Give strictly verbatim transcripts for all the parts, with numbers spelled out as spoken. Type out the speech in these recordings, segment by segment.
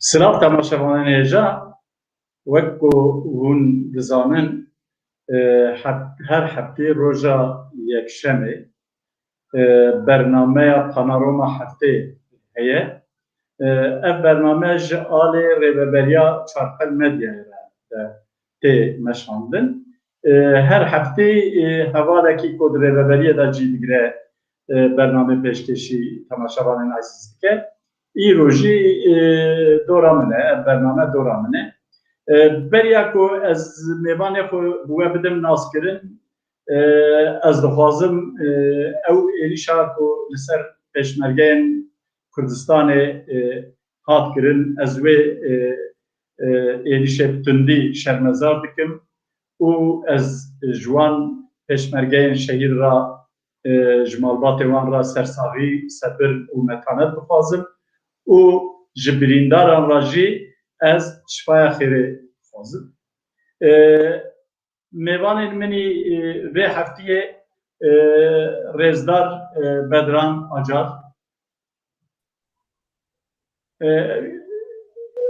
Silav temaşevanên hêja, wek ku hûn dizanin, e, heft-, her heftê roja yekşemê, e, bernameya Panorama Heftê heye. E, ev bername ji alê Rêveberiya Çarpel Medyayê re, e, tê meşandin. E, her heftê, e, hevalekî ku di Rêveberiyê de cî digire, e, bername pêşkêşî temaşevanên ezîz dike. Îro jî, e, dora min e, ev bername dora min e. E, beriya ku ez mêvanê xwe bi we bidim naskirin, e, ez dixwazim, e, ew êrîşa ku li ser pêşmergeyên Kurdistanê, e, hat kirin, ez wê, e, e, êrîşê bi tundî şermezar dikim û ez ji wan pêşmergeyên şehîd re, e, ji malbatê wan re sersaxî, sebir û metanet dixwazim û ji birîndaran re jî ez şifaya xêrê dixwazim. E, Mêvanên min î, e, vê heftiyê, e, rêzdar, e, Bedran Acar. E,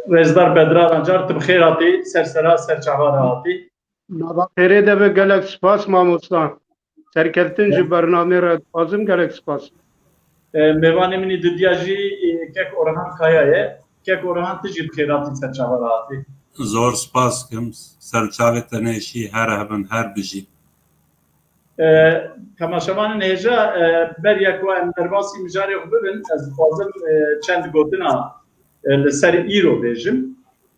Rêzdar Bedran Acar, tu bi xêr hatî, ser sera, ser çava re hatî. Nava xêrê de be, gelek spas mamosta. Serkeftin ji bernamê re dixwazim, gelek spas. E, mêvanê min î dudiya jî, e, kek Orhan Kaya ye. Kek Orhan, tu jî bi xêr hatî, ser çava re hatî. Zor spas kim. Ser çavê te neşî, her hebin, her bijî. E, temaşevanên hêja, e, beriya ku em derbasî mijarê xwe bibin, ez dixwazim, e, çend gotina, e, li ser îro bêjim.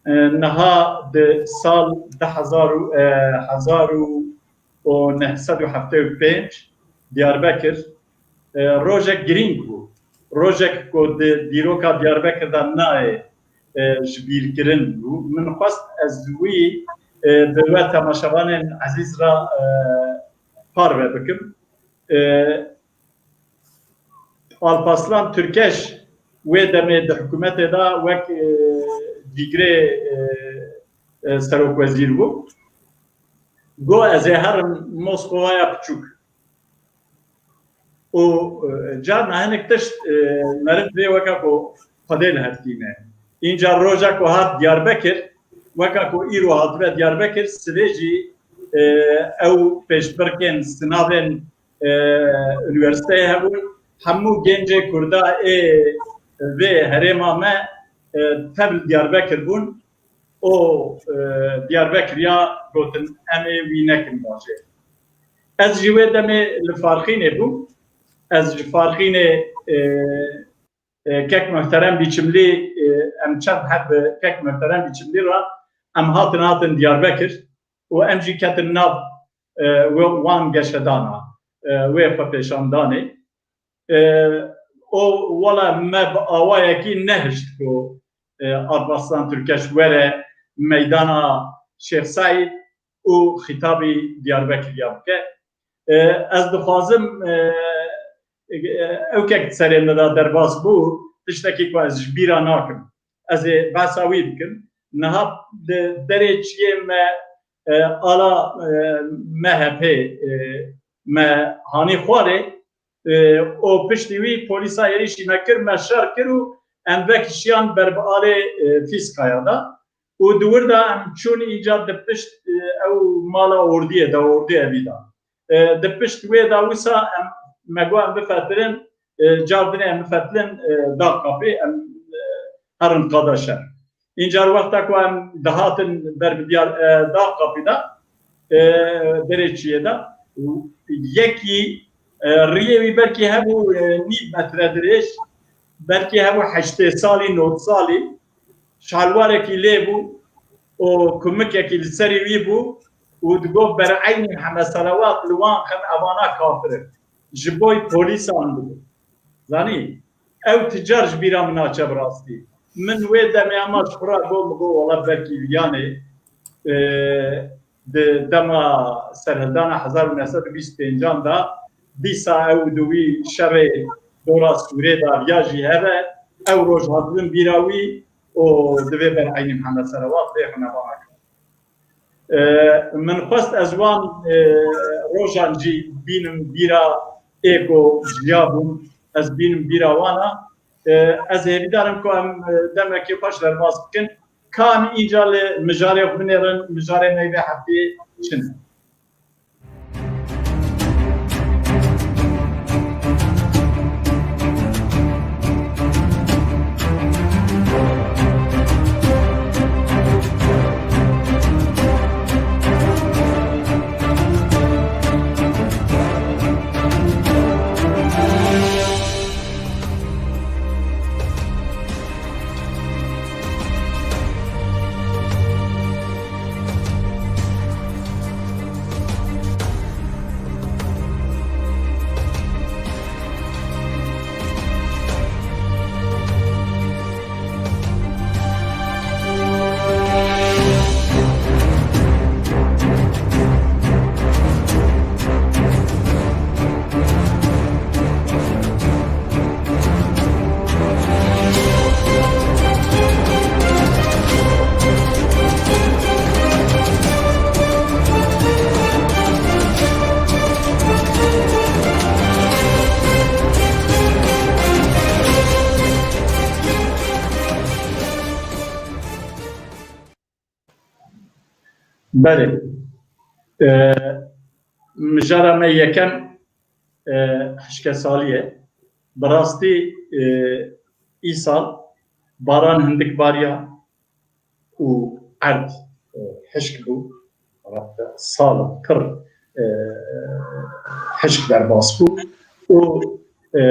E, niha di sal di hezar û, e, hezar û neh sed û heftê û pênc Diyarbekir, e, rojek girîng bû. Rojek ku di dîroka Diyarbekir de nayê, e, ji bîr kirin bû. Min xwest ez wî, e, bi we temaşevanên ezîz re, e, parve bikim. E, Alpaslan Türkeş wê demê di hikûmetê de wek, e, dîgrê, e, e, serokwezîr bû. Got, "Ez ê herim Moskovaya piçûk." Û, e, carna hinek tişt, e, meriv vê weke ku Xwedê li hev tîne. Înca roja ku hat Diyarbekir, weke ku îro hatibe Diyarbekir, sibê jî, e, ew pêşbirkên sinavên, e, unîversîteyê hebûn. Hemû gencê Kurda ê vê herêma me, e, tev li Diyarbekir bûn. û, e, Diyarbekir ya gotin, "Em ê wî nekin bajêr." Ez jî wê demê li Farxînê bûm. Ez ji Farxînê, e, e, kek Muhterem Bîçimlî, e, em çend heb bi kek Muhterem Bîçimlî re em hatin, hatin Diyarbekir û em jî ketin nav, e, we-, wan geşedana, e, wê xwepêşandanê. E, û wela me bi awayekî nehişt ku, e, Alparslan Türkeş were meydana Şêx Seîd û xîtabî Diyarbekiriya bike. E, ez dixwazim, e, e, ew kek serê min de derbas bû, tiştekî ku ez ji bîra nakim. Ez ê behsa wî bikim. Niha di derê çiyê me, e, ala, e, M H P, e, me hanî xwarê, e, û piştî wî polîsa êrîşî me kir, me şer kir û em vekişiyan ber bi alê, e, Fîskaya de. Û di wir de em çûn, îcar di pişt, e, ew mala ordiyê de, ordiya vî de. E, di pişt wê de wisa em, me got em bifetirin, e, car dinê em bifetilin, e, Dağkapı, em, e, herin qada şer. Încar wexta ku em dihatin ber bi diyar, e, Dağkapı de, e, derê çiyê de, yekî, e, riyê wî belkî hebû, e, nîv metre dirêj, belkî hebû heştê salî, nod salî, şalwarekî lê bû û kumikekî li serî wî bû û digot, "Bereynî heme selewat li wan xem, evana kafir in." Ji boy polîsan bû. Zanî, ew ti car ji bîra min naçe bi rastî. Min wê demê hema ji xwe re got, min got, "Wela belkî viyanê, e, di dema serhildana hezar û neh sed û bîst û pêncan de, dîsa ew di wî şerê dora Sûrê de viya jî hebe, ew roj hatibin bîra wî û divê ber Eynî Mihemed Selewat lê xwe neba nake." E, min xwest ez wan, e, rojan jî bînim bîra ê ku jiya bûn, ez bînim bîra wan a. E, ez hêvîdar im ku em, e, demekê xweş derbas bikin. Ka em înca li mijarê xwe binêrin, mijarê me vê hefteyê çi ne? Belê. E, mijara me yekem, e, hişkesalî ye. Bi rastî, e, îsal baran hindik bariya û erd, e, hişk bû. Sal pir, e, hişk derbas bû û, e,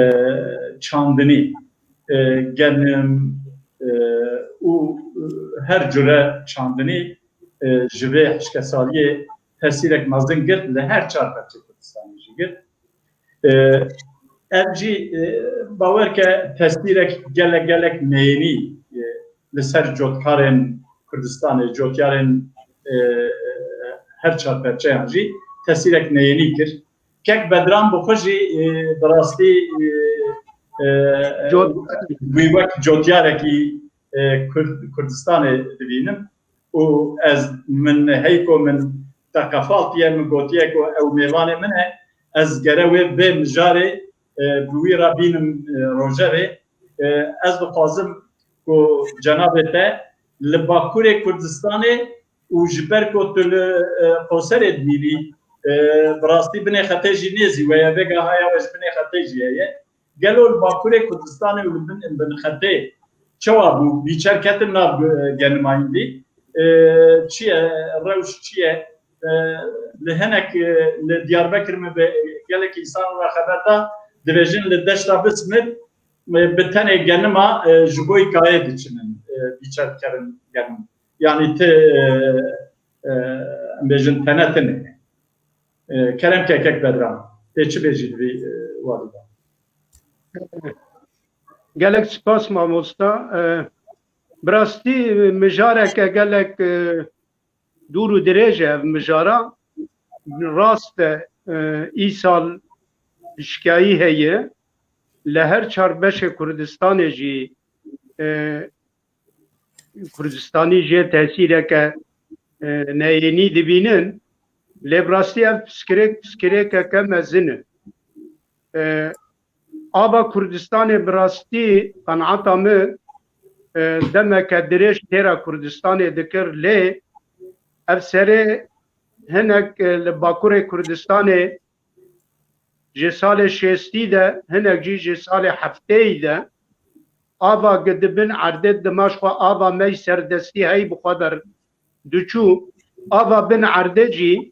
çandinî, e, genim, e, û, e, her cure çandinî, e, ji vê hişkesaliyê tesîrek mezin girt, li her çar parçeyê Kurdistanê jî girt. E, ev jî, e, bawer ke tesîrek gelek gelek neyênî, e, li ser cotkarên Kurdistanê, cotyarên, e, her çar perçeyan jî tesîrek neyênî kir. Kek Bedran bi xwe jî, e, bi rastî, e, e, Cot- wî wek cotyarekî, e, Kurd-, Kurdistanê dibînim. Û ez, min heyko min te qefaltiye, min gotiye ku ew mêvanê min e, ez gere wê vê mijarê, e, bi wî re bînim, e, rojevê. E, ez dixwazim ku cenabê te li Bakurê Kurdistanê û ji ber ku tu li, e, Qoserê dimînî, e, bi rastî binê xetê jî nêzî we ye, vêga haya we ji binê xetê jî heye. Gelo li Bakurê Kurdistanê û li bin, bin xetê çawa bû? Bîçer ketin nav, e, genima hindî? E, çi ye? Rewş çi ye? E, li hinek, e, li Diyarbekir min bi gelek însan re xeber da, dibêjin li deşta Bismir, e, bi tenê genima, e, ji bo kayê diçinin, e, bîçer dikerin genim. Yanî ti, e, e, em bêjin tene tine. E, kerem ke kek Bedran. Tê çi bêjî di vî, e, warî de? Gelek spas mamosta. E, bi rastî mijareke gelek, e, dûr û dirêj e ev mijara. Rast e, e, îsal pişkayî heye. Li her çar beşê Kurdistanê jî, e, Kurdistanî jê tesîreke, e, neyênî dibînin. Lê bi rastî ev piskirêk, piskirêkeke mezin e. E, ava Kurdistanê bi rastî qenaeta min, e, demeke dirêj têra Kurdistanê dikir, lê ev serê hinek, e, li Bakurê Kurdistanê ji salê şêstî de, hinek jî ji salê heftêyî de ava gi di bin erdê dima ji xwe ava me yî serdestî heyî bi xwe der diçû. Ava bin erdê jî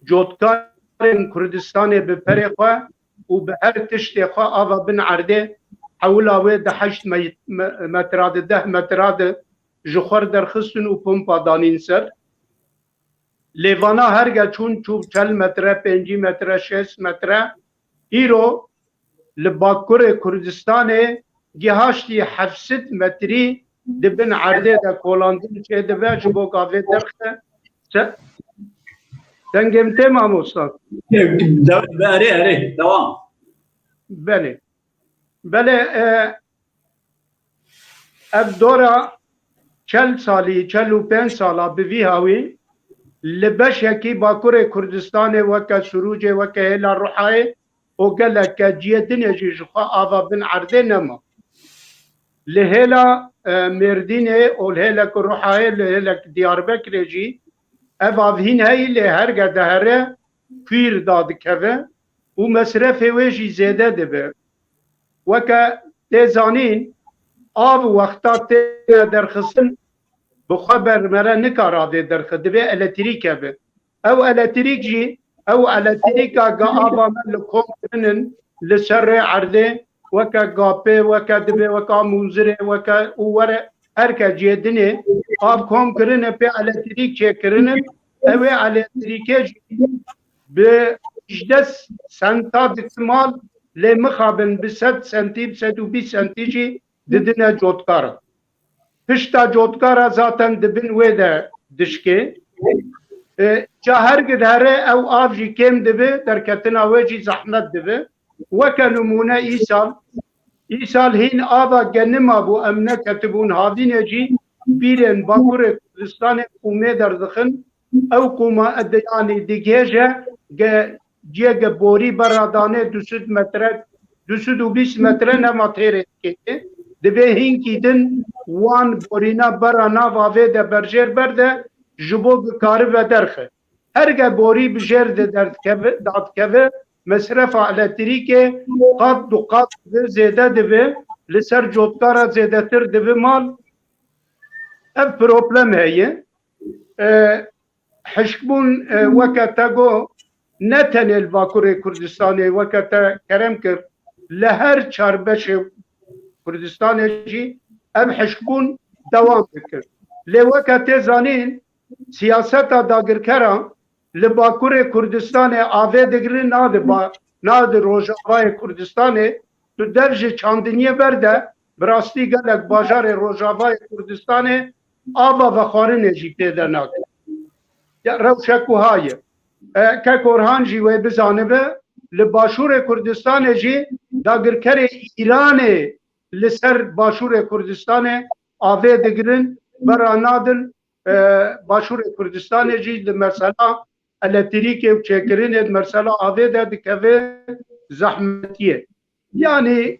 cotkarên Kurdistanê bi perê xwe û bi her tiştê xwe ava bin erdê hewila wê di heşt me-, me-, metra de, deh metra de ji xwe derxistin û pompa danîn ser. Lê vana herge çûn çû çel metre, pêncî metre, şêst metre, îro li Bakurê Kurdistanê gihaştî heft sed metrî di bin erdê de kolandin çêdibe ji bo gavê derxe. Se-, dengê min tê mamosta? De-, de-, erê, erê, devam. Belê. Belê, e, ev dora çel salî, çel û pênc sala bi vî hawî li beşekî Bakurê Kurdistanê weke Sirûcê, weke hêla Ruhayê û geleke cihê dinê jî ji xwe ava bin erdê nema. Li hêla, e, Mêrdînê û li hêlek Ruhayê, li hêlek Diyarbekirê jî ev av hîn heyî, lê herge dihere kûr dadikeve û mesrefê wê jî zêde dibe. Weke tê zanîn, av wexta têne derxistin, bi xwe bermere nikare avê derxe, divê elektrîk hebe. Ew elektrîk jî, ew elektrîka ga ava me li kom kirinin li ser rê erdê, weke gapê, weke dibê, weke mûzirê, weke û were herke cihê dinê av kom kirine, pê elektrîk çêkirinin. Ew ê elektrîkê jî bi hejdeh senta dike mal, lê mixabin bi sed sentî, bi sed û bîst sentî jî didine cotkara. Pişta cotkara zaten di bin wê de dişkê. E, ca her gihere ew av jî kêm dibe, derketina wê jî zehmet dibe. Weke nimûne îsal, îsal hîn ava genima bû, em neketibûn havînê jî pîrên Bakurê Kurdistanê qûmê derdixin. Ew qûma ed-, yanî digêje ge-, ciyê ge borî bera danê du sed metre, du sed û bîst metre nema têrê dikê. Divê hînkî din wan borîna bera nav avê de berjêr berde, ji bo bikaribe derxe. Herge borî bi jêr de derdikeve, dadikeve, mesrefa elektrîkê qat du qat dibe, zêde dibe, li ser cotkara zêdetir dibe mal. Ev problem heye. E, hişkbûn, e, weke te got, ne tenê li Bakurê Kurdistanê, weke te kerem kir, li her çar beşê Kurdistanê jî ev hişkbûn dewam dikir. Lê weke tê zanîn, siyaseta dagirkeran li Bakurê Kurdistanê avê digirin, na di ba-, na di Rojavayê Kurdistanê, tu dev ji çandiniyê berde, bi rastî gelek bajarê Rojavayê Kurdistanê ava vexwarinê jî pê de nake. Ya rewşek wiha ye. E, Kek Orhan jî wê bizanibe, li Başûrê Kurdistanê jî dagirkerê Îranê li ser Başûrê Kurdistanê avê digirin, bera nadin, e, Başûrê Kurdistanê jî di mesela elektrîkê û çêkirinê di mesela avê de dikeve zehmetiyê. Yanî,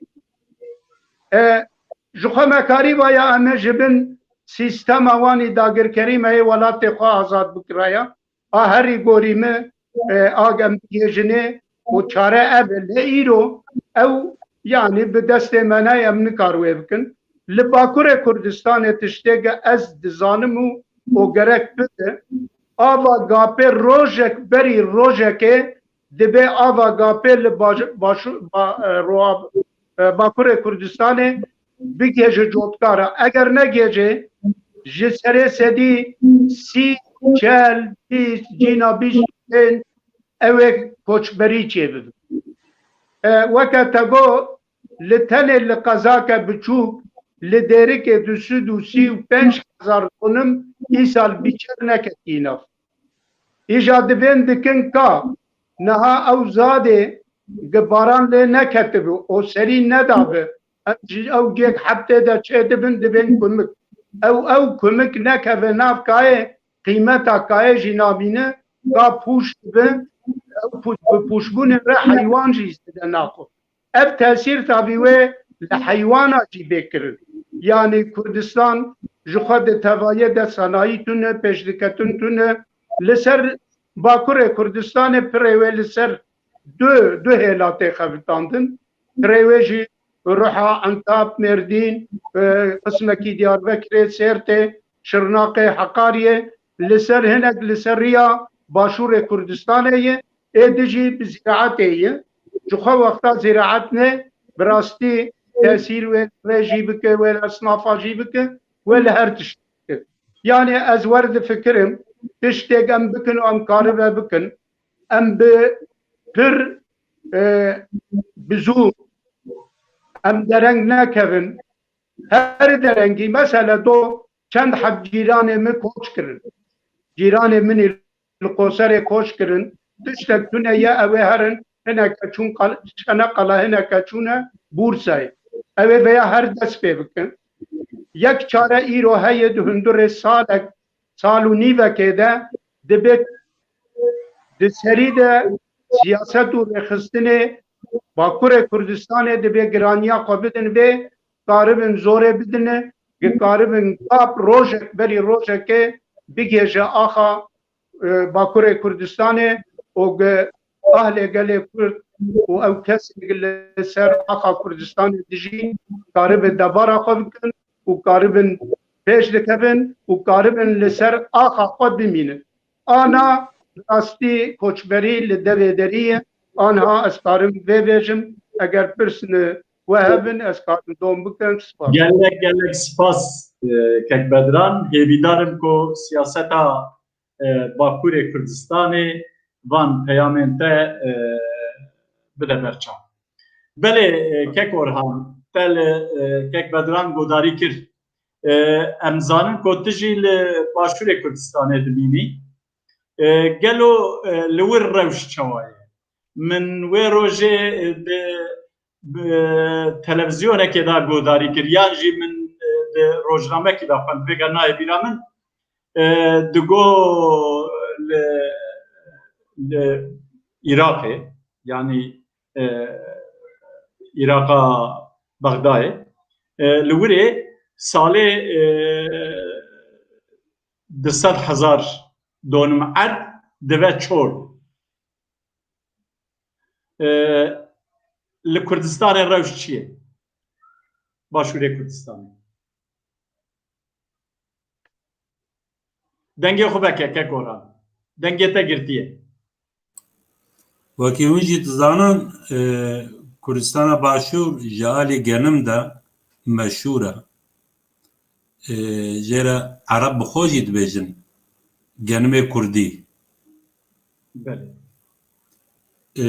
e, ji xwe me karîbaya em ê ji bin sîstema wanî dagirkerî me yê welatê xwe azad bikiraya. A herî gorî min, e, a em bigihêjinê û çare ev e. Lê îro ew, yanî bi destê me nayê, em nikar wê bikin. Li Bakurê Kurdistanê tiştê ge ez dizanim û, û gerek bide, ava gapê rojek berî rojekê dibe ava gapê li baş-, başû-, ba-, e, roa-, e, Bakurê Kurdistanê bigihêje cotkara. Eger negihêje, ji serê sedî sî, çel, bîst, cîna bîst û pênc ew ê koçberî çêbibe. E, weke te got, li tenê li qezake biçûk, li Dêrikê du sed û sî û pênc hezar donim îsal bîçer neketî nav. Îja dibên dikin ka niha ew zadê gi baran lê neketibi û serî nedabi, em ji ew cêk hebtê de çê dibin, dibên kumik. Ew, ew kumik nekeve nav kayê, qîmeta kayê jî namîne, ka pûş dibe, ew pûş, bi pûşbûnê re heywan jî zêde naxwe. Ev tesîr tabî wê li heywana jî bê kirin. Yanî Kurdistan ji xwe di tevayê de sanayî tune, pêşdiketin tune. Li ser Bakurê Kurdistanê pirê wê li ser du, du hêla tê xebitandin. Pirê wê jî Ruha, Entap, Mêrdîn, e, qismekî Diyarbekirê, Sêrtê, Şirnaqê, Heqariyê, li ser hinek li ser riya Başûrê Kurdistanê ye. Ê di jî bi zîraetê ye. Ji xwe wexta zîraet ne, bi rastî tesîr wê li rê jî bike, wê li esnafa jî bike, wê li her tişt bike. Yanî ez wer difikirim, tiştêk em bikin û em karibe bikin, em bi pir, e, bi zû em dereng nekevin. Her derengî, mesele do çend heb cîranê min koç kirin. Cîranê min ê li Qoserê koç kirin. Tiştek tune ye, ew ê herin, hineke çûn qal-, Çeneqala, hineke çûne Bûrsayê. Ew ê veya her dest pê bikin. Yek çare îro heye di hundurê salek, sal û nîvekê de dibe di serî de siyaset û rêxistinê Bakurê Kurdistanê dibe giraniya xwe bidin vê karibin zorê bidine, ki karibin kap rojek berî rojekê bigêje axa, e, Bakurê Kurdistanê û ki ahlê gelê Kurd û ew kesê ki li ser axa Kurdistanê dijîn karibin debara xwe bikin û karibin pêş dikevin û karibin li ser axa xwe bimînin. Ana rastî koçberî li devê derî ye. Anha ez karim vê bêjim. Eger pirsine we hebin, ez karim dom bikim. Spas. Gelek gelek spas, e, Kek Bedran. Hêvîdar im ku siyaseta, e, Bakurê Kurdistanê van peyamên te, e, bide berçav. Belê, e, Kek Orhan, te li, e, Kek Bedran godarî kir. E, em zanin ku tu jî li Başûrê Kurdistanê dimînî. E, gelo, e, li wir rewş çawa ye? Min wê rojê, e, li, bi televizyonekê de godarî kir, yan jî min, e, li rojnamekî de xwend, vêga nayê bîra min, e, digo li, li Iraqê, yanî, e, Iraqa Bexdayê, e, li wirê salê, e, du sed hezar donim erd dive çol. E, li Kurdistanê rewş çi ye? Başûrê Kurdistanê. Dengê xwe veke, Kek Orhan. Dengê te girtiye. Wekî hûn jî dizanin, e, Kurdistana Başûr ji alî genim de meşhûr e. E, jê re Ereb bi xwe jî dibêjin genimê Kurdî. Belê. E,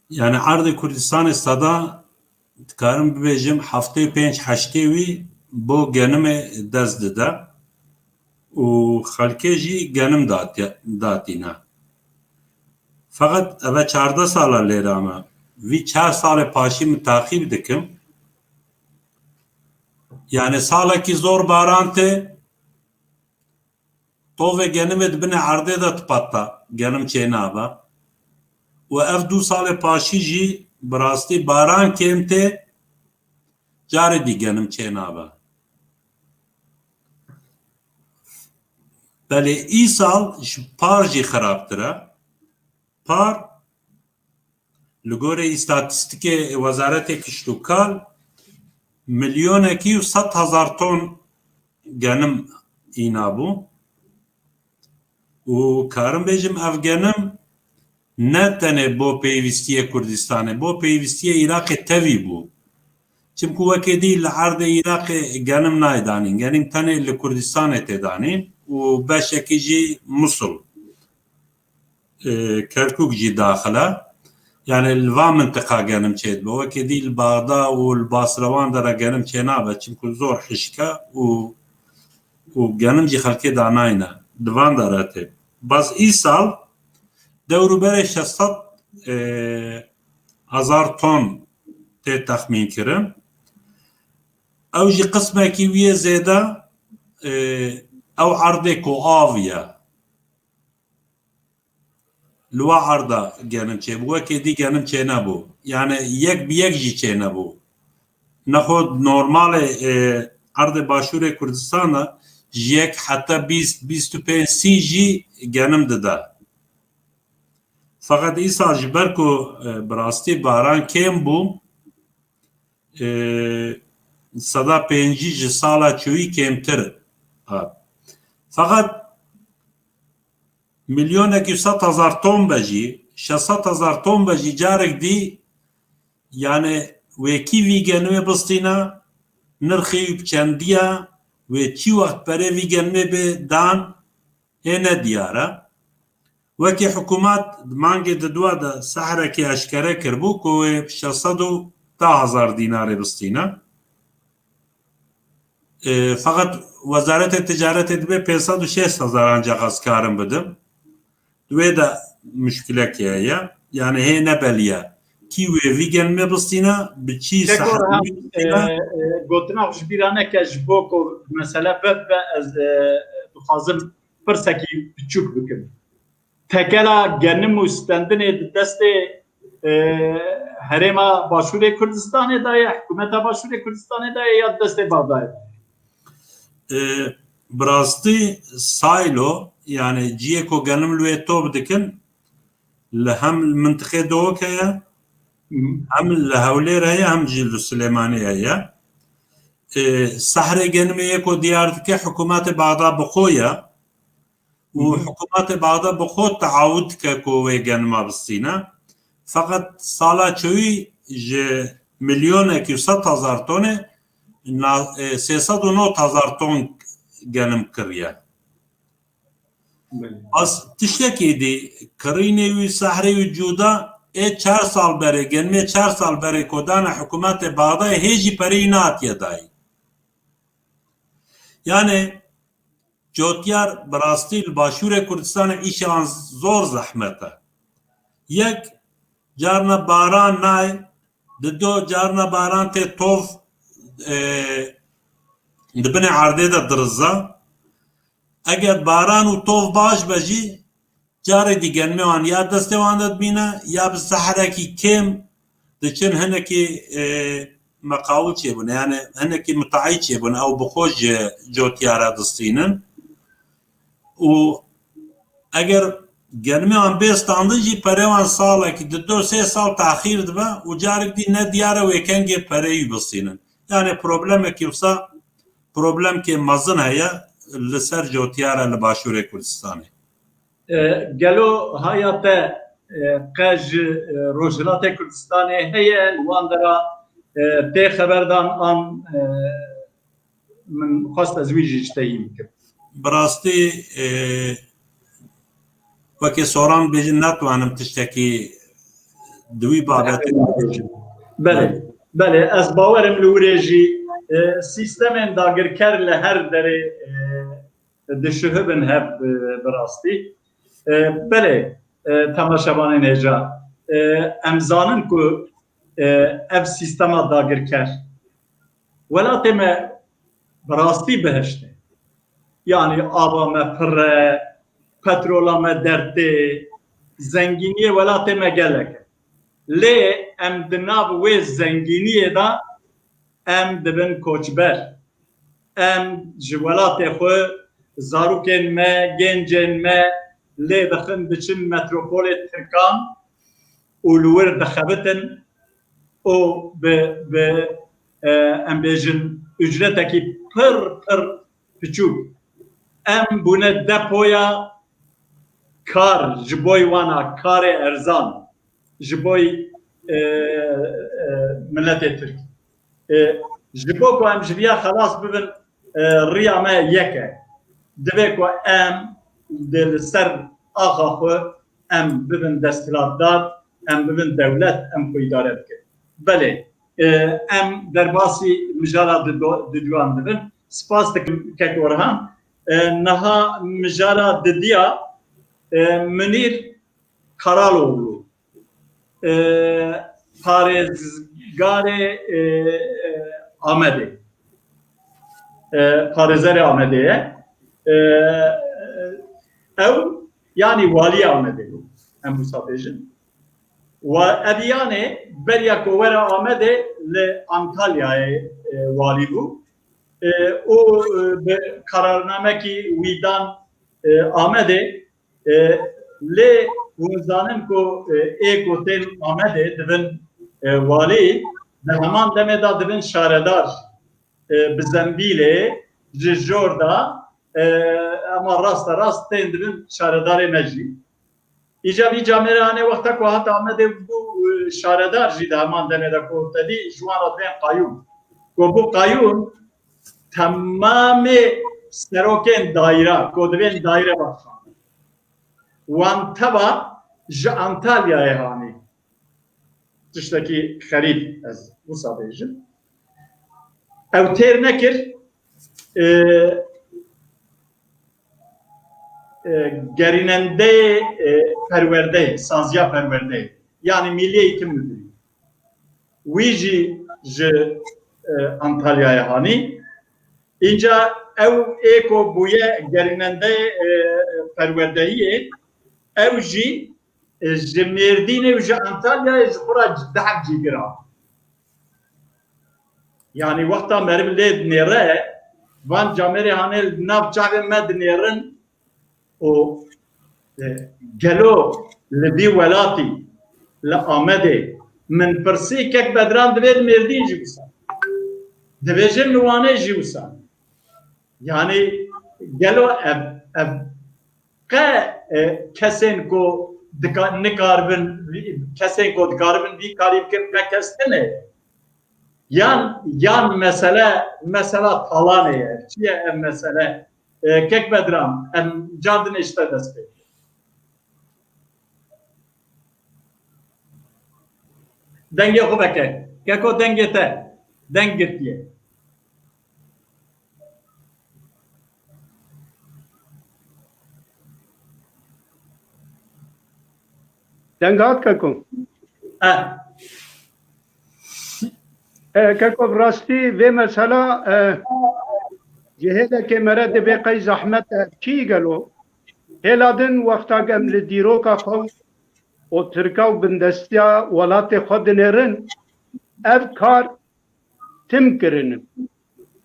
yani erdê Kurdistanê seda, dikarim bibêjim, heftê pênc heştê wî bo genimê dest dide û xelkê jî genim datiye, datîne. Feqet eve çardeh sala lêra me. Vî çar salê paşî min taqîb dikim. Yani salekî zor baran tê, tovê genimê di binê erdê de dipata, genim çênabe. Û ev du salê paşî jî bi rastî baran kêm tê, carê dî genim çênabe. Belê îsal ji par jî xirabtir e. Par, li gorê îstatîstîkê Wezaretê Kişt û Kal, milyonekî û sed hezar ton genim îna bû. Û karim bêjim, ev genim ne tenê bo pêwîstiyê Kurdistanê, bo pêwîstiyê Iraqê tevî bû. Çimku wekê dî li erdê Iraqê genim nayê danîn. Genim tenê li Kurdistanê tê danîn û beşekî jî Musul, e, Kerkûk jî daxil e. Yani li van mintiqa genim çêdibe. Wekê dî li Baxda û li Basra, wan dera genim çênabe. Çimku zor hişk e û, û genim jî xelkê danayne. Di van dera tê. Bas îsal dewrûberê şeş sed, e, hezar ton tê texmîn kirin. Ew jî qismekî wî yê zêde, e, ew erdê ku av ye. Li wa erda genim çêbû. Wekê dî genim çênebû. Yani yek bi yek jî çênebû. Nexwe normalê, e, erdê Başûrê Kurdistan de ji yek heta bîst, bîst û pênc, sî jî genim dide. Feqet îsal ji ber ku, e, bi rastî baran kêm bû, e, seda pêncî ji sala çûyî kêmtir hat. Feqet milyonekî sed hezar ton be jî, şeş sed hezar ton be jî, carek dî, yani wê kî vî genimê bistîne, nirxê wî bi çendî ye, wê çi wext berê vî genimê bê dan, ê ne diyar e. Wekî hikûmet di mangê di dua de sehrekî eşkere kiribû ku wê şeş sed û deh hezar dînarê bistîne. E, feqet Wezaretê Ticaretê dibê pênc sed û şêst hezar ancak ez karim bidim. Di wê de muşkilek heye. Yani hê ne belî ye. Kî wê vî genimê bistîne, bi çi Kek Orhan, sehrekî bistîne? E, e, gotina xwe ji bîra neke, ji bo ku mesele vedibe, ez, e, dixwazim pirsekî piçûk bikim. Tekela genim û stendinê di destê, e, herêma Başûrê Kurdistanê de ye, hikûmeta Başûrê Kurdistanê de ye ya destê Bexdayê de ye? E, bi rastî silo, yani ciyê ku genim li wê top dikin, li hem li mintiqê Dihok heye, Hı hı. hem li Hewlêr heye, hem jî li Silêmaniyê heye. E, sehrê genimê yê ku diyar dike hikûmetê Bexda bi xwe ye. û Hı hı. hikûmetê Bexda bi xwe teawûd dike ku wê genima bistîne. Feqet sala çewî ji milyonekî û sed hezar tonê na-, e, sê sed û nod hezar ton genim kiriye. Belê. Bas tiştekî dî, kirînê wî, sehrê wî cuda, ê çar sal berê, genimê çar sal berê ku dane hikûmetê Bexdayê hê jî perê wî nehatiye dayî. Yani, Cotyar bi rastî li Başûrê Kurdistanê îşê wan zor zehmet e. Yek, carna baran nayê, dido, carna baran tê, tov, e, di binê erdê de diriza. Eger baran û tov baş be jî, carê dî genimê wan ya destê wan de dibîne, ya bi sehrekî kêm diçin hinekî, e, meqawil çêbûne, yani hinekî mutaî çêbûne, ew bi xwe ji cotyara distînin. Û eger genimê wan bê standin jî, perê wan salekî, di do sê sal taxîr dibe û carek dî ne diyar e wê kengê perê wî bistînin. Yani problemekî wisa, problemkê mezin heye li ser cotyara li Başûrê Kurdistanê. E, gelo haya te, e, qe ji, e, Rojhilatê Kurdistanê heye, li wan dera, e, tê xeberdan an, e, min xwest ez wî jî ji te hîn bikim? Bi rastî, e, wekî Soran bêjin, netwanim tiştekî di wî babetê bêjim. Belê, belê, ez bawerim li wirê jî, e, sîstemên dagirker li her derê, e, dişuhibin hev, e, bi rastî. E, belê, e, temaşevanên hêja, e, em zanin ku, e, ev sîstema dagirker welatê me bi rastî bihişt e. Yanî ava me pir e, petrola me dertê, zengîniyê welatê me gelek e. Lê em di nav wê zengîniyê de em dibin koçber. Em ji welatê xwe, zarokên me, gencên me lê dixin, diçin metropolê Tirkan û li wir dixebitin û bi, bi, e, em bêjin, ucretekî pir, pir piçûk. Em bûne depoya kar ji boy wana, karê erzan ji boy, e, e, miletê Tirk. E, ji bo ku em ji viya xelas bibin, e, riya me yek e. Divê ku em di li ser axa xwe em bibin desthilatdar, em bibin dewlet, em xwe îdare bikin. Belê, e, em derbasî mijara dido-, diduyan dibin. Spas dikim kek Orhan. E, niha mijara didiya, e, Munîr Karaloğlu, e, parêzgarê, e, e, Amedê. E, parêzerê Amedê ye. E, ew, yanî walî Amedê bû. Em wisa bêjin. Wa-, ev yanê beriya ku were Amedê li Antalyayê, e, walî bû. E, û, e, bi kararnamekî wî dan, e, Amedê, e, lê hûn zanin ku, e, ê ku tên Amedê dibin, e, walî, di heman demê de dibin şaredar, e, bi zembîlê ji jor de, e, ema raste rast tên dibin şaredarê me jî. Îca vî camêrê anê wexta ku hat Amedê bû, e, şaredar jî di heman demê de ku te dî ji wan re dibên qayûm. Ku bû qayûm, temamê serokên daîra ku dibên daîre başkanê, wan teva ji Antalyayê hanî. Tiştekî xerîb ez wisa bêjim. Ew têr nekir, e, e, gerînendeyê, e, perwerdeyê, saziya perwerdeyê, yanî Milli Eğitim Müdürü. Wî jî ji, e, Antalyayê hanî. Înca ew ê ku bûye gerînendeyê, e, perwerdehiyê, ew jî, e, ji Mêrdînê û ji Antalyayê ji xwe re deh cîgir a. Yanî wexta meriv lê dinêre, van camêrê hanê li nav çavê me dinêrin û, e, gelo li vî welatî, li Amedê, min pirsî kek Bedran divê li Mêrdîn jî wisa. Divê jî li Wanê jî wisa. Yanî gelo ev, ev qe, e, kesên ku dika-, nikaribin, vî-, kesên ku dikaribin vî karî bikin, qe kes tune? Yan, yan mesele, mesela talanê ye. Çi ye ev mesele? E, kek Bedran, em car din ê ji te dest pê. Dengê xwe veke. Keko dengê te. Deng girtiye. Deng hat keko. Eh. E, keko bi rastî vê mesela, e, ji hêlekê me re dibe qey zehmet e. Çi gelo? Hêla din wexta em li dîroka xwe û tirka û bindestiya welatê xwe dinêrin, ev kar tim kirinin.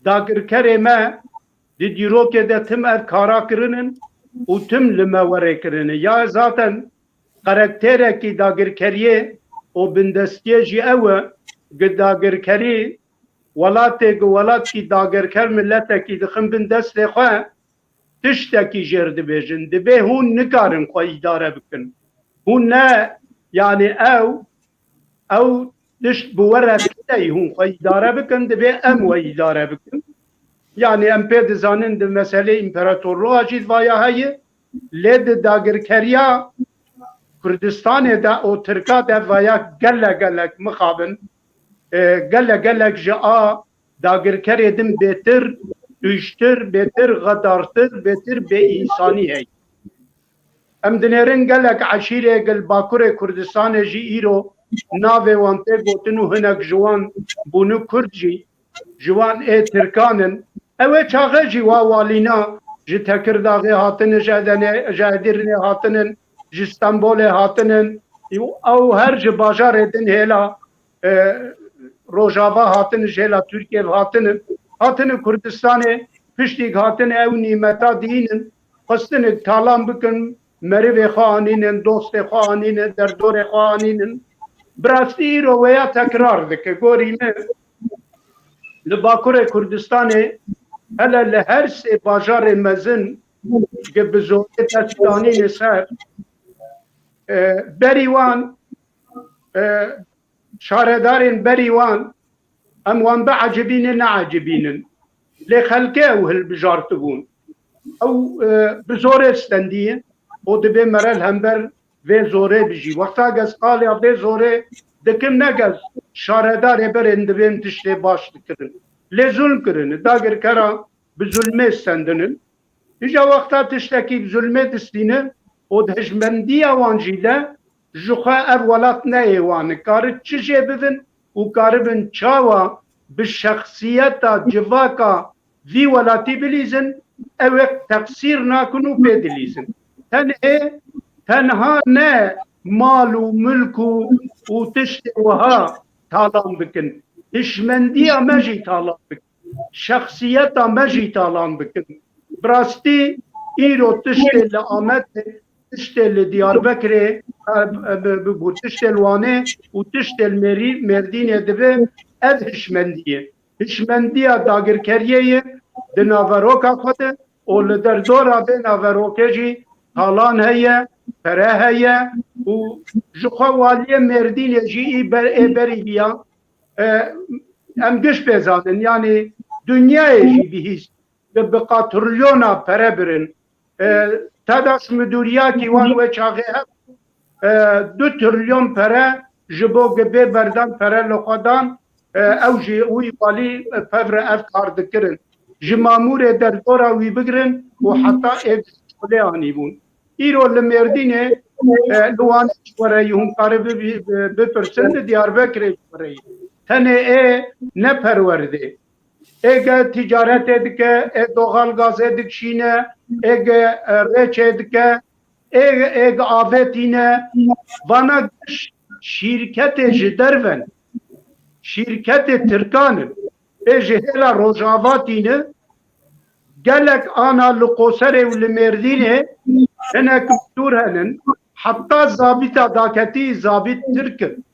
Dagirkerê me di dîrokê de tim ev kara kirinin û tim li me werê kirinin. Ya zaten karakterekî dagirkeriyê û bindestiyê jî ew e, gi dagirkerî welatê, gi welatkî dagirker miletekî dixin bin destê xwe, tiştekî jêr dibêjin. Dibê hûn nikarin xwe îdare bikin. Hûn ne, yanî ew, ew tişt bi we re tune ye, hûn xwe îdare bikin, dibê em we îdare bikin. Yanî em pê dizanin di meselê împaratorluğa jî vaya heye, lê di dagirkeriya Kurdistanê de û Tirka de vaya gelek gelek mixabin, e, gelek gelek ji a dagirkerê din bêtir, tûjtir, bêtir xedartir, bêtir bêînsanî heye. Em dinêrin gelek eşîrê li Bakurê Kurdistanê jî îro navê wan tê gotin û hinek ji wan bûne Kurd jî, ji wan ê Tirkan in. Ew ê çaxê jî wa walîna ji Tekirdaxê hatinin, ji Edenê, ji Edirnê hatinin, ji Stenbolê hatinin. Ew her ji bajarê din hêla e, Rojava hatinin, ji hêla Tirkiyê hatinin, hatinin Kurdistanê, piştî hatine ew nîmeta dînin, xwestine talan bikin, merivê xwe anînin, dostê xwe anînin, derdorê xwe anînin. Bi rastî îro weya tekrar dike. Gorî min, li Bakurê Kurdistanê, hele li her sê bajarê mezin, gi bi zorê dest danîne ser, e, berî wan, e, şaredarên berî wan, em wan biecibînin, neecibînin. Lê xelkê ew hilbijartibûn. Ew, e, bi zorê stendiye û dibê mere li hember vê zorê bijî. Wexta gez qaliya vê zorê dikin, ne gez şaredarê berên dibên tiştê baş dikirin. Lê zulm kirine, dagirkera bi zulmê stendinin. Îja wexta tiştekî bi zulmê distîne û di hişmendiya wan jî de ji xwe ev welat ne ê wan e. Kari çi jê bibin û karibin çawa bi şexsiyeta civaka vî welatî bilîzin, ew ê teqsîr nakin û pê dilîzin. Tenê, tenha ne mal û milk û, û tiştê wiha talan bikin. Hişmendiya me jî talan bikin. Şexsiyeta me jî talan bikin. Bi rastî îro tiştê li Amedê, tiştê li Diyarbekirê, e, e, bi, bi, bi tiştê li Wanê û tiştê li Mêrî-, Mêrdînê dibe ev hişmendî ye. Hişmendiya dagirkeriyê ye di naveroka xwe de û li derdora vê naverokê jî talan heye, pere heye û ji xwe waliyê Mêrdînê jî î ber-, ê berî viya, e, em giş pê zanin, yanî dinyayê jî bihîst, bi, bi qatrilyona pere birin. E, TEDAŞ midûriyakî wan wê çaxê hebû, e, du trilyon pere ji bo gi bê berdan pere li xwe dan, e, ew jî wî walî, e, pevre ev kar dikirin. Ji mamûrê derdora wî bigirin û heta êv ji şolê anîbûn. Îro li Mêrdînê, e, li Wanê ji we re yî, hûn karî bi-, bi-, bi-, bipirsin, li Diyarbekirê ji we re yî. Tenê ê ne perwerdê. Ê ge tîcaretê dike, ê doğal gazê dikişîne, ê ge, e, rêçê dike, ê, ê avêtîne, vana giş şîrketê ji derve ne. Şîrketê Tirkan in. Ê ji hêla Rojava tîne, gelek ana li Qoserê û li Mêrdînê hinek mudûr henin. Heta zabîta daketî zabît Tirk in.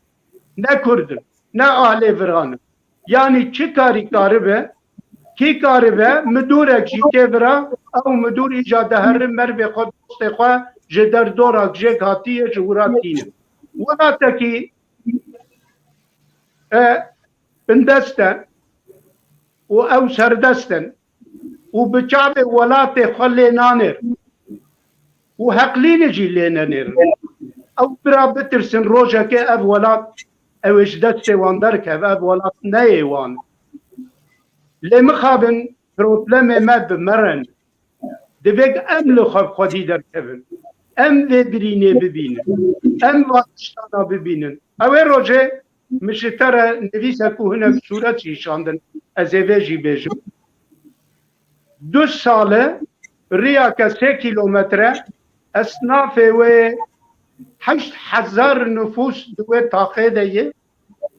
Ne Kurd in, ne ahlê viran in. Yanî çi karî karibe, kî karibe, midûrek jî tê vira, ew midûr îca diherin mervê xwe, dostê xwe ji derdorak jêk hatiye, ji wira tînin. Welatekî, e, bindest e û ew serdest in û bi çavê welatê xwe lê nanêrin û heqlî ne jî lê nenêrin. Ew bira bitirsin, rojekê ev welat, ew ê ji destê wan derkeve, ev welat neyê wan. Lê mixabin problemê me bi me re ne. Divê em li xwe bi xwedî derkevin. Em vê birînê bibînin. Em van tiştana bibînin. Ew ê rojê min ji te re nivîsek û hinek sûret jî şandin. Ez ê vê jî bêjim. Du sal e, riyake sê kîlometre, esnafê wê heşt hezar nifûs di wê taxê de ye.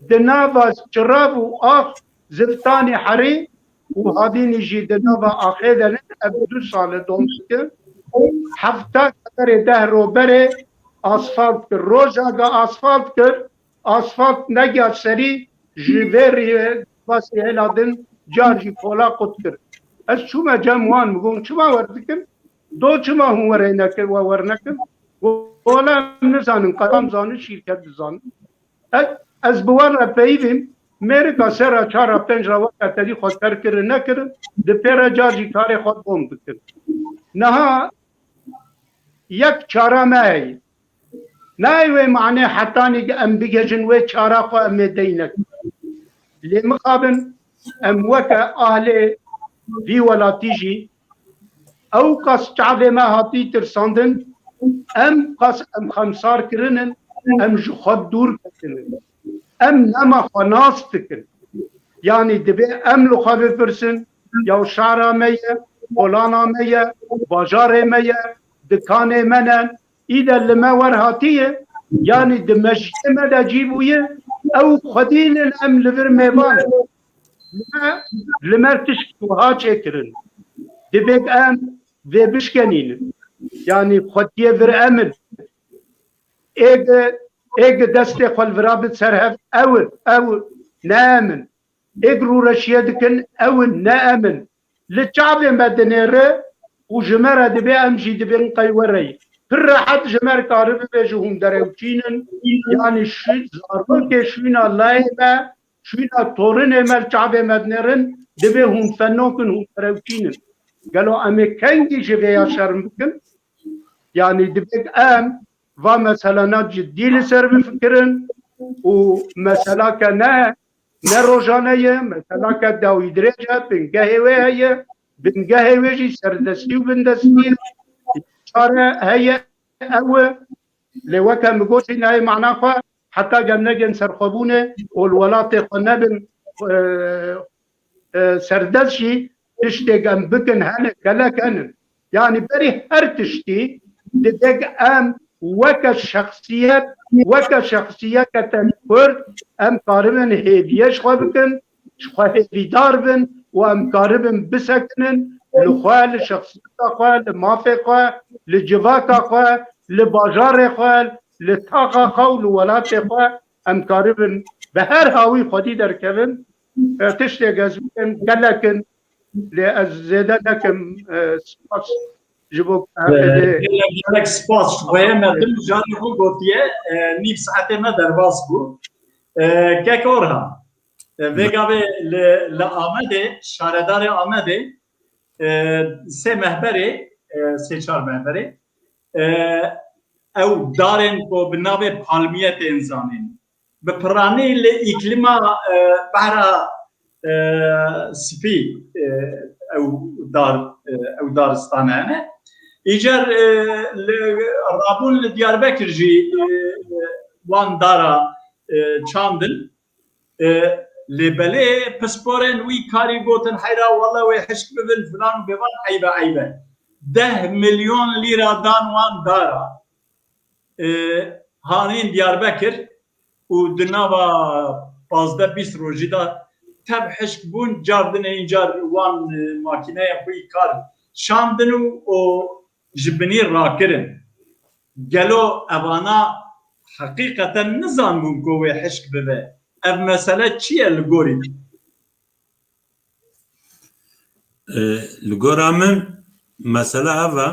Di nava çirav û ax, ziftanî herî û havînî jî di nava axê de ne, ev du sal e dom dikin. Hefta keverê deh ro berê asfalt kir. Roja ga asfalt kir, asfalt negiya serî, ji vê riyê basî hêla din car jî pola qut kir. Ez çûme cem wan, min got, çima wer dikin? Do çima hûn werê nekir, we wer nekir? Wala em nizanin, qeram zanin, şîrket dizanin. Ez, ez bi wan re peyivîm, mêrika sera çar a pênc re weke tedî xwe ter kirin nekirin, di pê re car jî karê xwe bom dikin. Niha yek çara me heye. Nayê wê manê hetanî em bigihîjin wê çara xwe em ê dey nekin. Lê mixabin em weke ahlê vî welatî jî ew qas çavê me hatî tirsandin, em qas em xemsar kirinin, em ji xwe dûr ketinin. Em nema xwe nas dikin. Yanî divê em li xwe bipirsin, ya şara me ye, kolana me ye, bajarê me ye, dikanê me ne, îde li me wer hatiye, yanî di mejiyê me de cî bûye, ew xwedî ne em li vir mêvan. Li me, li me tişt wiha çêkirin. Divê em vê bişkenînin. Yanî xwediyê vir em in. Êg, êg destê xwe li vira bin ser hev, ew in, ew in, ne em in. Êk rûreşiye dikin, ew in, ne em in. Li çavê me dinêre û ji me re dibê em jî dibin qey wereyî. Pir rehet ji me re karibe bêje hûn derewçîn in, yanî şû-, zarokê şûna layê me, şûna torinê me li çavê me dinêrin, dibê hûn fenok in, hûn derewçîn in. Gelo em ê kengî ji vê ya şerm bikin? Yanî dibê em va meselana cidî li ser bifikirin û meselake ne ne rojane ye, meselake dawîdirêj e, bingehê wê heye, bingehê wê jî serdestî û bindestî ye. Çare heye ew e, lê weke min got jî nayê mana xwe, heta gel negên serxwebûnê û li welatê xwe nebin, e, e, serdest jî tiştê em bikin hene, gelek henin. Yanî berî her tiştî divê em weke şexsiyet, weke şexsiyeke te Kurd, em karibin hêviyê ji xwe bikin, ji xwe hêvîdar bin û em karibin bisekinin li xwe, li şexsiyeta xwe, li mafê xwe, li civaka xwe, li bajarê xwe, li taxa xwe û li welatê xwe em karibin bi her hawî xwedî derkevin. E, tiştê ez bikim, gelek in, lê ez zêde nekim, e, spas ji bo Gelek, gelek spas. Ji xwe ye me tim carê xwe gotiye, e, nîv saetê me derbas bû. E, Kek Orhan, e, vê gavê li, li Amedê, şaredarê Amedê, e, sê mehberê, e, sê çar mehberê, e, ew darên ku bi navê palmiye tên zanîn. Bi piranî li îklîma, e, behra, e, spî, e, ew dar, e, ew daristane hene. Îcar, e, li, rabûn li Diyarbekir jî, e, wan dara, e, çandin. E, lê belê pisporên wî karî gotin, heyra wele wê hişk bibin, filan û bêvan, eybe, eybe. deh milyon lîra dan wan dara. E, hanîn Diyarbekir û di nava pazdeh bîst rojî de tev hişk bûn, car din ên car wan, e, makîneya xwe yî kar şandin û, û ji binî rakirin. Gelo evana heqîqeten nizanbûn ku wê hişk bibe? Ev mesele çi ye li gorî te? E, li gora min mesele ev e.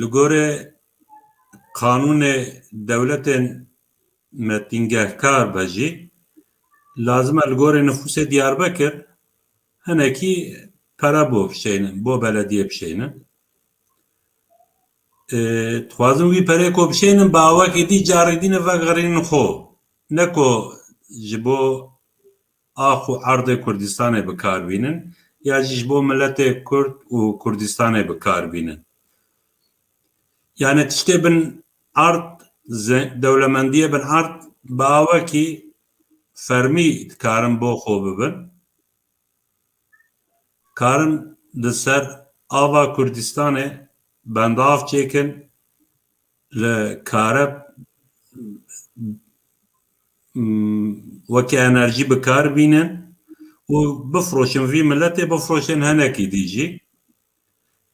Li gorê qanûnê dewletên metîngehkar be jî, lazim e li gorê nifûsê Diyarbekir hinekî pere bo bişeynin, bo belediyê bişeynin. E, dixwazin wî perê ku bişeynin, bi awekî dî carê dî ne vegerînin xwe. Ne ku ji bo ax û erdê Kurdistanê bi kar bînin, ya jî ji bo miletê Kurd û Kurdistanê bi kar bînin. Yani tiştê bin erd, ze-, dewlemendiyê bin erd bi awekî fermî dikarin bo xwe bibin. Karin li ser ava Kurdistanê bendav çêkin, li kare, m, weke enerjî bi kar bînin û bifroşin vî miletê, bifroşin hinekî dî jî.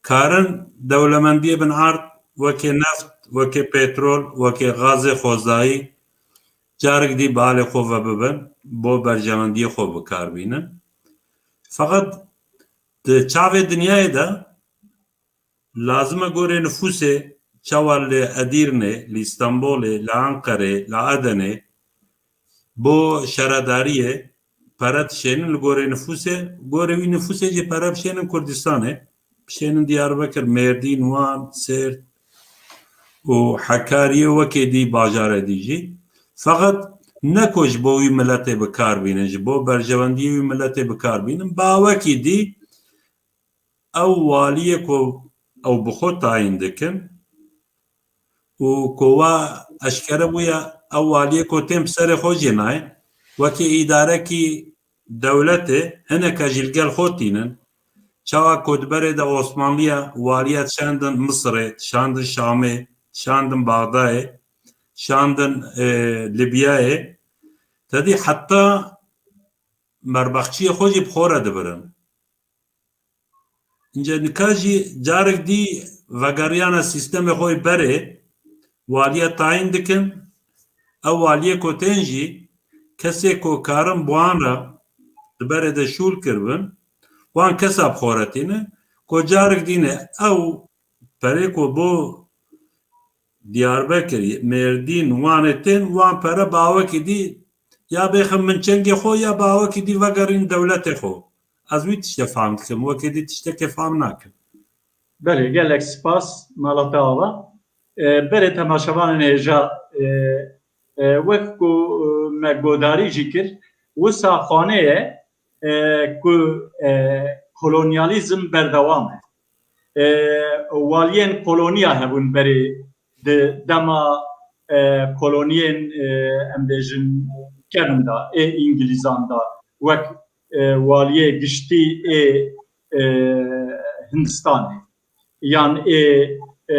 Karin dewlemendiyê bin erd weke neft, weke petrol, weke gazê xwezayî carek dî bi alê xwe ve bibin, bo berjewendiyê xwe bi kar bînin. Feqet di çavê dinyayê de lazim e gorê nifûsê çawa li Edîrnê, li Îstanbolê, li Enqerê, li Edenê bo şaredariyê pere dişênin li gorê nifûsê, gorê wî nifûsê jî pere bişênin Kurdistanê, bişênin Diyarbekir, Mêrdîn, Wan, Sêrt û Hekariyê, wekê dî bajarê dî jî. Feqet ne ku ji bo wî miletê bi kar bînin, ji bo berjewendiyê wî miletê bi kar bînin, bi awekî dî ew waliyê ku ew bi xwe tayîn dikin û ku wa eşkere bûye, ew waliyê ku tên bi serê xwe jê nayên, wekî îdarekî dewletê hineke jî li gel xwe tînin. Çawa ku di berê de Osmanliya waliya dişandin Misirê, dişandin Şamê, dişandin Baxdayê, dişandin, e, Libyayê, tedî heta merbaxçiyê xwe jî bi xwe re dibirin. Înca nika jî carek dî vegeriyane sîstemê xwe yê berê, waliya tayîn dikin. Ew waliyê ku tên jî kesê ku karin bi wan re di berê de şûl kiribin, wan kesa bi xwe re tînin, ku carek dî ne ew perê ku bo Diyarbekir, Mêrdîn, Wanê tên, wan pere bi awekî dî ya bêxin min çengê xwe ya bi awekî dî vegerîn dewletê xwe. Ez wî tiştê fam dikim, wekî dî tiştekê fam nakim. Belê, gelek spas, mala te ava. E, berê temaşevanên hêja, e, e, wek ku, e, me godarî jî kir, wisa xanê ye, e, ku, e, kolonyalîzm berdewam e. E, waliyên koloniya hebûn berê di dema, e, koloniyên, e, em bêjin kevin de, ê Îngilîzan de, wek, e, waliyê giştî ê, e, Hindistanê, yan ê, e,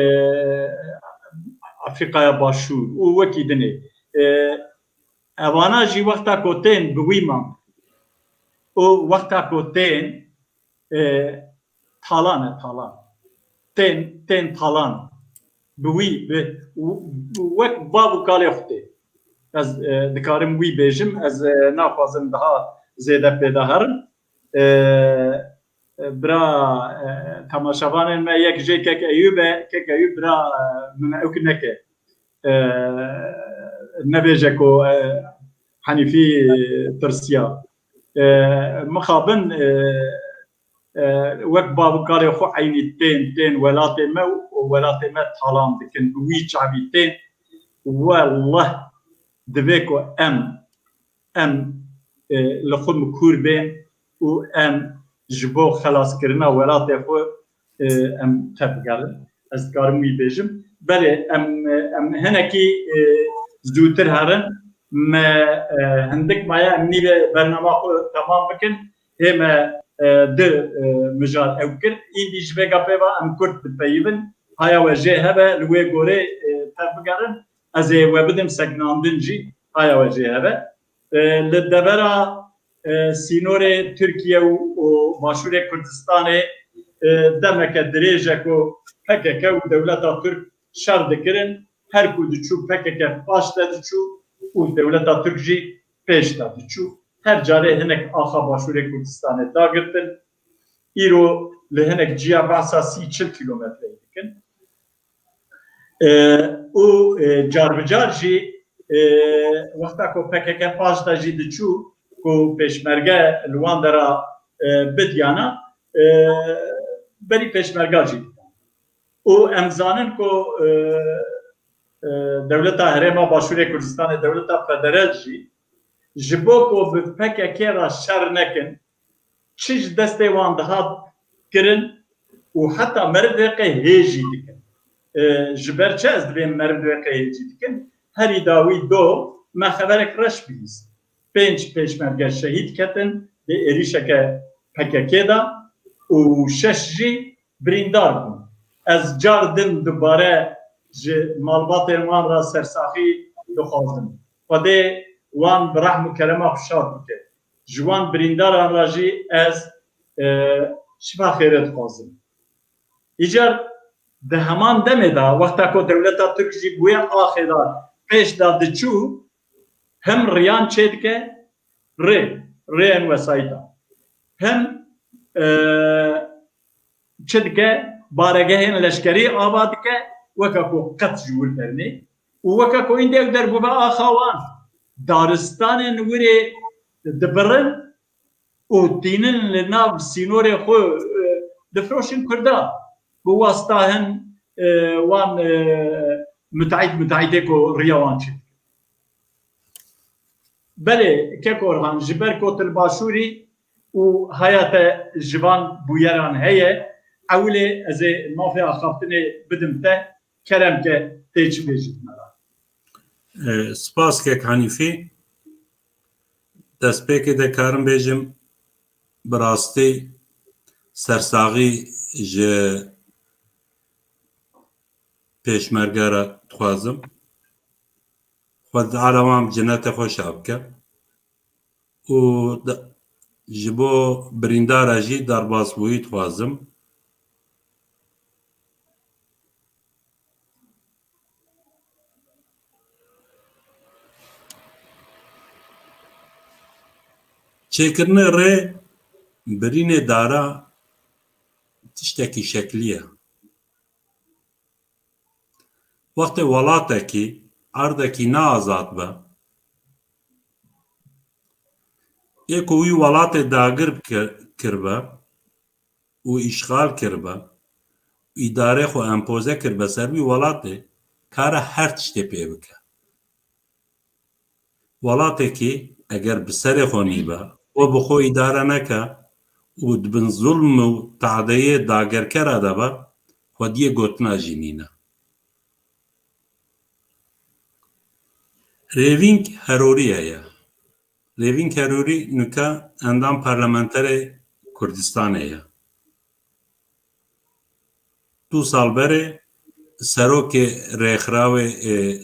Afrîkaya Başûr û wekî dinê. E, evana jî wexta ku tên bi wî man û wexta ku tên, e, talan e, talan. Tên, tên talan. Bi wî, bi, wek bav û kalê xwe tê. Ez, e, dikarim wî bêjim, ez, e, naxwazim daha zêde pê de herim. E, e, bira, e, temaşevanên me yek jê Kek Eyûb e, Kek Eyûb bira, e, min ewk neke. E, nebêje ku, e, Henîfî tirsiya. E, mixabin, e, e, wek bav û kalê xwe eynî tên, tên welatê me û welatê me talan dikin. Bi wî çavî tên, wellah divê ku em, em, e, li xwe mikûr bên û em ji bo xelaskirina welatê xwe, e, em tevgerin. Ez dikarim wî bêjim. Belê, em, em hinekî, e, zûtir herin. Me, e, hindik maye em nîvê bernama xwe temam bikin. Hê me e, di, e, mijar ew kir. Îndî ji vê gapê ve em Kurd dipeyivin. Haya we jê hebe, li wê gorê, e, tev bigerin. Ez ê we bidim sekinandin jî. Haya we jê hebe. E, li devera, e, sînorê Tirkiye û, û Başûrê Kurdistanê, e, demeke dirêj e ku P K K û dewleta Tirk şer dikirin. Her ku diçû P K K paş de diçû û dewleta Tirk jî pêş de diçû. Her carê hinek axa Başûrê Kurdistanê dagirtin. Îro li hinek ciya behsa sî çil kîlometreyê dikin. E, û, e, car bi car jî, e, wexta ku P K K paş de jî diçû ku pêşmerge li wan dera, e, bidiyana, e, berî pêşmerga jî didan. Û em zanin ku, e, e, dewleta Herêma Başûrê Kurdistanê, dewleta federal jî ji bo ku bi P K K re şer nekin, çi ji destê wan dihat kirin û heta meriv vê qê hê jî dikin. E, ji ber çi ez dibêm meriv vê qê hê jî dikin? Herî dawî do me xeberek reş bihîst. Pênc pêşmerge şehîd ketin di êrîşeke P K K de û şeş jî birîndar bûn. Ez car din dubare ji malbatên wan re sersaxî dixwazim. Xwedê wan bi rehm û kerema xwe şad bike. Ji wan birîndaran re jî ez, e, şifa xêrê dixwazim. Îcar di heman demê de, wexta ku dewleta Tirk jî bi wê axê de pêş de diçû, hem riyan çêdike, rê, rêyên wesayîta, hem, e, çi dike, baregehên leşkerî ava dike, weke ku qet ji wir dernê û weke ku îndê ew derbûbe axa wan, daristanên wirê dibirin û tînin li nav sînorê xwe, e, difiroşin Kurda. Bi wasta hin, e, wan, e, müteahhit, müteahhitê ku riya wan çêdikin. Belê, kek Orhan, ji ber ku tu li başûrî û haya te ji van bûyeran heye, ewilê ez ê mafê axaftinê bidim te, kerem ke tê çi bêjî me re. E, spas kek Hanîfî. Destpêkê de karim bêjim, bi rastî sersaxî ji pêşmerge re dixwazim. Xwedê Teala wan bi cenetê xweşa bike. Û da-, ji bo birîndara jî derbasbûyî dixwazim. Çêkirinê rê birînê dara tiştekî şeklî ye. Wextê welatekî, erdekî ne azad be, ê ku wî welatê dagir kir-, kiribe û îşxal kiribe, îdarê xwe empoze kiribe ser wî welatê, kare her tiştê pê bike. Welatekî eger bi serê xwe nîbe, xwe bi xwe îdare neke û di bin zulm û tadeyê dagerkera de be, xwediyê gotina jî nîne. Rêvîng Herorî heye. Rêvîng Herorî nuke endam parlamenterê Kurdistanê ye. Du sal berê serokê rêxirawê, e,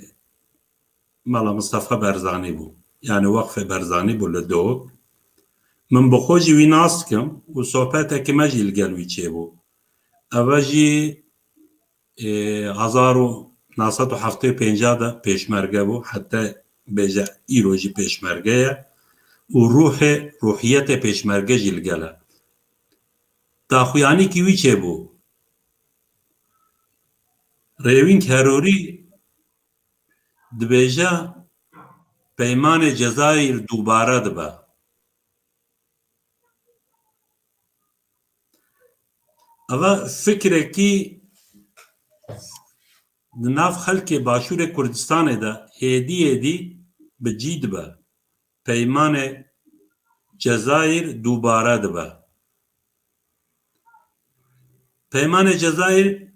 Mela Mistefa Barzanî bû. Yani Waqfê Barzanî bû li Dihok. Min bi xwe jî wî nas dikim û sohbetekî me jî li gel wî çêbû. Ev jî, e, hezar û neh sed û heftê û pênc de pêşmerge bû, heta bêje îro jî pêşmerge ye û ruhê, ruhiyetê pêşmerge jî li gel e. Daxuyanîkî wî çêbû. Rêvîng Herorî dibêje, Peymanê Cezayir dubare dibe. Eva fikrekî di nav xelkê Başûrê Kurdistanê de hêdî hêdî bi cî dibe. Peymanê Cezayir dubare dibe. Peymanê Cezayir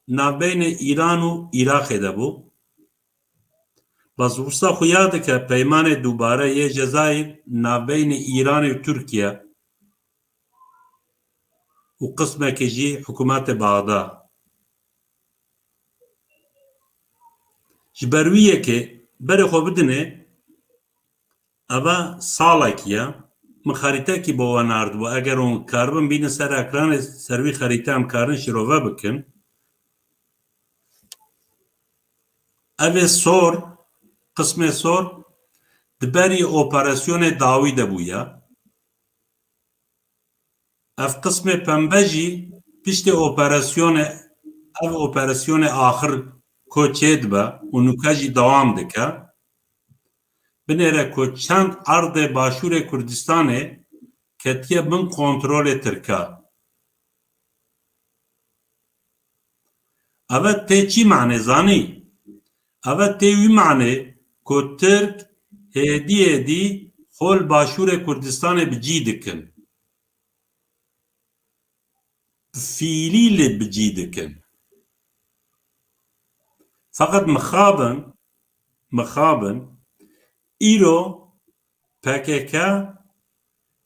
navbeynê Îran û Iraqê de bû. Bes wisa xuya dike peymanê dubare yê Cezayir navbeynê Îranê û Tirkiye û qismekê jî hikûmetê Baxda. Ji ber wî yekê berê xwe bidinê, eva salekî ye. Min xerîtekî bo we nardibû. Eger hûn karibin bînin ser ekranê, ser wî xerîte em karin şîrove bikin. Ev ê sor, qismê sor, di berî operasyonê dawî de bûye. Ev qismê pembe jî piştê operasyonê, ev operasyonê axir ku çêdibe û nûke jî dewam dike. Binêre ku çend erdê Başûrê Kurdistanê ketiye bin kontrolê Tirka. Eve tê çi mane zanî? Eve tê wî mane ku Tirk hêdî hêdî xwe li Başûrê Kurdistanê bi cî dikin. Bi fiîlî lê bi cî dikin. Feqet mixabin, mixabin, îro P K K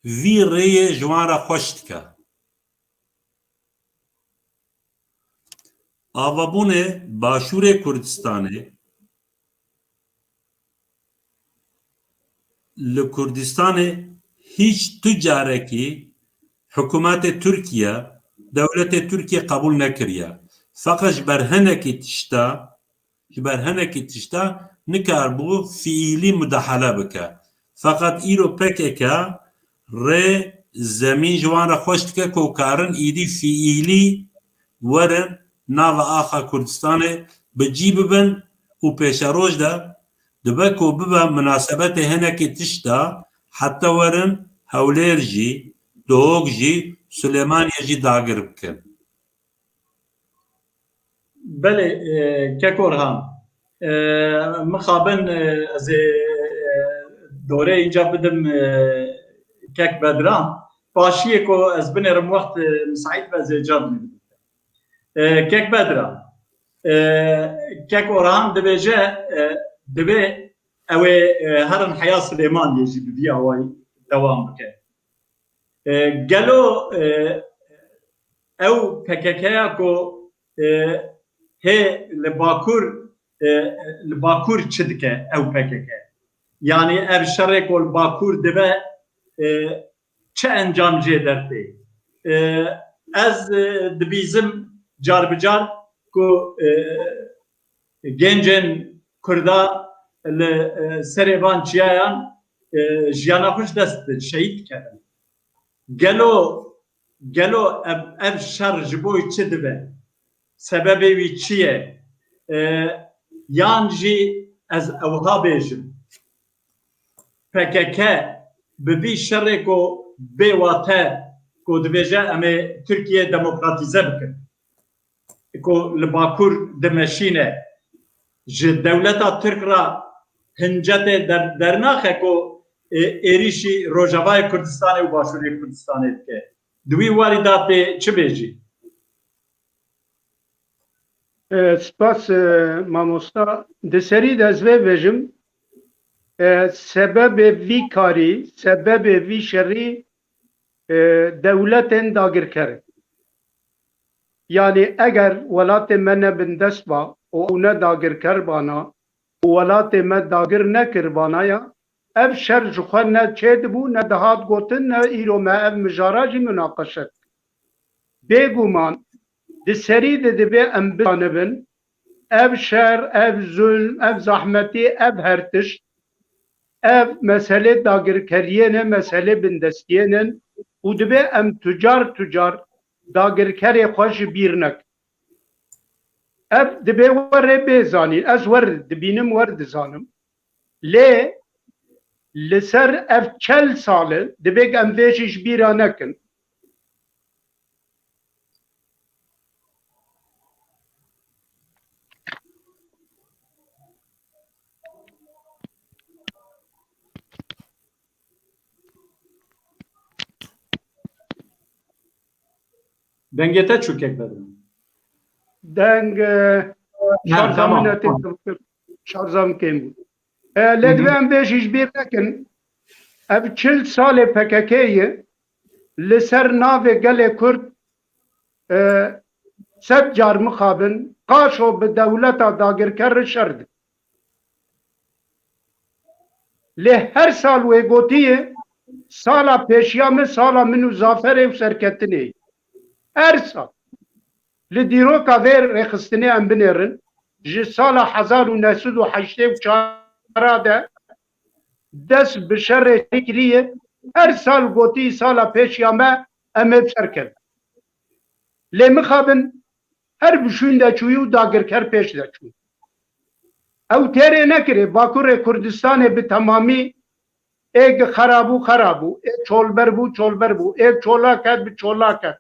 vî rêyê ji wan re xweş dike. Avabûnê Başûrê Kurdistanê, li Kurdistanê hîç tu carekî hikûmetê Tirkiye, dewletê Tirkiye qebûl nekiriye. Feqet ji ber hinekî tişta, ji ber hinekî tişta nikaribû fiîlî mudahale bike. Feqet îro P K K rê zemîn ji wan re xweş dike ku karin îdî fiîlî werin nava axa Kurdistanê bi cî bibin û pêşeroj de dibe ku bibe minasebetê hinekî tişta heta werin Hewlêr jî, Duhok jî, Silêmaniye jî dagir bikin. Belê, e, kek Orhan. E, mixabin, e, ez ê, e, dorê înca bidim, e, kek Bedran. Paşiyê ku ez binêrim wext, e, misaît be ez ê cem bidim. E, kek Bedran. E, kek Orhan dibêje, e, divê ew ê, e, herin heya Silêmaniyê jî bi vî awayî dewam bike. E, gelo, e, ew P K K ya ku, e, hê li Bakur, e, li Bakur çi dike ew P K K? Yanî ev şerê ku li Bakur dibe, e, çi encam jê dertê? E, ez, e, dibîzim car bi car ku, e, gencên Kurda li, e, serê van çiyayan, e, jiyana xwe ji dest didin, şehîd dikevin. Gelo, gelo ev, ev şer ji bo çi dibe? Sebebê wî çi ye? E, yan jî ez ewha bêjim, P K K bi vî şerê ku bê wate ku dibêje em ê Tirkiye demokratîze bikin, ku li Bakur dimeşîne, ji dewleta Tirk re hincetê der-, dernaxe ku, e, êrîşî Rojavayê Kurdistanê û Başûrê Kurdistanê dike. Di wî warî de tê çi bêjî? E, spas, e, mamosta. Di serî de ez vê bêjim, e, sebebê vî karî, sebebê vî şerî, e, dewletên dagirker in. Yanî eger welatê me ne bindest ba û ew ne dagirker bana û welatê me dagir nekiribana ya, ev şer ji xwe ne çêdibû, ne dihat gotin, ne îro me ev mijara jî munaqeşe dikin. Bêguman di serî de divê em bizanibin, ev şer, ev zulm, ev zahmetî, ev her tişt, ev meselê dagirkeriyê ne, meselê bindestiyê ne û divê em tucar tucar dagirkerê xwe ji bîr nekin. Ev divê we rê bê zanîn. Ez wer dibînim, wer dizanim. Lê li ser ev çel sal e, divê em vê jî ji bîra nekin. Dengê te çû kek Bedran. Deng, e, Ha, şarja tamam, min ne tamam. Têkil kir. Şarja min kêm bû. E, lê Hı hı. Divê em vê jî ji bîr nekin. Ev çil salê P K K ye li ser navê gelê Kurd e, sed car mixabin, qaşo bi dewleta dagirker re şer dikin. Lê her sal wê gotiye, sala pêşiya min, sala min û zaferê û serketinê ye. Her sal. Li dîroka vê rêxistinê em binêrin, ji sala hezar û neh sed û heştê û çar de dest bi şerê kiriye, her sal gotî sala pêşiya me em ê bi ser kevin. Lê mixabin her bi şûn de çûyî û dagirker pêş de çûn. Ew têrê nekirê, Bakurê Kurdistanê bi temamî êk xera bû, xera bû, ê çolber bû, çolber bû, ê çolak ket, bi çolak ket.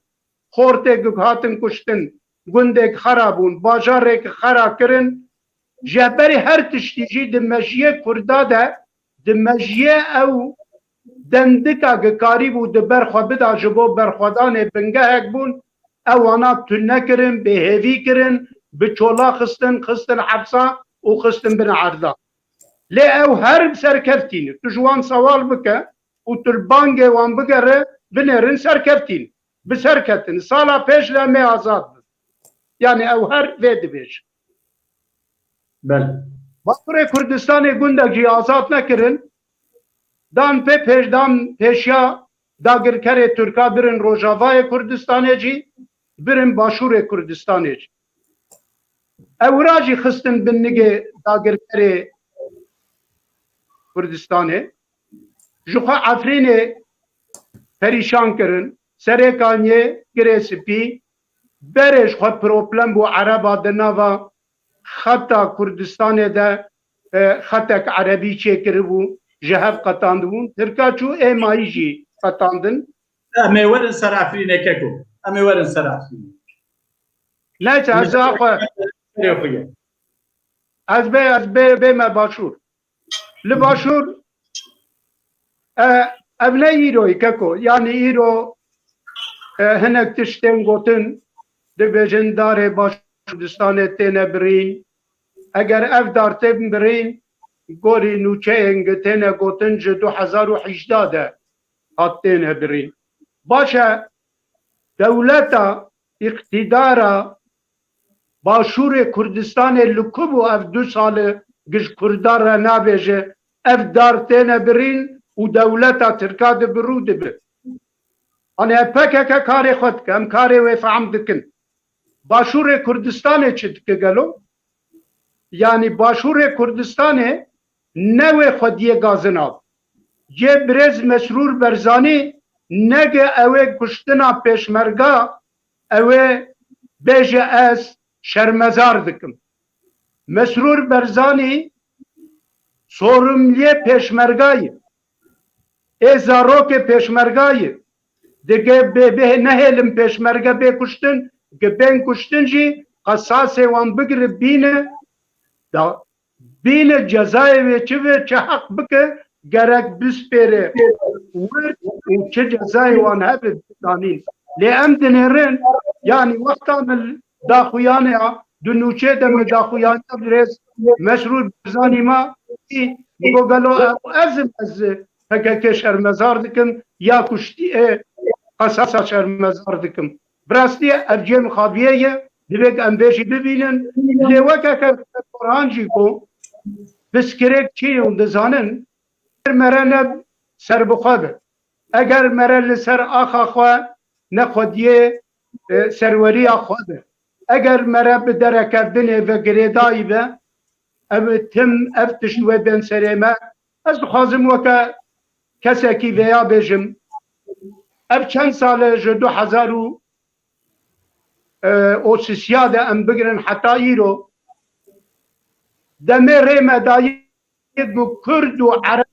Xortêk hatin kuştin, gundêk xera bûn, bajarêk xera kirin. Ji hevberî her tiştî jî di mejiyê Kurda de, di mejiyê ew dendika gi karîbû di ber xwe bida ji bo berxwedanê bingehek bûn, ew wana tune kirin, bêhêvî kirin, bi çola xistin, xistin hepsa û xistin bin erda. Lê ew her serkeftî ne. Tu ji wan sewal bike û tu li bangê wan bigere, binêrin serkeftî ne. Bi ser ketin. Sala pêş de em ê azad bin. Yani ew her vê dibêjin. Belê. Bakurê Kurdistanê gundek jî azad nekirin. Dan pê pêş, dan pêşiya dagirkerê Tirka birin Rojavayê Kurdistanê jî, birin Başûrê Kurdistanê jî. Ewra jî xistin bin nigê dagirkerê Kurdistanê. Ji xwe Efrînê perîşan kirin. Serê Kaniyê, Girê Spî, berê ji xwe problem bû Ereba di nava xeta Kurdistanê de, e, xetek erebî çêkiribû, ji hev qetandibûn. Tirka çû êmayî jî qetandin. Em ê werin ser Efrînê keko. Em ê werin ser Efrînê. Neyse, ez za xwe. Serê xwe ye. Ez bê, ez bê, bême Başûr. Li Başûr, e, ev ne îroyî keko. Yani îro, e, hinek tişt tên gotin, dibêjin darê Baş Kurdistanê têne birîn. Eger ev dar tên birîn, gorî nûçeyên gi têne gotin ji du hezar û hejdeh de hat têne birîn. Baş e, dewleta, îqtîdara Başûrê Kurdistanê li ku bû ev du sali giş Kurdan re nabêje, ev dar têne birîn û dewleta Tirka di bi rû dibi. Hani P K K karê xwe dike, em karê wê fehm dikin. Başûrê Kurdistanê çi dike gelo? Yani Başûrê Kurdistanê ne wê xwediyê gazina. Cê birêz Mesrûr Berzanî nege ew ê kuştina pêşmerga, ew ê bêje ez şermezar dikim. Mesrûr Berzanî sorumliyê pêşmerga ye. Ê zarokê pêşmerga ye. Dige bê, bê nehêlin pêşmerge bê kuştin, gi bên kuştin jî qesasê wan bigire bîne. Da bîne cezayê wê çi ve, çi heq bike, gerek bispêre wir û çi cezayê wan hebe bidanîn. Lê em dinêrin, yani wexta min daxuyaniya, di nûçê de min daxuyaniya birêz Mesrûr Barzanî ma, î, min got gelo ew ez im, ez P K K şermezar dikim, ya kuştî ê qesasa şermezar dikim. Bi rastî ev cê mixabiyê ye, divê em vê jî bibînin. Lê weke ke Orhan jî got, piskirêk çi ye hûn dizanin, eger mere ne serbixwe be. Eger mere li ser axa xwe ne xwediyê, e, serweriya xwe be. Eger mere bi derekevdinê ve girêdayî be, ev tim, ev tişt wê bên serê me. Ez dixwazim weke kesekî vêya bêjim. Ev çend sal e ji du hezar û, e, û sisiya de em bigirin heta îro. Demê rê me dayî ku Kurd û Ereb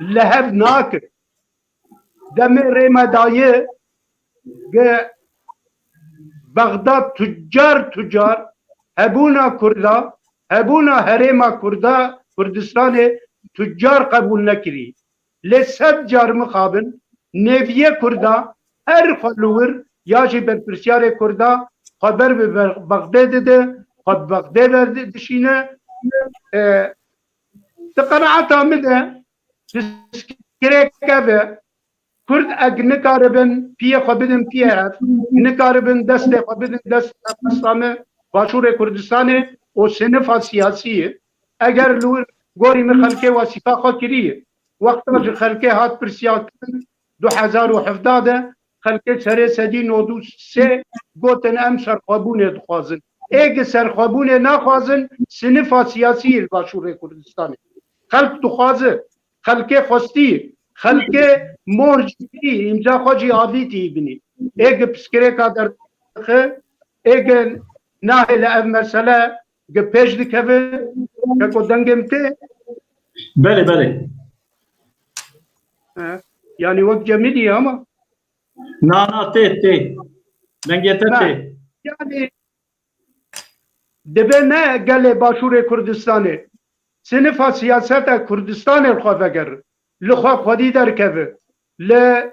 li hev nake. Demê rê me dayî ku Bexdad tucar tucar hebûna Kurda, hebûna herêma Kurda, Kurdistanê tucar qebûl nekirî. Lê sed car mixabin, nêviyê Kurda her xwe li wir ya jî berpirsiyarê Kurda xwe ber bi Be-, Bexdê dide, xwe bi Bexdê ver di-, dişîne. E, di qenaeta min de piskirêk ev e, Kurd eg nikaribin piyê xwe bidin piyê hev, nikaribin destê xwe bidin dest hev, mesela me Başûrê Kurdistanê û sinifa siyasî ye. Eger li wir gorî min xelkê wesîfa xwe kiriye. Wexta ji xelkê hat pirsiya kirin du hezar û hevdeh de, xelkê serê sedî nod û sê gotin em serxwebûnê dixwazin. Ê gi serxwebûnê naxwazin, sinifa siyasî li Başûrê Kurdistanê. Xelk dixwaze, xelkê xwestî, xelkê mor jî tî, îmza xwe jî avîtî binî. Ê gi piskirêka derdixe, ê gi nahêle ev mesele gi pêş dikeve, keko dengê min tê? Belê, belê. He. Yanî wek cemidî ye ama. Na, na, tê, tê. Dengê te Na. tê. Yanî dibe ne gelê Başûrê Kurdistanê, sinifa siyaseta Kurdistanê li xwe vegerin. Li xwe xwedî derkeve. Li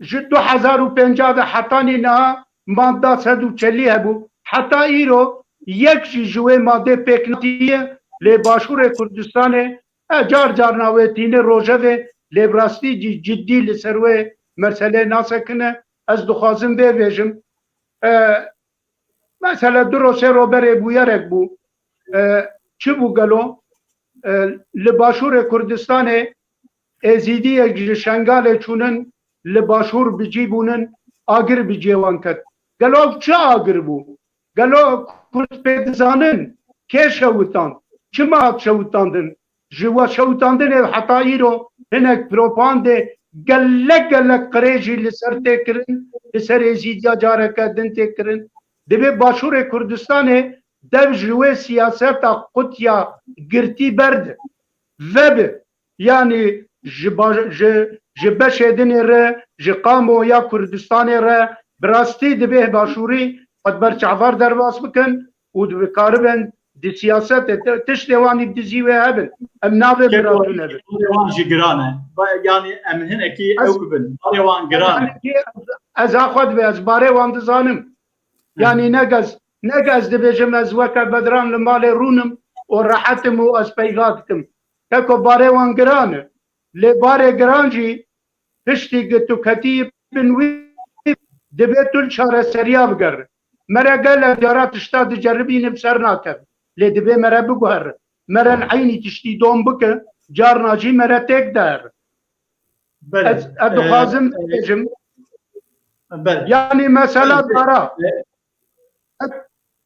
ji du hezar û pêncah de hetanî niha madda sed û çelî hebû. Heta îro yek jî ji wê madê pêk netiye, lê Başûrê Kurdistanê, e, car carna wê tîne rojevê, lê bi rastî jî ciddî li ser wê meselê nasekine. Ez dixwazim vê bêjim. E, Mesela du ro sê ro berê bûyerek bû. E, çi bû gelo? E, li Başûrê Kurdistanê Êzîdiyek ji Şengalê çûnin, li Başûr bi cî bûnin, agir bi cê wan ket. Gelo ew çi agir bû? Gelo Kurd pê dizanin kê şewitand? Çima hat şewitandin? Ji we şewitandinê heta îro hinek propagandê gelek gelek qirêjî li ser tê kirin, li ser Êzîdiya careke din tê kirin. Divê Başûrê Kurdistanê dev ji wê siyaseta qutiya girtî berde. Vebe, yanî ji baş-, ji, ji beşê dinê re, ji kamuoya Kurdistanê re, bi rastî divê Başûrî xwe di ber çavar derbas bikin û dikaribin di siyasetê, ti-, tiştê wanî dizî wê hebin. Em navê Keko, biratû nebin. Barê wan jî giran e. Ba-, yanî em hinekî Ez ew bibin. Barê wan giran e. Hinekî ez, ez a xwe dibê, ez barê wan dizanim. Hı. Yanî ne gez, ne gez dibêjim ez weke Bedran li malê rûnim û rehet im û ez peyva dikim. Keko barê wan giran e. Lê barê giran jî piştî ku tu ketî bin wî, divê tu li çareseriya bigerî. Me re gelek cara tişta diceribîne bi ser nakeve. Lê divê me re biguhere. Me re li eynî tiştî dom bike, carna jî me re têk dihere. Belê. Ez, ez E, dixwazim e, bibêjim. Belê. Yanî mesela Belê. dara. E,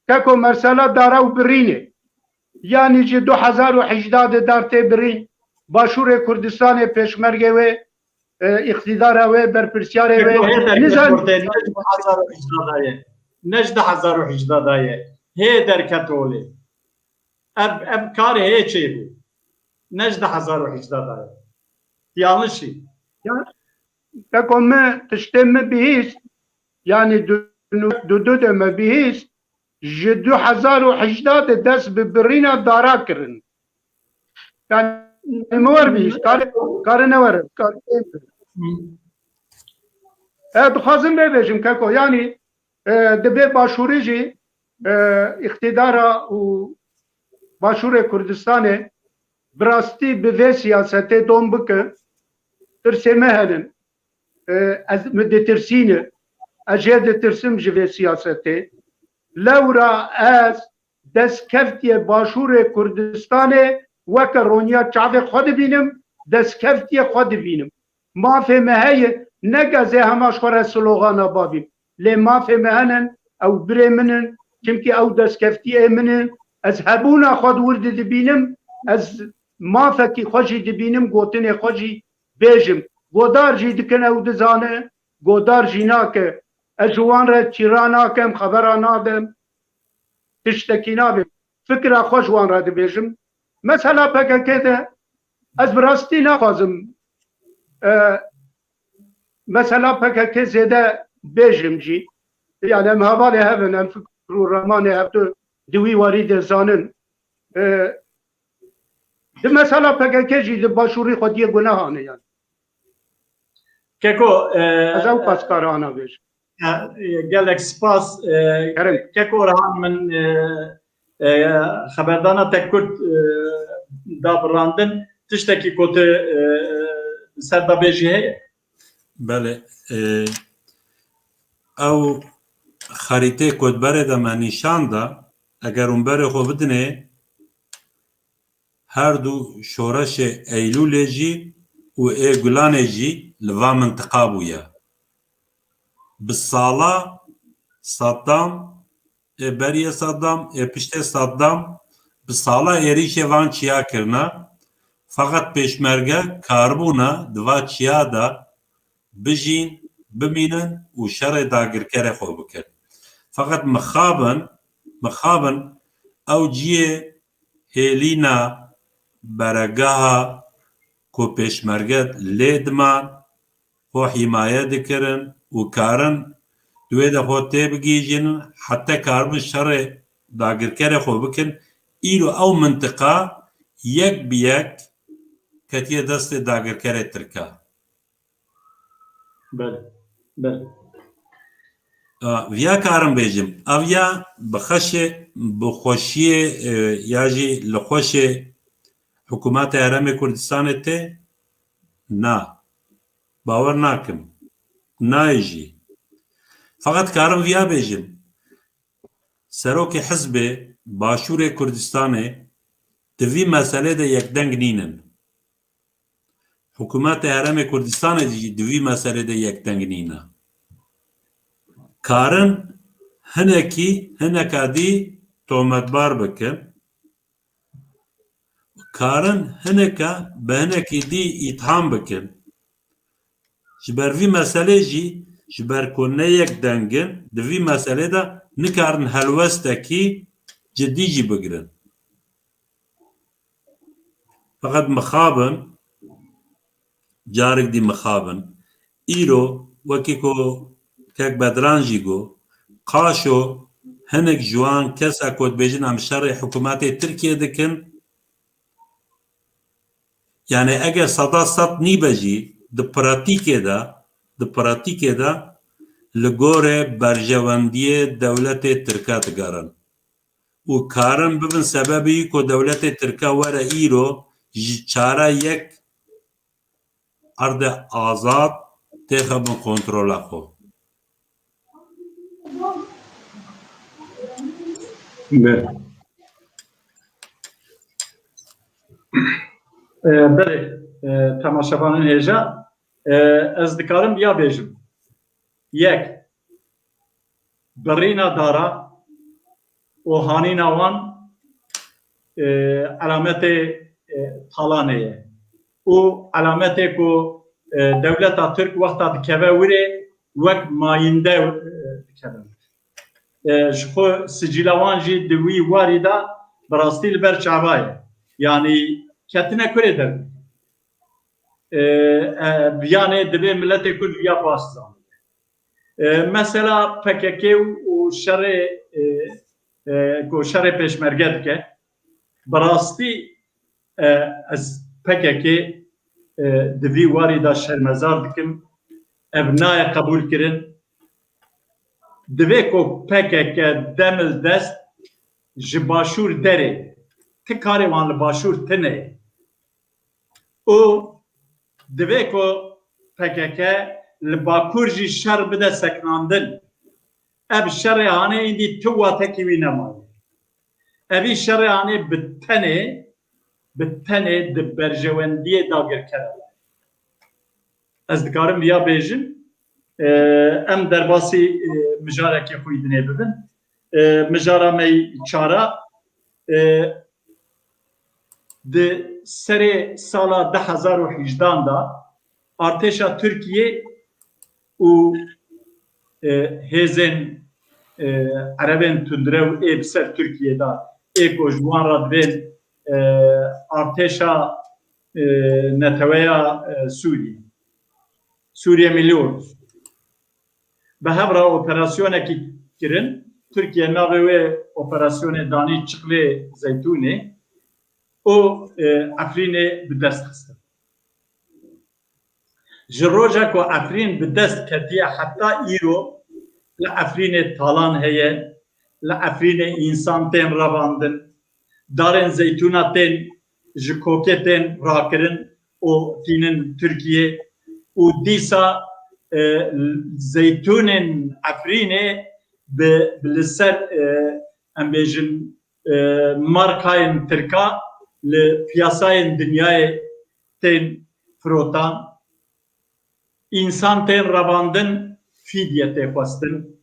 Keko mesela dara û birînê. Yanî ji du hezar û hejdeh de dar tê birîn. Başûrê Kurdistanê pêşmergê wê, e, îqtîdara wê, berpirsiyarê wê. Keko hê derket Nizan ortê, ne ji du hezar û hejdeh de ye. Ne ji du hezar û hejdeh de ye. Hê derket olê. Ev, ev karê hê çêbû. Ne ji du hezar û hejdeh de ye. Yanlış e. Ya, Keko me tiştê me bihîst, yanî du, du, du de me bihîst, ji du hezar û hejdeh de dest bi birîna dara kirin. Yanî me wer bihîst, kare, kare ne were, kare E, dixwazim vê bêjim, Keko, yanî, e, divê Başûrî jî, e, îqtîdara û Başûrê Kurdistanê bi rastî bi vê siyasetê dom bike. Tirsê me henin. E, ez, min ditirsîne. Ez jê ditirsim ji vê siyasetê. Lewra ez destkeftiye Başûrê Kurdistanê weke roniya çavê xwe dibînim, destkeftiye xwe dibînim. Mafê me heye, ne gez ê hema ji xwe re slogana bavîm. Lê mafê me henin, ew birê min in, çimkî ew destkeftiyê min in. Ez hebûna xwe di wir de dibînim, ez mafekî xwe jî dibînim, gotinê xwe jî bêjim. Godar jî dikin ew dizane, godar jî nake. Ez ji wan re çîra nakem, xebera nadim. Tiştekî nabe. Fikra xwe ji wan re dibêjim. Mesela P K K de ez bi rastî naxwazim, e, mesela P K K zêde bêjim jî. Yani em hevalê hev in, em fikr û ramanê hev du di wî warî de zanin. E, di mesela P K K jî li başûrî xwediyê gunehan e yani. Keko, e, Ez ew qas kar ana bêjim. E, gelek spas. E, Kerem. Keko Orhan, min, e, e, xeberdana te kurt, e, da birandin. Tiştekî ku tu, e, ser de bêjî heye? Belê, e, ew xerîtê ku di berê de me nîşan da, eger hûn berê xwe bidinê, her du şoreşê Eylûlê jî û ê Gulanê jî li va mintiqa bûye. Bi sala Saddam, ê beriyê Saddam, ê piştê Saddam, bi sala êrîşê van çiya kirine. Feqet pêşmerge karibûne di va çiya de bijîn, bimînin û şerê dagirkerê xwe bikin. Feqet mixabin, mixabin ew cihê hêlîna beregeha ku pêşmerge lê diman, xwe hîmaye dikirin û karin di wê de xwe têbigihîjînin, heta karibin şerê dagirkerê xwe bikin. Îro ew mintiqa yek bi yek ketiye destê dagirkerê tirka. Belê, belê. A, viya karim bêjim. Ev ya bi xeşê, bi xweşiyê, e, ya jî li xweşê hikûmetê Herêmê Kurdistanê tê? Na. Bawer nakim. Nayê jî. Feqet karim viya bêjim. Serokê hizbê Başûrê Kurdistanê di vî meselê de yekdeng nînin. Hikûmetê Herêmê Kurdistanê jî di vî meselê de yekdeng nîne. Karin hinekî, hineka dî tometbar bikin. Karin hineka bi hinekî dî îtham bikin. Ji ber vî meselê jî, ji ber ku ne yekdeng in, di vî meselê de nikarin helwestekî cidî jî bigirin. Feqet mixabin, carek dî mixabin. Îro, wekî ku kek Bedran jî got, qaşo hinek ji wan kesa ku dibêjin em şerê hikûmetê Tirkiyê dikin, yanî eger seda sed nîbe jî, di pratîkê de, di pratîkê de li gorê berjewendiyê dewletê Tirke digerin. Û karin bibin sebebê ku dewletê Tirke were îro ji çare yek erdê azad têxe bin kontrola xwe. Be. E, belê, e, temaşevanên hêja, e, ez dikarim ya bêjim. Yek, birîna dara û hanîna wan, e, elametê, e, talanê ye. Û elametê ku, e, dewleta Tirk wexta dikeve wirê wek mayînde, e, dikeve. E, ji xwe sicîla wan jî di wî warî de bi rastî li ber çava ye. Yanî ketine kurê dev. E, e, yanê divê miletê Kurd viya baş zanibe. E, mesela P K K û, û şerê, e, e, ku şerê pêşmerge dike, bi rastî, e, ez P K K, e, di vî warî de şermezar dikim. Ev nayê qebûl kirin. Divê ku P K K demil dest ji başûr derê, ti karê wan li başûr tune. Û divê ku P K K li Bakur jî şer bide sekinandin. Ev şerê hanê îndî tu watekî wî nemaye. Evî şerê hanê bi tenê, bi tenê di berjewendiyê dagirkere de. Ez dikarim viya bêjim, e, em derbasî, e, mijarekê xwe yî dinê bibin. E, mijara me yî çara, e, di serê sala du hezar û hejdan de artêşa Tirkiyê û, e, hêzên, e, erebên tundrew ê bi ser Tirkiyê de ê ku ji wan re divên, e, artêşa, e, neteweya, e, Sûriyê, Sûriye Millî Ordusu, bi hev re operasyonekî kirin. Tirkiye navê wê operasyonê danî Çiqlê Zeytûnê û, e, Efrînê bi dest xistin. Ji roja ku Efrîn bi dest ketiye heta îro li Efrînê talan heye, li Efrînê însan tên revandin, darên zeytûna tên ji kokê tên rakirin û tînin Tirkiyê û dîsa e, zeytûnên Efrînê bi, bi li ser, e, em bêjin, e, markayên Tirka li piyasayên dinyayê tên firotan. Însan tên revandin, fîdye tê xwestin.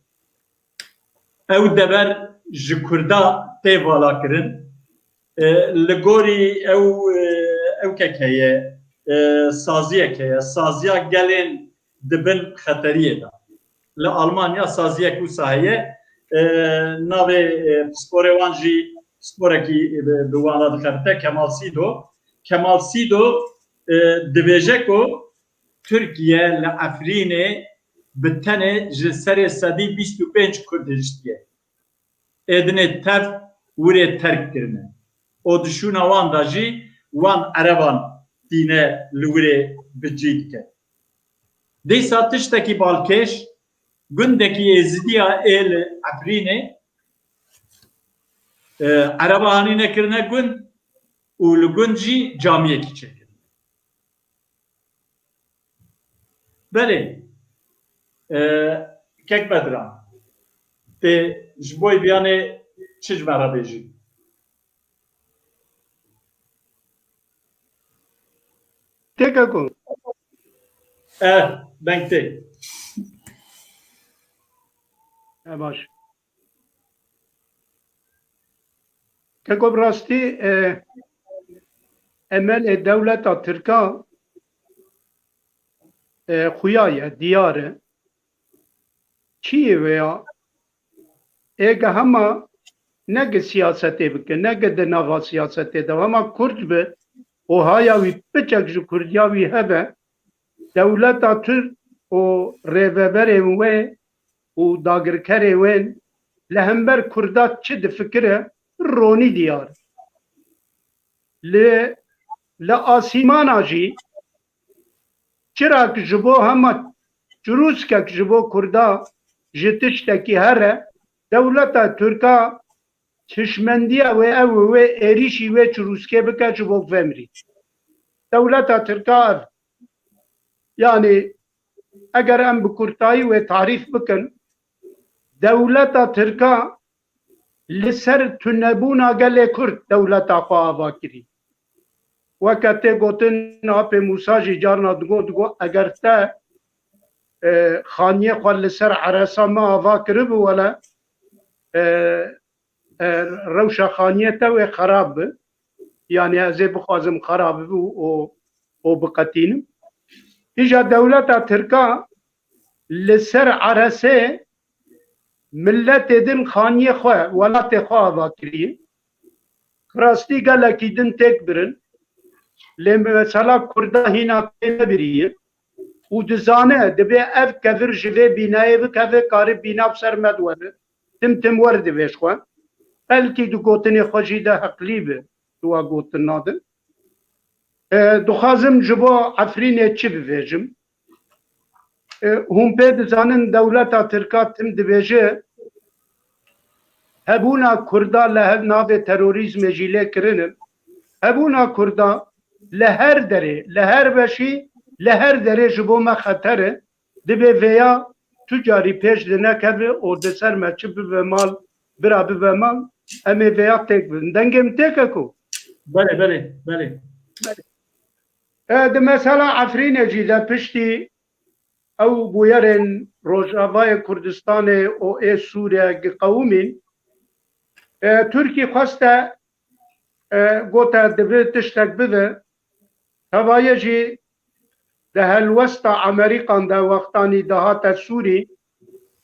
Ew dever ji Kurda tê vala kirin. E, li gorî ew, e, ew kek heye, e, saziyek heye. Saziya gelên di bin xeteriyê de. Li Almanya saziyek wisa heye. E, navê, e, pisporê wan jî pisporekî, e, bi, bi wan re dixebite, Kemal Sîdo. Kemal Sîdo, e, dibêje ku Tirkiye li Efrînê bi tenê ji serê sedî bîst û pênc Kurd hiştiye. Ê dinê tev wirê terk kirine. Û di şûna wan de jî wan ereban tîne li wirê bi cî dike. Dîsa tiştekî balkêş, gundekî Êzidiya ê li Efrînê, e, ereba hanîne kirine gund û li gund jî camiyekî çêkirine. Belê. E, Kek Bedran, tê ji bo biyanê çi ji me re bêjî? Têke ku. E, deng tê. E, baş. Keko bi rastî, e, emelê dewleta Tirka, e, xuya ye, diyar e. Çi yê wê ya? Êge hema ne gi siyasetê bike, ne gi di nava siyasetê de, hema Kurd bi û haya wî piçek ji Kurdiya wî hebe, dewleta Tirk û rêveberên wê û dagirkerê wên li hember Kurda çi difikire, ronî diyar. Li, li asîmana jî çirak ji bo hema çirûskek ji bo Kurda ji tiştekî here, dewleta Tirka hişmendiya wê ew ê wê êrîşî wê çirûskê bike ji bo vemirî. Dewleta Tirka ev. Yanî eger em bi kurtayî wê tarîf bikin, dewleta Tirka li ser tunebûna gelê Kurd dewleta xwe ava kirî. Weke tê gotin, Apê Mûsa jî carna digot, digot, eger te, e, xaniyê xwe li ser eresa me ava kiribû, wele, e, e, rewşa xaniyê te wê xerab bi. Yanî ez ê bixwazim xerab bi û, û, û biqetînim. Îja dewleta Tirka li ser eresê miletê din xaniyê xwe, welatê xwe ava kiriye. Rastî gelekî din têk birin. Lê mesela Kurda hîna tê nebiriye. Û dizane, dibê ev kevir ji vê bînayê bikeve, kare bîna bi ser me diwere. Tim tim wer divê ji xwe. Belkî di gotinê xwe jî de heqlî bi, di wa gotin nadin. E, dixwazim ji bo Efrînê çi bivêjim? E, hûn pê dizanin dewleta Tirka tim dibêje, hebûna Kurda li hev navê terorîzmê jî lê kirinin. Hebûna Kurda li her derê, li her beşî, li her derê ji bo me xeter e. Dibê vêya tu carî pêş dinekeve û di ser me çi bibe mal, bira bibe mal, em ê vêya têk bibin. Dengê min têke ku? Belê, belê, belê. E, di mesela Efrînê jî de piştî ew bûyerên Rojavayê Kurdistanê û ê Sûriyê giqewimîn, e, Tirkî xweste, e, gote dibe tiştek bibe. Tevayê jî di helwesta Amerîkan de wextanî dihate Sûrî,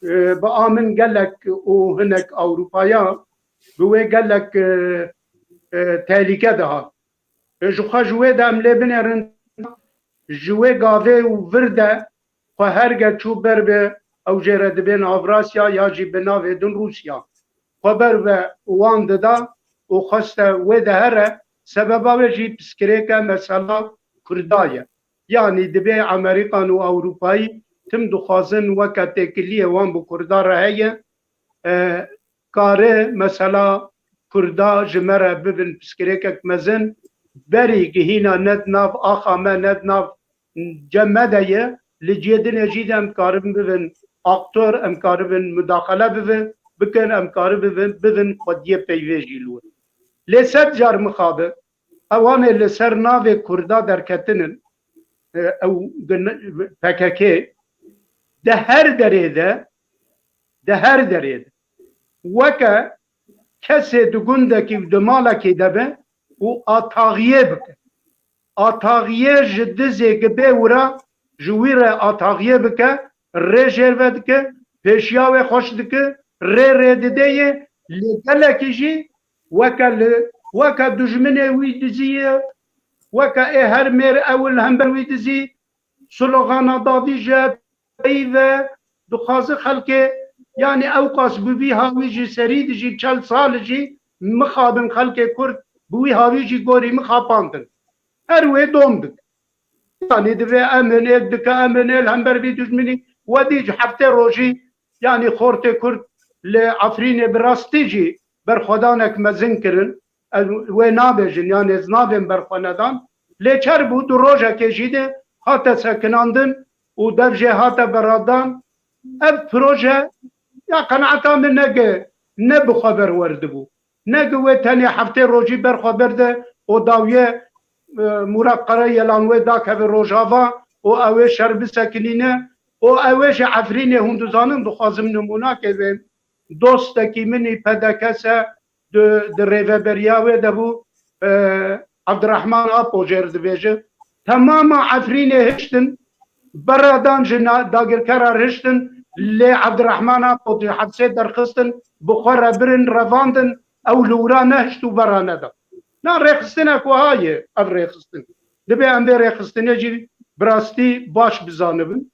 e, bi a min gelek û hinek Ewropaya bi wê gelek, e, e, tehlîke dihat. E, ji xwe ji wê de em lê binêrin, ji wê gavê û vir de xwe her ge çû ber bi ew jê re dibê Navrasya ya jî bi navê din Rûsya. Xwe ber ve wan dida û xweste wê de here, sebeba wê jî piskirêke mesela Kurda ye. Yanî dibê Amerîkan û Ewropayî tim dixwazin weke têkiliyê wan bi Kurda re heye, e, kare mesela Kurda ji me re bibin piskirêkek mezin, berî gihîna ne di nav axa me, ne di nav cem me de ye, li cihê dinê jî de em karibin bibin aktor, em karibin mudaxele bibin, bikin, em karibin bibin xwediyê peyvê jî li wir. Lê sed car mixabin, ewanê li ser navê Kurda derketinin, e, ew gin-, P K K, di her derê de, di her derê de, weke kesê di gundekî û di malekî de be û ataxiyê bike. Ataxiyê ji dizê gi bê wira, ji wî re ataxiyê bike, rê jêr vedike, pêşiya wê xweş dike, rê rê dide yê, lê gelekî jî weke li, weke dijminê wî dizî ye, weke ê her mêr ew li hember wî dizî, slogana davîje, peyve, dixwaze xelkê, yanî ewqas bi vî hawî jî serî dijî çel sal jî mixabin xelkê Kurd bi wî hawî jî gorî mixapandin. Her wê dom dik. Yanî divê em hin êk dike, em hin ê li hember vî dijminî, wedî ji heftê rojî, yanî xortê Kurd li Efrînê bi rastî jî berxwedanek mezin kirin. Ez wê nabêjin, yanî ez navên berxwe nedan. Lê çer bû, du rojekê jî de hate sekinandin û dev jê hate beradan. Ev proje, ya qenaeta min ne ge, ne bi xwe berwerdibû. Ne ge wê tenê heftê rojî berxwe berde û dawiye, e, Murat Karayelan wê dakeve Rojava û ew ê şer bisekinîne û ew ê ji Efrînê hûn dizanin, dixwazim nimûnakê bêm. Dostekî min î P D K se di, di rêveberiya wê de bû, e, Abdurrahman Apo jê re dibêje. Temama Efrînê hiştin, beradan ji na-, dagirkera re hiştin, lê Abdurrahman Apo di hepsê derxistin, bi xwe re birin, revandin, ew li wira nehişt û bera neda. Na rêxistinek wiha ye, ev rêxistin. Divê em vê rêxistinê jî bi rastî baş bizanibin.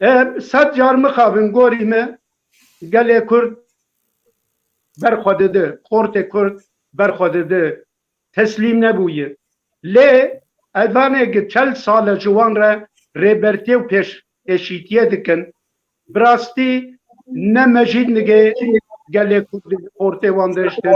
E, sed car mixabin gorî me, gelê Kurd berxwe dide, xortê Kurd berxwe dide, teslîm nebûye. Lê evanê gi çel sal e ji wan re rêbertiyê û pêş, pêşîtiyê dikin. Bi rastî ne mejîd nigê gelê Kurd xortê wan de hiştin,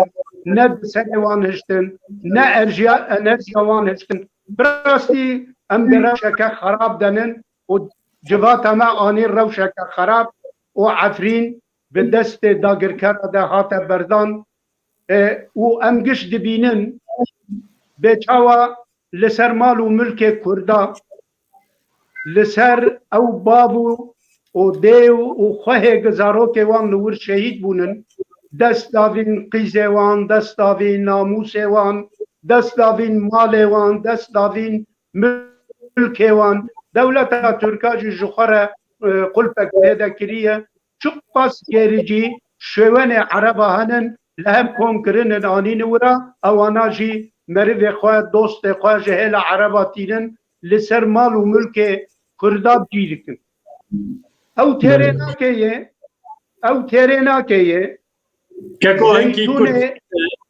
ne di serê wan hiştin, ne erjiya, enerjiya wan hiştin. Bi rastî em di rewşeke xerab de nin û civata me anî rewşeke xerab û Efrîn bi destê dagirkera de hate berdan, e, û em giş dibînin bê çawa li ser mal û milkê Kurda, li ser ew bav û, û dê û, û xwehê gi zarokê wan li wir şehîd bûnin, dest davîn qîzê wan, dest davîn namûsê wan, dest davîn malê wan, dest davîn milkê wan. Dewleta Tirka jî ji xwe re, e, qulpek tê de kiriye. Çiqas gêricî şêwenê Ereba henin, li hev kom kirinin, anîne wira, ewana jî merivê xwe, dostê xwe ji hêla Ereba tînin, li ser mal û milkê Kurda cî dikin. Ew têrê Belê. nake ye, ew têrê nake ye. Keko, hinkî Zeytûnê Kurd, e,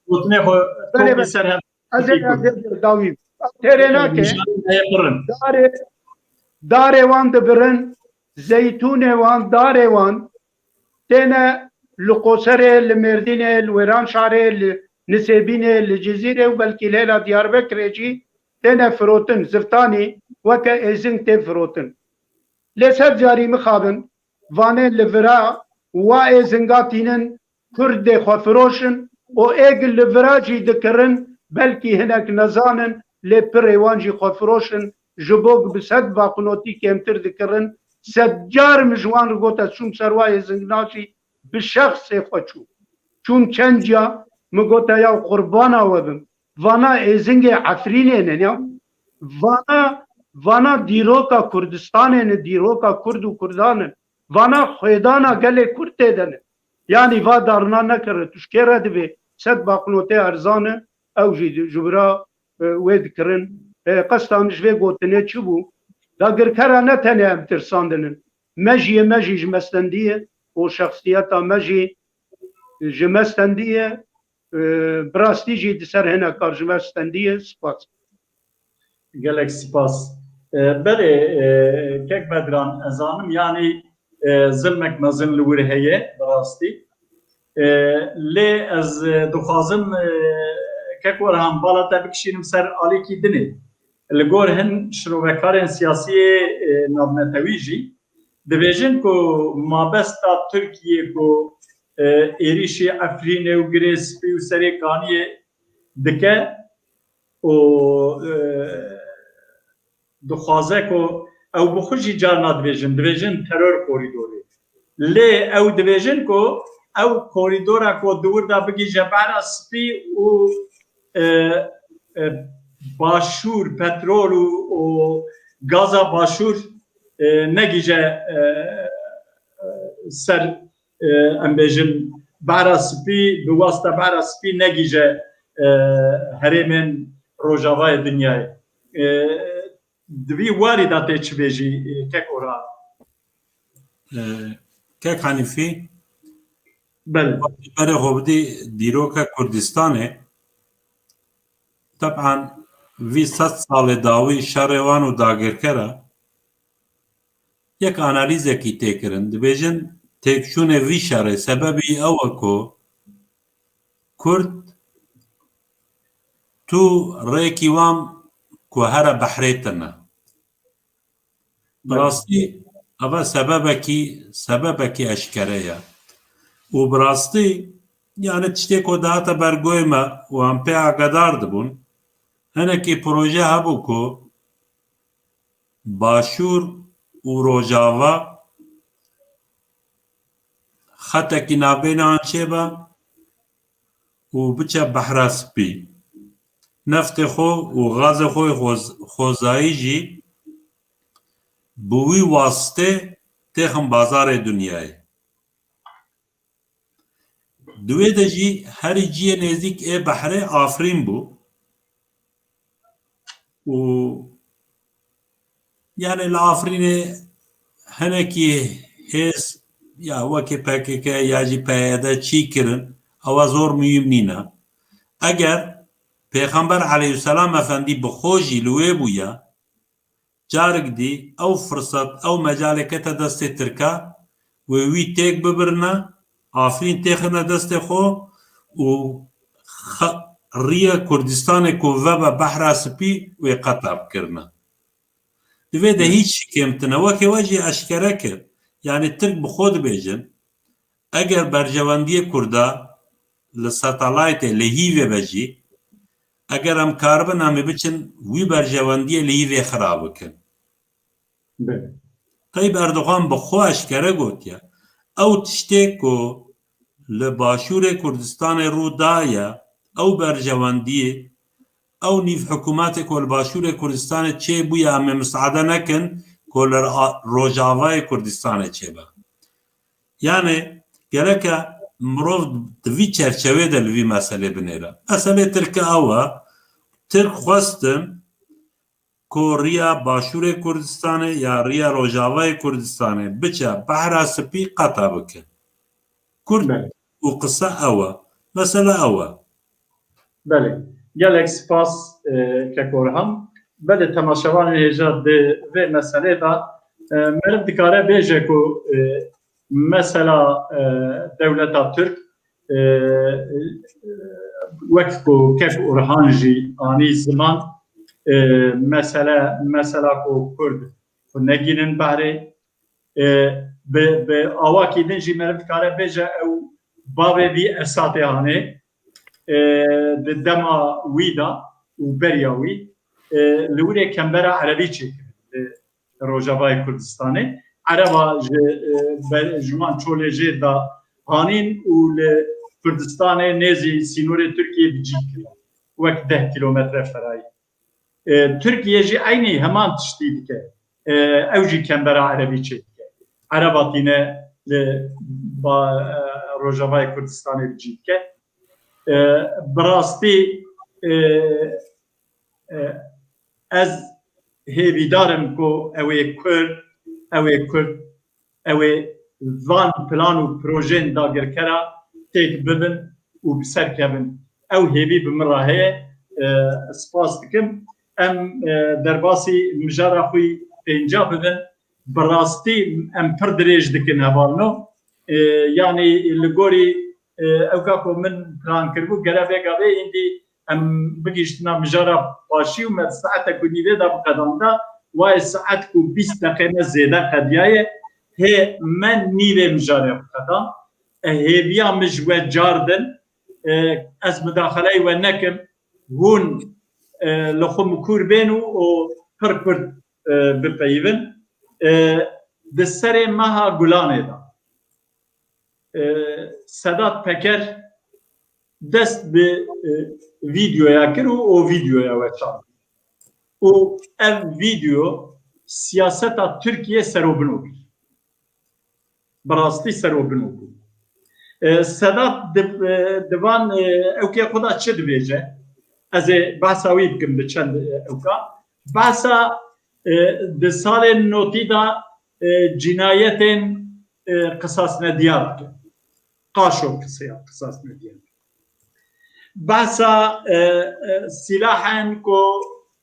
gotinê xwe Belê, top li belê. ser hev Ez ê, hinkî ez Kurd. ê dawî. Ew têrê nake. Nîşanî heye birin. Darê, darê wan dibirin, zeytûnê wan, darê wan têne li Qoserê, li Mêrdînê, li Wêranşarê, li Nisêbînê, li Cizîrê û belkî li hêla Diyarbekirê jî têne firotin, ziftanî weke êzing tê firotin. Lê sed carî mixabin, vanê li vira wa êzinga tînin, Kurdê xwefiroş in û êg li vira jî dikirin, belkî hinek nezanin, lê pirê wan jî xwefiroş in, ji bo bi sed baqunotî kêmtir dikirin. Sed car min ji wan re got, ez çûm ser wa êzingna jî bi şexsê xwe çûm. Çûm çend ca, min got, ya qurbana we bim. Vana êzingê Efrînê ne ya. Vana, vana dîroka Kurdistanê ne, dîroka Kurd û Kurdan in. Vana xwêdana gelê Kurd tê de ne. Yanî va darna nekire, tu ji kê re dibê sed baqnotê erzan e, ew jî di-, ji bira, e, wê dikirin. E, qesta min ji vê gotinê çi bû? Dagirkera ne tenê em tirsandin in. Me jî ye, me jî ji me stendî ye û şexsiyeta me jî ji me stendî ye. E, bi rastî jî di ser hinek kar ji me stendî ye. Spas. Gelek spas. E, belê, e, kek Bedran, ez zanim, yanî, e, zilmek mezin li wir heye, bi rastî. E, lê ez, e, dixwazim, e, kek Orhan, bala te bikişînim ser alîkî dinê. Li gor hin şirovekarên siyasiyê, e, navnetewî jî dibêjin ku mabesta Tirkiyê ku, e, êrîşî Efrînê û Girê Spî û Serê Kaniyê dike û, e, dixwaze ku ew bi xwe jî carna dibêjin, dibêjin teror korîdorê. Lê ew dibêjin ku ew korîdora ku di wir de bigihîje Behra Spî û, e, e, Başûr, petrol û, û gaza Başûr, e, negihîje, e, e, ser, e, em bêjin Behra Spî, bi wasta Behra Spî negihîje, e, herêmên Rojavayê dinyayê. E, Di vî warî de tê çi bêjî, e, kek Orhan? E, kek Hanîfî, Belê. Berê xwe bidî dîroka Kurdistanê. Teban vî sed salê dawî şerê wan û dagirkera yek analîzekî tê kirin. Dibêjin têkçûnê vî şerê sebebî ew e ku Kurd tu rêkî wan ku here behrê tine. Bi rastî eva sebebekî, sebebekî eşkere ye. Û bi rastî, yani tiştê ku dihate ber guhê me û em pê agadar dibûn, hinekî proje hebû ku Başûr û Rojava xetekî navbeyna wan çêbe û biçe Behra Spî. Neftê xwe û gazê xwe xwez-, xwezayî jî bi wî wastê têxin bazarê dinyayê. Di wê de jî herî cihê nêzîk ê behrê Afrîn bû û yani li Afrînê hinekî hêz ya wekî P K K ya jî P Y D çî kirin, ewa zor muhîm nîne. Eger Pêxember aleyhisselam efendî bi xwe jî li wê bûya, Carik dî ew firsat, ew mecalê kete destê Tirka, wê wî têk bibirine, Afrîn têxine destê xwe û xe-, riya Kurdistanê ku vebe Behra Spî wê qeta bikirine. Di vê de hîç şikêm tine. Wekê we jî eşkere kir. Yani Tirk bi xwe dibêjin, Eger berjewendiyê Kurda li satelaytê, li hîvê be jî, eger em karibin, em ê biçin wî berjewendiyê li hîvê xira bikin. Belê. Tayyip Erdogan bi xwe eşkere gotiye, ew tiştê ku li Başûrê Kurdistanê rû daye, ew berjewendiyê, ew nîv hikûmetê ku li Başûrê Kurdistanê çêbûye, em ê misaade nekin ku li Ra-, Rojavayê Kurdistanê çêbe. Yani gereke mirov di vî çerçevê de li vî meselê binêre. Meselê Tirk ew e, Tirk xwestin ku riya Başûrê Kurdistanê ya riya Rojavayê Kurdistanê biçe Behra Spî qeta bike. Kurt Belê. û qise ew e. Mesele ew e. Belê. Gelek spas, e, kek Orhan. Belê temaşevanên hêja di vê meselê de, e, meriv dikare bêje ku, e, mesela, e, dewleta Tirk, e, e, wek ku kek Orhan jî anî ziman, e, mesele, mesela ku Kurd xwe negînin behrê, e, bi, bi awakî din jî meriv dikare bêje ew bavê vî Esatê Hanê, e, di dema wî de û beriya wî, e, li wirê kembera erebî çêkirin li Rojavayê Kurdistanê. Ereba ji, e, be-, ji wan çolê jê da hanîn û li Kurdistanê nêzî sînorê Tirkiyê bi cî kirin. Wek deh kîlometre ferayî. E, Tirkiye jî eynî heman tiştî dike. E, ew jî kembera erebî çêdike. Ereba tîne li ba-, e, Rojavayê Kurdistanê bi cî dike. E, bi rastî, e, e, ez hêvîdar im ku ew ê Kurd, ew ê Kurd ew ê van plan û projeyên dagirkera têk bibin û bi ser kevin. Ew hêvî bi min re heye. E, spas dikim. Em, e, derbasî mijara xwe yî pênca bibin. Bi rastî em pir dirêj dikin hevalno. E, yanî li gorî, e, ewka ku min plan kiribû, gere vêga vê îndî em bigihîştina mijara paşî û me di saetek û nîvê de biqedanda, wayê saet ku bîst deqê me zêde qediyaye, hê me nîvê mijarê biqedan. E, hêviya min ji we cardin, e, ez mudaxeleyê we nekim, hûn, e, li xwe mikûr bên û, û pir kurt, e, bipeyivin. E, di serê meha Gulanê de, e, Sedat Peker dest bi, e, vîdeoya kir û o vîdeoya weşand. Û ev vîdeo siyaseta Tirkiyê serobino kir. Bi rastî serobino bû. E, Sedat di, e, di van, e, ewkê xwe de çi dibêje? Ez ê behsa wî bikim bi çend, e, ewka. Behsa, e, di salên notî de, e, cînayetên, e, qisasnediyar dike. Qaşo qisaya qisasnediyar. Behsa, e, e, sîlahên ku,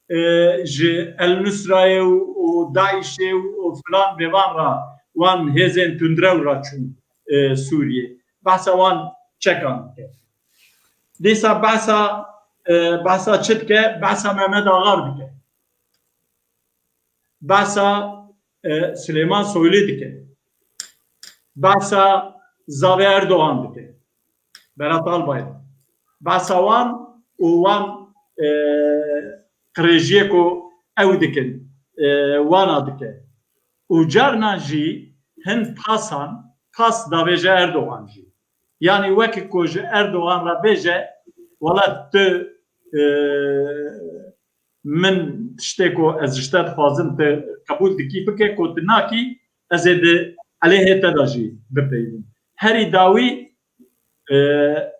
e, ji El Nusrayê û, û DAIŞê û, û filan bêvan re wan hêzên tundrew re çûn, e, Sûriyê. Behsa wan çekan dike. Dîsa behsa, e, behsa çi dike? Behsa Mehmet Agar dike. Behsa, e, Silêman Soylî dike. Behsa zavê Erdogan dike. Berat Albayrak. Behsa wan û wan, e, qirêjiyê ku ew dikin, e, wana dike. Û carnan jî hin pasan, pas davêje Erdogan jî. Yanî wekî ku ji Erdogan re bêje, wela tu, e, min tiştê ku ez ji te dixwazim, tu qebûl dikî bike, ku tu nakî, ez ê di aleyhê te de jî bipeyivim. Herî dawî, e,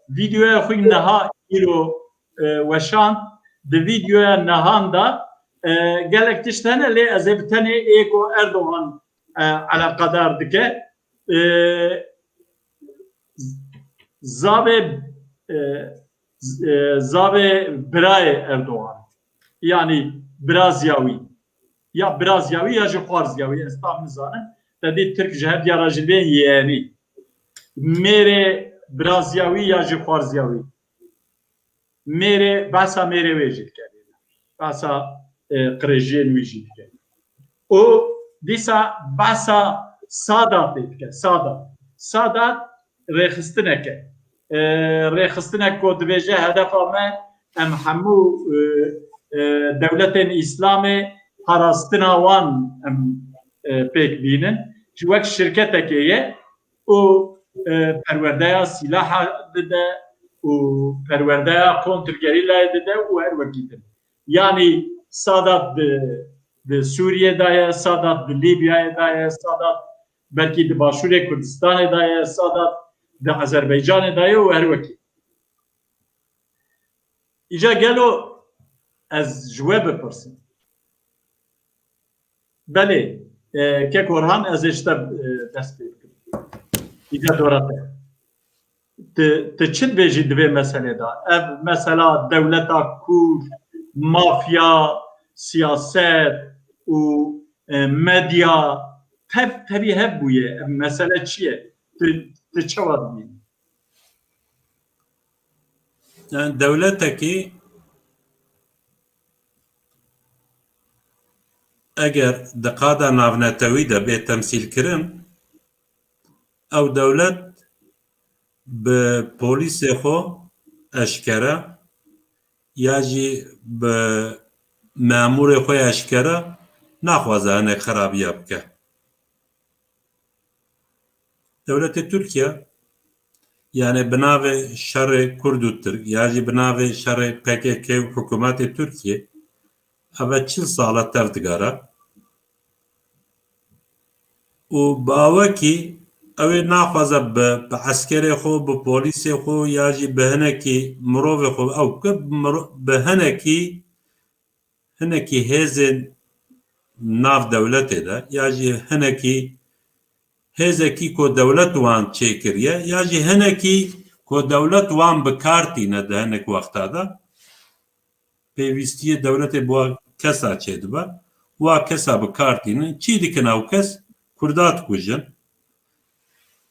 vîdeoya xwe niha îro, e, weşand, di vîdeoya nihan de, e, gelek tişt hene, lê ez ê bi tenê ê ku Erdogan, e, eleqedar dike, e, zavê, e, z-, e, zavê birayê Erdogan. Yanî birazya wî. Ya birazya wî ya jî xwarzya wî. Ez tam nizanim. Te dî Tirk ji hev diya re jî bên yeğeni. Mêrê birazya wî ya jî xwarzya wî. Mêrê, behsa mêrê wê jî dike. Behsa, e, qirêjiyên wî jî dike. Û dîsa behsa Sadatê dike. Sadat. Sadat rêxistinek e. E, rêxistinek ku dibêje hedefa me em hemû, e, e, dewletên Îslamê parastina wan em, e, pêk bînin. Ji wek şirketekê ye û, e, perwerdeya sîlaha dide û perwerdeya kontrgerîlayê dide û her wekî din. Yanî Sadat di, di Sûriyê de ye, Sadat di Lîbyayê de ye, Sadat belkî di Başûrê Kurdistanê de ye, Sadat di Azerbaycanê de ye û her wekî. Îca gelo ez ji we bipirsim. Belê, e, kek Orhan, ez ê ji te, e, dest pê bikim. Îca dora te. Ti, ti çi dibêjî di vê meselê de? Ev mesela dewleta kûr, mafya, siyaset û, e, medya tev, tevî hev bûye. Ev mesele çi ye? Ti, ti çawa dibînî? Yani dewletekî eger di qada navnetewî de bê temsîlkirin, ew dewlet bi polîsê xwe eşkere ya jî bi memûrê xwe eşkere naxwaze hinek xerabiya bike. Dewletê Tirkiye, yani bi navê şerê Kurd û Tirk, ya jî bi navê şerê P K K û hikûmetê Tirkiye, ev e çil sal e tev digere. Û bi awekî ew ê naxwaze bi, bi eskerê xwe, bi polîsê xwe ya jî bi hinekî mirovê xwe ew bike, bi miro-, bi hinekî, hinekî hêzên nav dewletê de ya jî hinekî hêzekî ku dewlet wan çêkiriye ya jî hinekî ku dewlet wan bi kar tîne di hinek wexta de, pêwîstiyê dewletê bi wa kesa çêdibe, wa kesa bi kar tînin. Çî dikin ew kes? Kurda dikujin.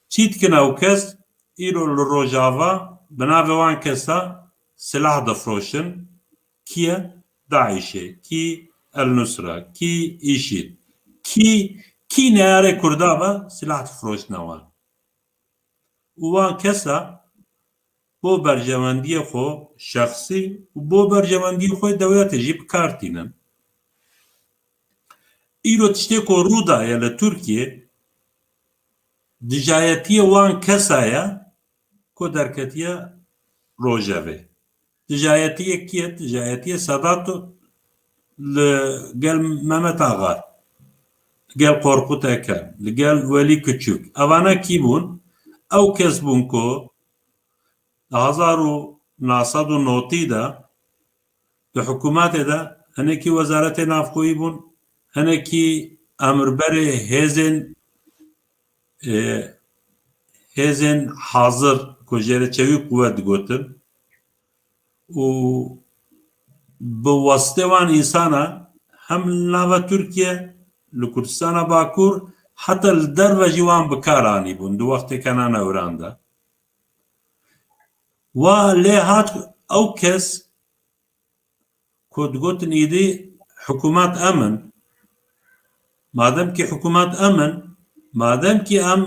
Çî dikin ew kes? Îro li Rojava bi navê wan kesa silah difroşin, kî ye? DAIŞ'ê, kî El Nusra, kî îşîd, kî, kî neyarê Kurda be, silah difroşine wan. Û wan kesa bo berjewendiyê xwe şexsî û bo berjewendiyê xwe dewletê jî bi kar tînin. Îro tiştê ku rû daye li Tirkiyê, dijayetiyê wan kesa ye ku derketiye rojevê. Dijayetiyê kî ye? Dijayetiyê Sedat li gel Mehmet Agar, li gel Korkut Eker, li gel Welî Küçük. Evana kî bûn? Ew kes bûn ku di hezar û neh sed û notî de di hikûmetê de hinekî wezaretê navxweyî bûn, hinekî emirberê hêzên, e, hêzên hazir ku jê re çewî quwet digotin û bi wastê wan însana hem li nava Tirkiye, li Kurdistana Bakur, heta li derve jî wan bi kar anîbûn di wextê Kenan Ewran de. Wa lê hat ew kes ku digotin îdî hikûmet em in. Madem kî hikûmet em in, madem kî em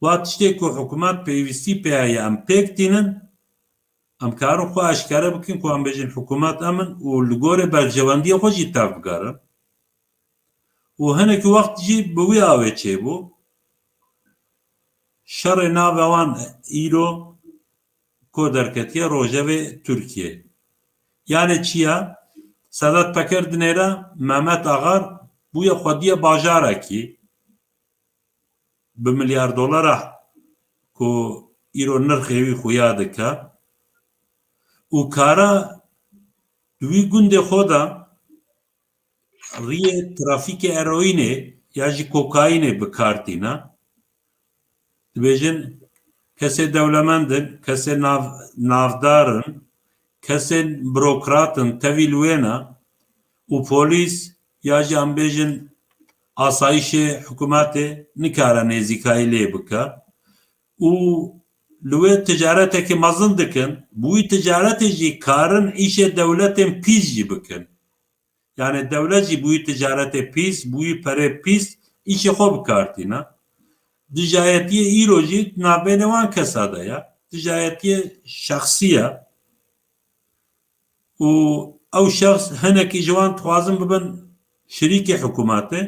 wa tiştê ku hikûmet pêwîstî pê ye em pêk tînin, em karin xwe eşkere bikin ku em bêjin hikûmet em in û li gorê berjewendiyê xwe jî tevbigerin. Û hinekî wext jî bi wî awê çêbû. Şerê nave wan îro ku derketiye rojevê Tirkiyê. Yanê çi ya? Sedat Peker dinêre Mehmet Agar bûye xwediyê bajarekî bi milyar dolara ku îro nirxê wî xuya dike û kara di wî gundê xwe de riyê trafîkê eroînê ya jî kokaînê bi kar tîne. Dibêjin kesê dewlemend in, kesê nav-, navdar in, kesên burokrat in, tevî li wê ne û polîs ya jî em bêjin asayîşê hikûmetê nikare nêzîkayî lê bike û li wê ticaretekî mezin dikin, bi wî ticaretê jî karin îşê dewletên pîs jî bikin. Yanê dewlet jî bi wî ticaretê pîs, bi wî perê pîs îşê xwe bi kar tîne. Dijayetiyê îro jî di navbeyne wan kesa de ye. Dijayetiyê şexsî ye. Û ew şexs hinekî ji wan dixwazin bibin şirîkê hikûmetê.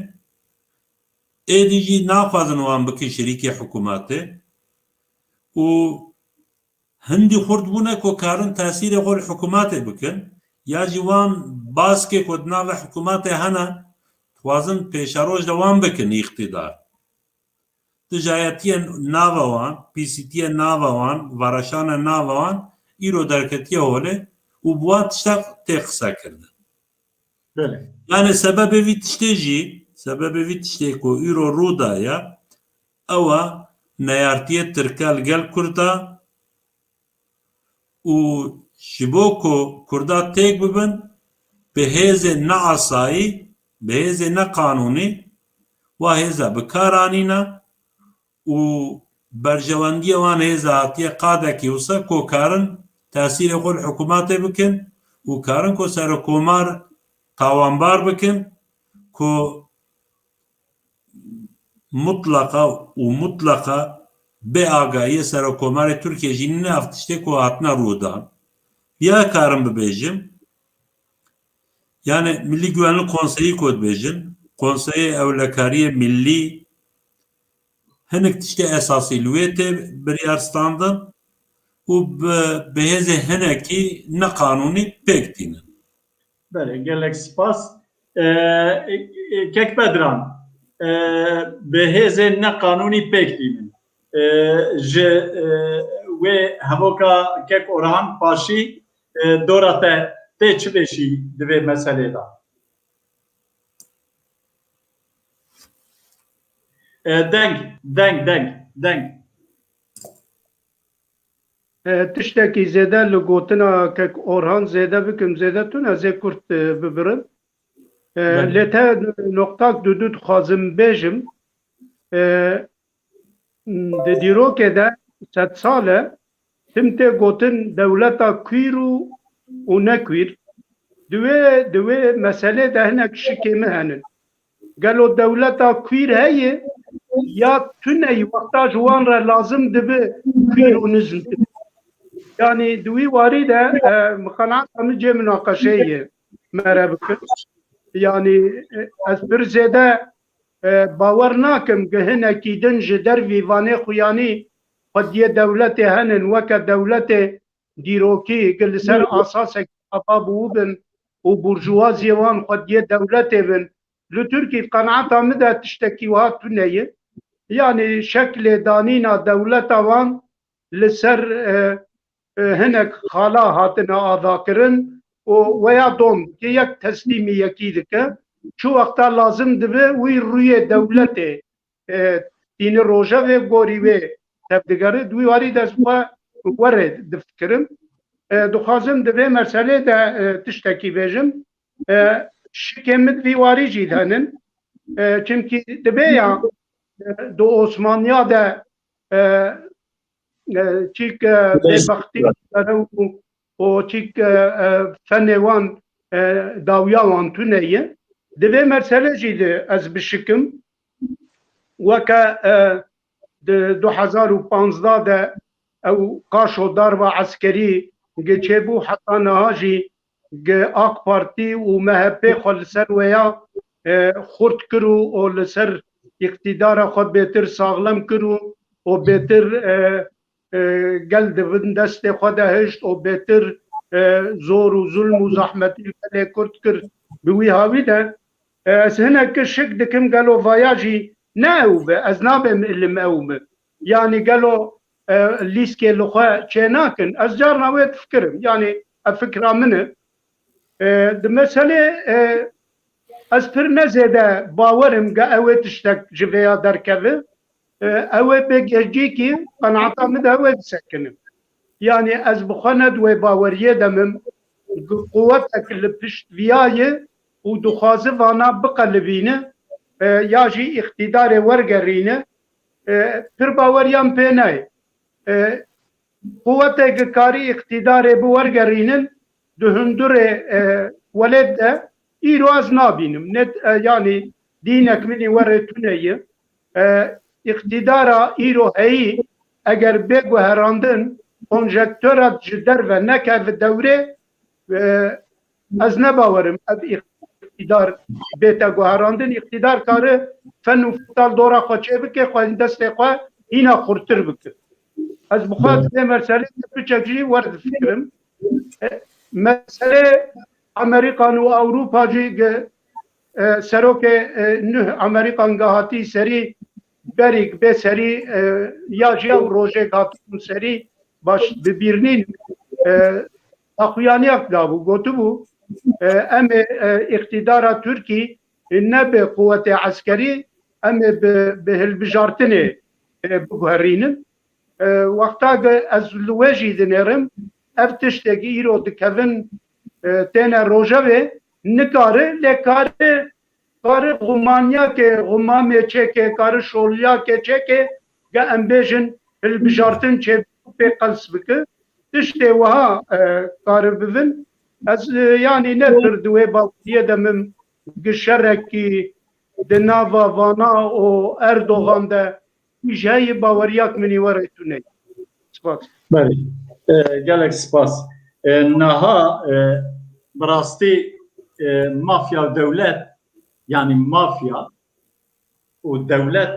Êdî jî naxwazin wan bikin şirîkê hikûmetê. Û hindî xurt bûne ku karin tesîrê xwe li hikûmetê bikin, ya jî wan baskê ku di nava hikûmetê hene, dixwazin pêşeroj de wan bikin îqtîdar. Dijayetiyên nava wan, pîsîtiyên nava wan, vereşanên nava wan îro derketiye holê û bi wan tiştek tê qisekirdin. Belê. Yanê sebebê vî tiştê jî, sebebê vî tiştê ku îro rû daye, ew e neyartiyê Tirke li gel Kurda û ji bo ku Kurda têk bibin, bi hêzên neasayî, bi hêzên neqanûnî wa hêza bi kar anîne û berjewendiyê wan hêza hatiye qadekî wisa ku karin tesîrê xwe li hikûmetê bikin û karin ku serokomar tawanbar bikin ku mutlaqa û mutlaqa bê agahiyê Serokomarê Tirkiyê jî nîne ev tiştê ku hatine rûdan. Ya karim bibêjim, yanê Millî Güvenlik Konseyi ku dibêjin, Konseyê Ewlekariyê Millî hinek tiştê esasî li wê tê biryar standin û bi, bi hêzê hinekî neqanûnî pêk tînin. Belê, gelek spas. E, e, e, Kek Bedran, e, bi hêzên neqanûnî pêk tînin. E, ji, e, wê hevoka Kek Orhan Paşî, e, dora te tê çi bêşî di vê meselê de? E, deng, deng, deng, deng. E, tiştekî zêde li gotina kek Orhan zêde bikim, zêde tune, ez ê kurt, e, bibirim. E, Belê. Lê te noqtak dudu dixwazim bêjim. E, di dîrokê de sed sal e, Tim tê gotin dewleta kwîr û, û ne kwîr. Di wê, di wê meselê de hinek şikê min henin. Gelo dewleta kwîr heye ya tune yî wexta ji wan re lazim dibi kwîr û nizm dibi? Yanî di wî warî de, e, miqanata min cê munaqeşeyê ye mere bikin. Yanî, e, ez pir zêde, e, bawer nakim gi hinekî din ji dervî vanê xuyanî xwediyê dewletê henin, weke dewletê dîrokî, gi li ser asasek ava bûbin û burjûwaziyê wan xwediyê dewletê bin. Li Tirkî qenaeta min de tiştekî wiha tune ye. Yanî şeklê danîna dewleta wan li ser, e, e, hinek xala hatine avakirin û weya dom dike, yek teslîmî yekî dike. Çi wexta lazim dibe wî rûyê dewletê, e, tîni rojevê gorî wê tevdigere. Di wî warî de ez xwe werê difikirim. E, dixwazim di vê meselê de, e, tiştekî bêjim. E, şikê min di vî warî jî de henin. E, çimkî dibe ya, e, di Osmaniya de, e, e, çîk, e, bêbextî û, û çîk, e, e, fenê wan, e, dawiya wan tune ye. Di vê meselê jî de ez bişikim. Weke, e, di du hezar û panzdeh de ew qaşo darba eskerî gi çêbû, heta niha jî gi AK Partî û MHP xwe li ser wêya, e, xurt kir û, û li ser îqtîdara xwe bêtir saxlem kir û, û bêtir, e, e, gel di bin destê xwe de hişt û bêtir, e, zor û zulm û zehmetî li gelê Kurd kir. Bi wî hawî de, e, ez hinekî şik dikim gelo vaya jî ne ew be, ez nabêm ilim ew be. Yanî gelo, e, lîskê li xwe çênakin? Ez carna wê difikirim. Yanî ev fikra min e. E, di meselê, e, ez pir ne zêde bawer im ge ew ê tiştek ji vêya derkeve. E, ew ê bê gehcîkî qenaeta min de ew ê bisekinin. Yanî ez bi xwe ne di wê baweriyê de mim, quwetek li pişt viya ye û dixwaze vana biqelibîne, e, ya jî îqtîdarê wergerîne, e, pir baweriyan pê nayê. E, quwetê ki karî îqtîdarê bi wergerînin di hundurê, e, welêt de îro ez nabînim. Net, e, yanî dînek min î werê tune ye. E, îqtîdara îro heyî eger bê guherandin, konjektora ji derve nekeve dewrê, e, ez ne bawerim ev îqtîdar bête guherandin. Îqtîdar kare fen û fital dora xwe çê bike, xwe destê xwe hîna xurtir bike. Ez bi xwe di vê meselê de piçek jî wer difikirim. E, meselê Amerîkan û Ewropa jî ge, e, serokê, e, nuh Amerîkan ge hatî serî berîk bê serî, e, ya jî ew rojêk hatibûn serî baş bibîrnîn, e, daxuyaniyak dabû, gotibû, e, em ê, e, îqtîdara Tirkî ne bi quwetê eskerî, em ê bi, bi hilbijartinê, e, biguherînin. E, wexta ge ez li wê jî dinêrim, ev tiştekî îro dikevin, e, têne rojevê, nikare, lê kare, kare xumanyakê, xumamê çêke, kare şoliyakê çêke, ge em bêjin hilbijartin çê pê qels bike. Tiştê wiha, e, kare bibin. Ez, e, yanî ne pir di wê baweriyê de mim gi şerekî di nava vana û Erdogan de Ji heyî baweriyak min î were tune. Spas. Belê. E, gelek spas. E, niha, e, bi rastî, e, mafya û dewlet, yanî mafya û dewlet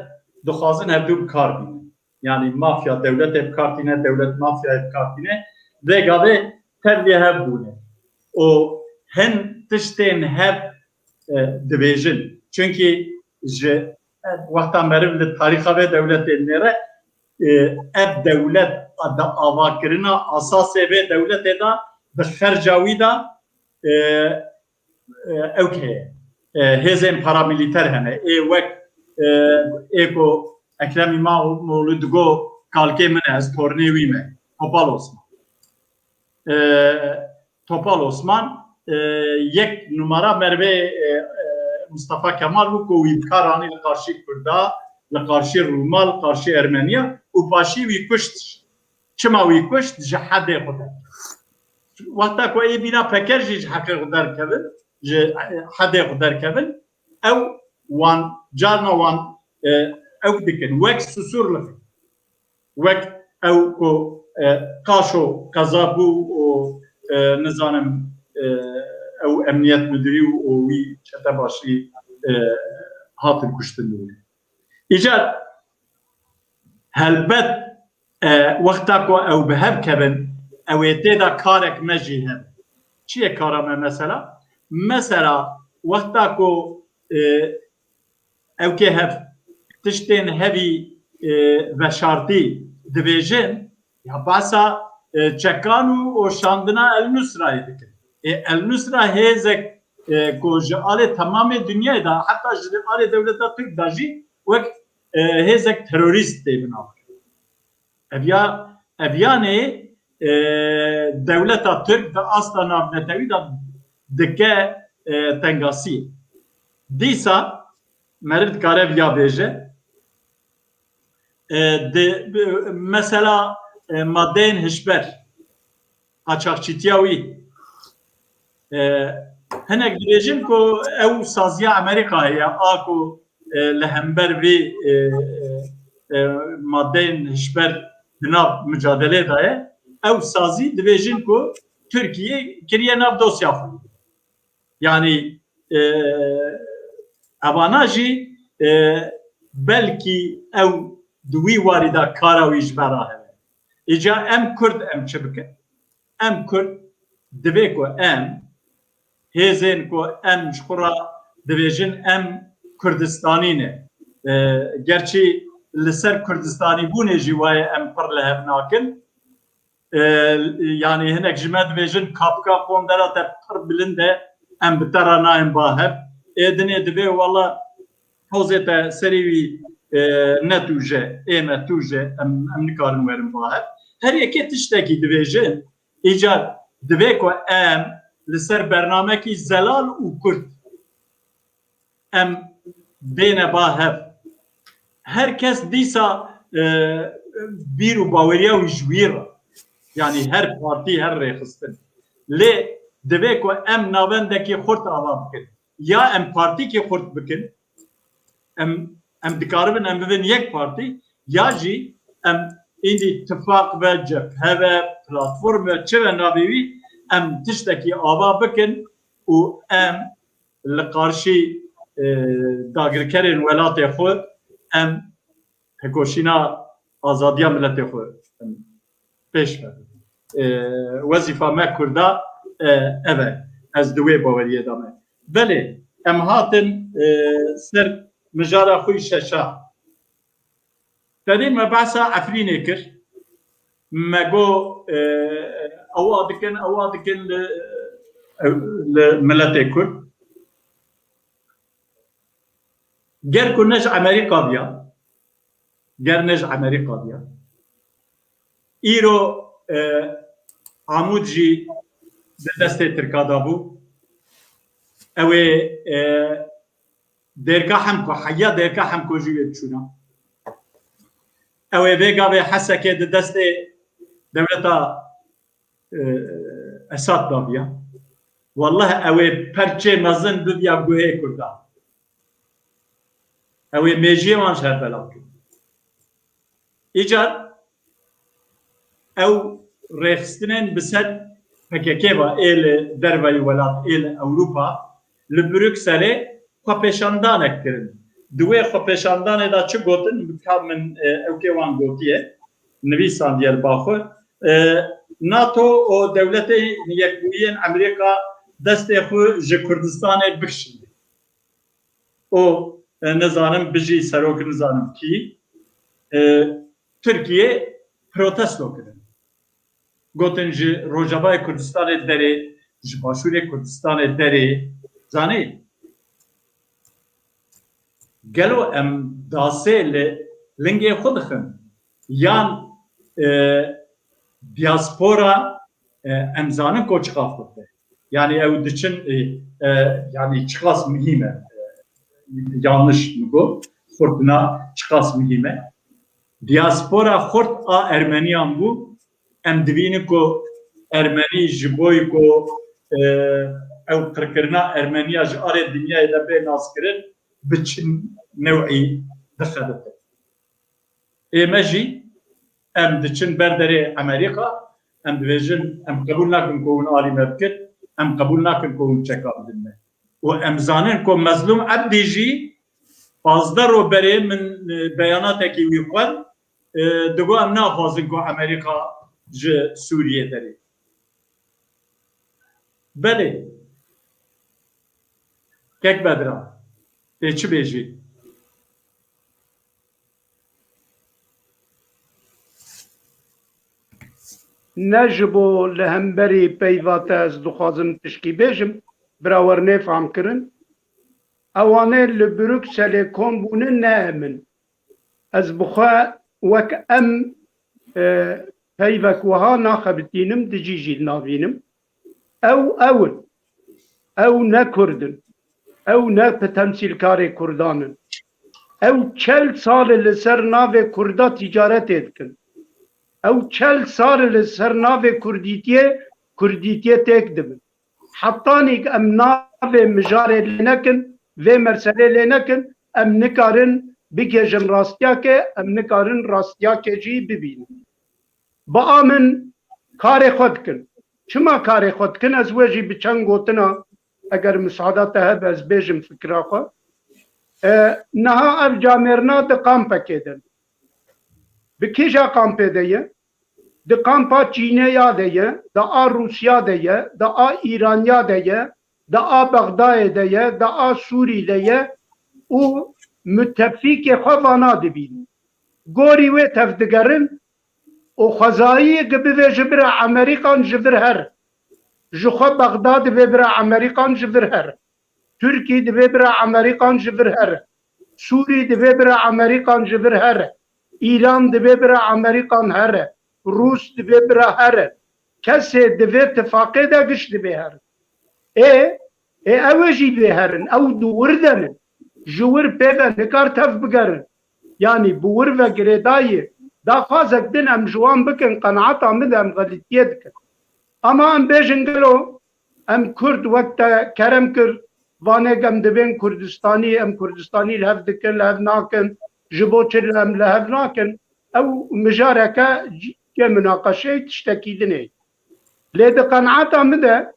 dixwazin hevdu bi kar bînin. Yanî mafya dewletê bi kar tîne, dewlet mafyayê bi kar tîne. Vê gavê tevlî hev bûne. Û hin tiştên hev, e, dibêjin. Çunkî ji wexta meriv li tarîxa vê dewletê dinêre, e, ev dewlet di avakirina asasê vê dewletê de, di xerca wî de, e, e, ew heye. E, hêzên paramîlîter hene. Ê wek, e, ê ku Ekrem Îmamoğlu digo, kalkê min e, ez tornê wî me. Topal Osman. E, Topal Osman, e, yek numara mervê, e, e, Mustafa Kemal bû ku wî bi kar anî li qarşî Kurda, li qarşî Rûma, li qarşî Ermeniya û paşî wî kuşt. Çima wî kuşt? Ji hedê xwe derkevin. Wexta ku ê bîna Peker jî ji heqê xwe derkevin, ji hedê xwe derkevin, ew wan, carna wan, e, ew dikin, wek Susurlixê. Wek ew ku, e, Qaşo qeza bû û, e, nizanim, e, ew emniyet müdürî û, û wî çete başî, e, hatin kuştin li wir. Îcar helbet, e, wexta ku ew bi hev kevin, ew ê tê de karek me jî hebe. Çi ye kara me mesela? Mesela wexta ku, e, ew kê hev tiştên hevî, e, veşartî dibêjin, ya behsa, e, çekan û, û şandina El Nusrayê dikin. Ê, El Nusra hêzek, e, ku ji alê temamê dinyayê de, heta ji alê dewleta Tirk de jî wek, e, hêzek terorîst tê binavkirin. Ev ya, ev yanê, e, dewleta Tirk di asta navnetewî de dike, e, tengasiyê. Dîsa meriv dikare viya bêje, e, di, bi, mesela, e, madeyên hişber, qaçaxçîtiya wî, e, hinek dibêjin ku ew saziya Amerîkayê ye, a ku, e, li hember vê, e, e, e, madeyên hişber di nav micadelê de ye. Ew sazî dibêjin ku Tirkiye kiriye nav dosya xwe. Yanî, e, evana jî, e, belkî ew di wî warî de kara wî ji me re hebe. Îca em Kurd em çi bikin? Em Kurd divê ku em hêzên ku em ji xwe re dibêjin em Kurdistanî ne. E, gerçî li ser Kurdistanîbûnê jî wayê em pir li hev nakin. E, yanî hinek ji me dibêjin kapika qondera te pir bilind e, em bi te re nayên ba hev. Ê dinê divê wela pozê te serê wî, e, ne tûj e, ê me tûj e, em, em nikarin werin ba hev. Her yekê tiştekî dibêjin, îcar divê ku em li ser bernamekî zelal û kurt em bêne ba hev. Her kes dîsa, e, bîr û baweriya wî ji wî re. Yanî her partî, her rêxistin. Lê divê ku em navendekî xurt ava bikin. Ya em partîkî xurt bikin, em, em dikaribin em bibin yek partî, ya jî em îndî tifaq ve, cephe ve, platform ve, çi ve navê wî, em tiştekî ava bikin û em li qarşî, e, dagirkerên welatê xwe em tekoşîna azadiya miletê xwe em pêş ve. E, wezîfa me Kurda, e, ev e. Ez di wê baweriyê de me. Belê, em hatin, e, ser mijara xwe yî şeşa. Tedî me behsa Efrînê kir. Me got, e, ewa dikin, ewa dikin li, li miletê Kurd. Ger ku ne ji Amerîka biya, ger ne ji Amerîka biya, îro, e, Amûd jî di destê Tirka de bû. Ew ê, e, Dêrka Hemko, heya Dêrka Hemko jî wê biçûna. Ew ê vê gavê Hesekê di destê dewleta, e, Esad de biya. Welleh ew ê perçê mezin bibiya guhê Kurdan. Ew ê mêjiyê wan ji hev belav kir. Îcar ew rêxistinên bi ser P K K ve ê li derveyî welat, ê li Ewropa, li Brukselê xwepêşandanek kirin. Di wê xwepêşandanê de çi gotin? Ka min, e, ewkê wan gotiye, nivîsandiye li ba xwe. E, NATO û Dewletên Yekbûyî yên Amerîka destê xwe ji Kurdistanê bikişînin. Û, e, nizanim bijî serok nizanim kî, e, Tirkiye protesto kirin. Gotin ji Rojavayê Kurdistanê derê, ji Başûrê Kurdistanê derê. Zanî, gelo em dasê li lingê xwe dixin? Yan, e, diaspora, e, em zanin ku çiqas xurt e. Yanî ew diçin, e, e, yanî çiqas muhîm e. E, yanlış min got. Xurtina çiqas muhîm e. Diaspora xurt a Ermeniyan bû. Em dibînin ku Ermenî ji bo ku, e, ew qirkirina Ermeniya ji alê dinyayê de bê naskirin, bi çi new'î dixebitin. Ê me jî em diçin ber derê Amerîka, em dibêjin, em qebûl nakin ku hûn alî me bikin, em qebûl nakin ku hûn çeka bidin me. Û em zanin ku Mezlûm Ebdî jî pazdeh roj berê min, e, beyanatekî wî xwend, e, digot, em naxwazin ku Amerîka ji Sûriyê derê. Belê. Kek Bedran, tê çi bêjî? Ne ji bo li hemberî peyva te ez dixwazim tişkî bêjim, bira wer nêfam kirin. Ewanê li Brukselê kom bûne ne em in. Ez bi xwe wek em, e, peyvek wiha naxebitînim, di cî jî navînim. Ew, ew in. Ew ne Kurd in. Ew ne bi temsîlkarê Kurdan in. Ew çel sal e li ser navê Kurda tîcaretê dikin. Ew çel sal e li ser navê Kurdîtiyê, Kurdîtiyê têk dibin. Hetanî em navê mijarê lê nekin, vê meselê lê nekin, em nikarin bigihêjin rastiyakê, em nikarin rastiyakê jî bibînin. Bi a min karê xwe dikin. Çima karê xwe dikin? Ez wê jî bi çend gotina, eger misada te hebe, ez bêjim fikra xwe. E, niha ev camêrina di kampekê de. Bi kîja kampê de ye? Di kampa Çînê ya de ye, di a Rûsya de ye, di a Îranya de ye, di a Bexdayê de ye, di a Sûrî de ye û mutefîkê xwe vana dibînin. Gorî wê tevdigerin û xwezayî ki bivê ji bira Amerîkan ji vir here. Ji xwe Bexda divê bira Amerîkan ji vir here. Tirkî divê bira Amerîkan ji vir here. Sûrî divê bira Amerîkan ji vir here. Îran divê bira Amerîkan here. Rûs divê bira here. Kesê divê tifaqê de giş divê here. Ê, ê ew ê jî bê herin. Ew di wir de ne. Ji wir pê ve nikar tev bigerin. Yanî bi wir ve girêdayî daxwazek din em ji wan bikin, qenaeta min de em xelitiyê dikin. Ama em bêjin gelo em Kurd wek te kerem kir, vanê em dibên Kurdistanî, em Kurdistanî li hev dikin, li hev nakin, ji bo çi em li hev nakin? Ew mijareke cê munaqeşeyê tiştekî din e. Lê di qenaeta min de,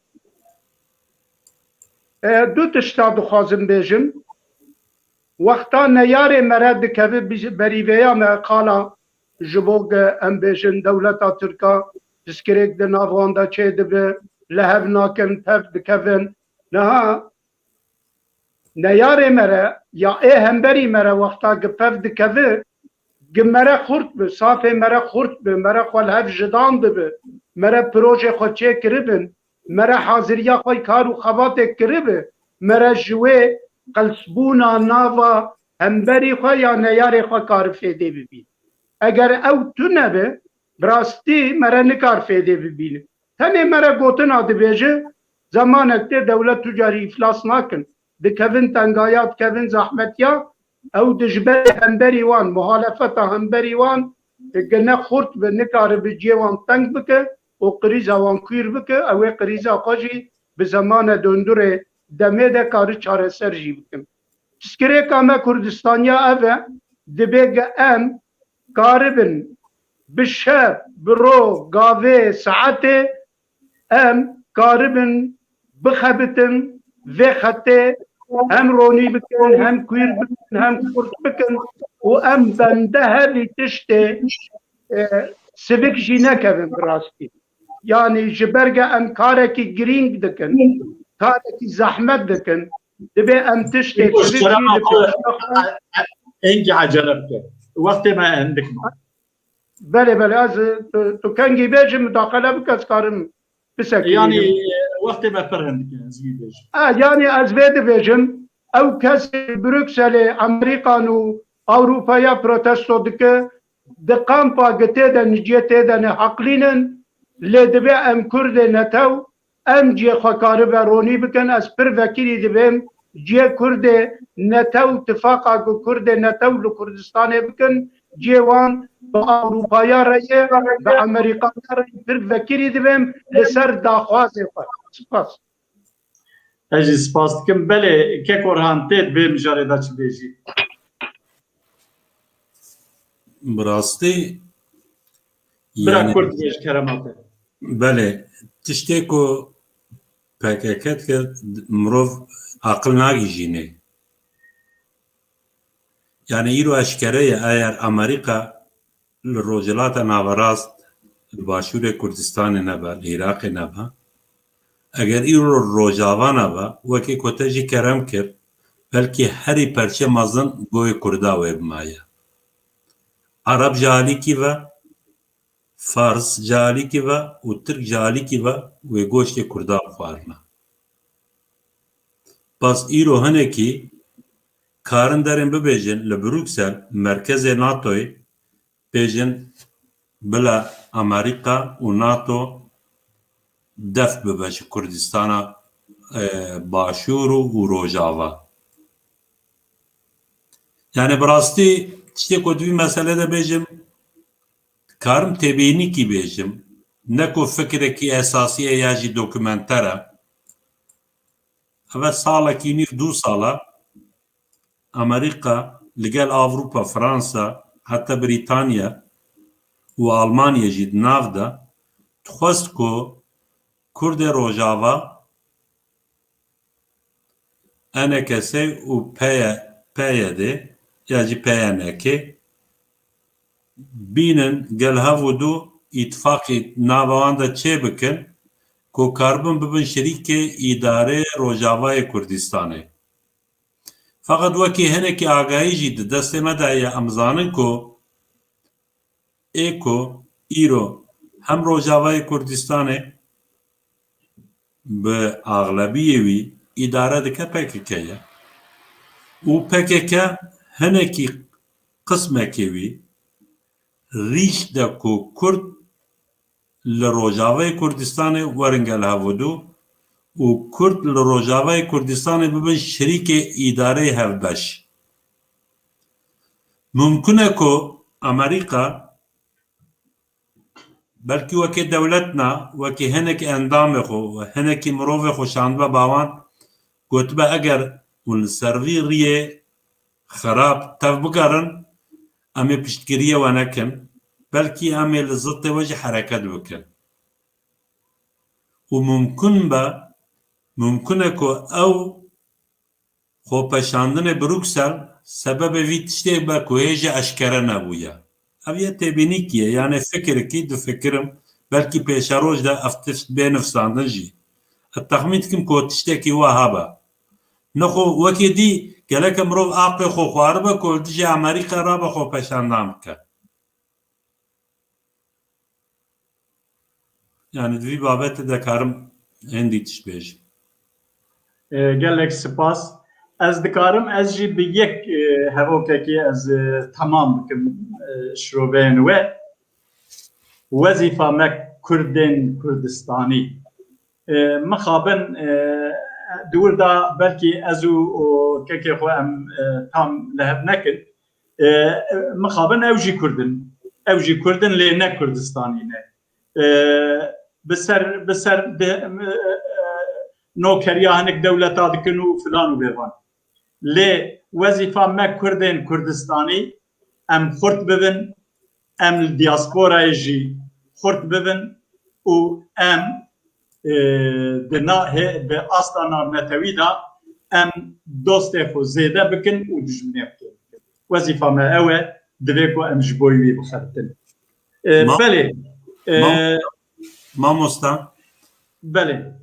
e, du tişta dixwazim bêjim. Wexta neyarê me re dikeve, bi-, berîveya me qala ji bo ge em bêjin dewleta Tirka, piskirêk di nav wan de çêdibe, li hev nakin, tev dikevin. Niha neyarê me re ya ê hemberî me re wexta gi pev dikeve, gi me re xurt bi, safê me re xurt bi, me re xwe li hev jidan dibi, me re projê xwe çêkiribin, me re haziriya xwe kar û xebatê kiribi, me re ji wê qelsbûna nava hemberî xwe ya neyarê xwe kari fêdê bibî. Eger ew tune bi, bi rastî me re nikar fêdê bibîne. Tenê me re gotina dibêje, zemanek tê dewlet tu carî îflas nakin. Dikevin tengaya, dikevin zehmetiya, ew di ji ber hemberî wan, muhalefeta hemberî wan, gine xurt bi, nikaribi ciyê wan teng bike û krîza wan kûr bike, ew ê krîza xwe jî bi zemane dondurê demê de kari çareser jî bikin. Piskirêka me Kurdistaniya ev e, dibê ge em karibin bi şev, bi ro, gavê, saetê em karibin bixebitin vê xetê, hem ronî bikin, hem kûr bikin, hem kurt bikin û em bende herî tiştê, e, sivik jî nekevin bi rastî. Yanî ji ber ge em karekî girîng dikin, karekî zehmet dikin, dibê em tiştê Eko, sivik jî kerema li xwe, pêşiya xwe. Engî ecele bike. Wextê me hindik ma. Belê, belê, ez, tu, tu kengî bêjî, mudaxele bike, ez karim bisekînim. Yanî, wextê me pir hindik e, ez vî bêjim. E, yanî ez vê dibêjim, ew kesê Brukselê, Amerîkan û Ewropaya protesto dike, di kampa gi tê de niciyê tê de ne heqlîn in, lê dibe em Kurdê netew, em ciyê xwe karibe ronî bikin, ez pir vekirî dibêm, ciyê Kurdê netew, tifaqa ku Kurdê netew li Kurdistanê bikin, ciyê wan bi Ewropaya re ye, bi Amerîkaya re ye, pir vekirî dibim li ser daxwazê xwe. Spas. Ez jî spas dikim. Belê, kek Orhan, tê di vê mijarê de çi bêjî? Bi rastî, bira yani, kurt bêj, kerema te. Belê, tiştê ku P K K dike, mirov aqil nagihîjîne. Yani îro eşkere ye, eger Amerîka li Rojhilata Naverast, li Başûrê Kurdistanê nebe, li Iraqê nebe, eger îro li Rojava nebe, wekî ku te jî kerem kir, belkî herî perçe mezin goyê Kurda wê bimaye. Ereb ji alîkî ve, Fars ji alîkî ve û Tirk ji alîkî ve wê goştê Kurda bixwarine. Bas îro hinekî karin derin bibêjin li Bruksel, merkezê NATOyê, bêjin bila Amerîka û NATO def bibe ji Kurdistana, e, Başûr û, û Rojava. Yani bi rastî tiştê ku di vî meselê de bêjim, karim têbînîkî bêjim, ne ku fikrekî esasî ye ya jî dokumenter e. Eve salekî nîv, du sal e, Amerîka li gel Avrupa, Fransa, heta Brîtanya û Almanya jî di nav de dixwest ku Kurdê Rojava, ENKS û PYD ya jî PNK bînin gel hev û du îtifaqî nava wan de çêbikin ku karibin bibin şirîkê îdareyê Rojavayê Kurdistanê. Feqet wekî hinekî agahî jî di destê me de ye, em zanin ku ê ku îro hem Rojavayê Kurdistanê bi axlebiyê wî îdare dike P K K ye û P K K hinekî qismekê wî rîş de ku Kurd li Rojavayê Kurdistanê werin gel hev û du û Kurd li Rojavayê Kurdistanê bibin şirîkê îdareyê hevbeş. Mumkin e ku Amerîka belkî wekê dewlet na, wekî hinek endamê xwe, hinekî mirovê xwe şandibe ba wan, gotibe eger hûn li ser vî riyê xerab tev bigerin, em ê piştgiriyê we nekin, belkî em ê li zitê we jî hereket bikin. Û mumkin be, mumkin e ku ew xwepeşandinê Bruksel sebebê vî tiştê be ku hêje eşkere nebûye. Ev yê têbînîkî ye, yanê fikirikî difikirim, belkî pêşeroj de ev tişt bê nivsandin jî. Ez texmîn dikim ku tiştekî wiha hebe. Nexwe wekê dî geleke mirov aqê xwe xwaribe ku li dijî Amerîka rabe xwepeşandan bike. Yani di vî babetê de karim hindî tişt bêjim. E, gelek spas. Ez dikarim, ez jî bi yek, e, hevokekê ez, e, temam bikim, e, şiroveyên we. Wezîfa me Kurdên Kurdistanî. E, mixabin, e, di wir de belkî ez û, û kekê xwe em, e, tam li hev nekin. E, mixabin ew jî Kurd in. Ew jî Kurd in, lê ne Kurdistanî ne. E, bi ser, bi ser de, e, e, nokeriya hinek dewleta dikin û filan û bêvan. Lê wezîfa me Kurdên Kurdistanî, em xurt bibin, em li diasporayê jî xurt bibin û em, e, di na-, hê-, di asta navnetewî de em dostê xwe zêde bikin û dijminê xwe kêm bikin. Wezîfa me ew e, divê ku em ji bo wî bixebitin. E, Ma-, belê. E, ma-, mamosta. Belê.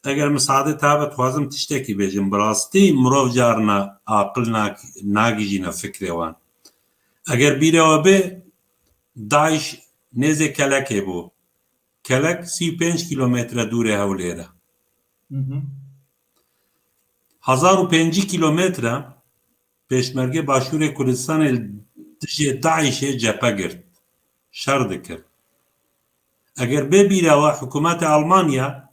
Eger misaade te be, dixwazim tiştekî bêjim. Bi rastî mirov carna aqil nak-, nagihîjîne fikrê wan. Eger bîra we bê, DAIŞ nêzê Kelekê bû. Kelek sî û pênc kîlometre dûrê Hewlêr e. Hı hı. Hezar û pêncî kîlometre Pêşmergê Başûrê Kurdistanê li dijê DAIŞê cephe girt, şer dikir. Eger bê bîra we, hikûmetê Almanya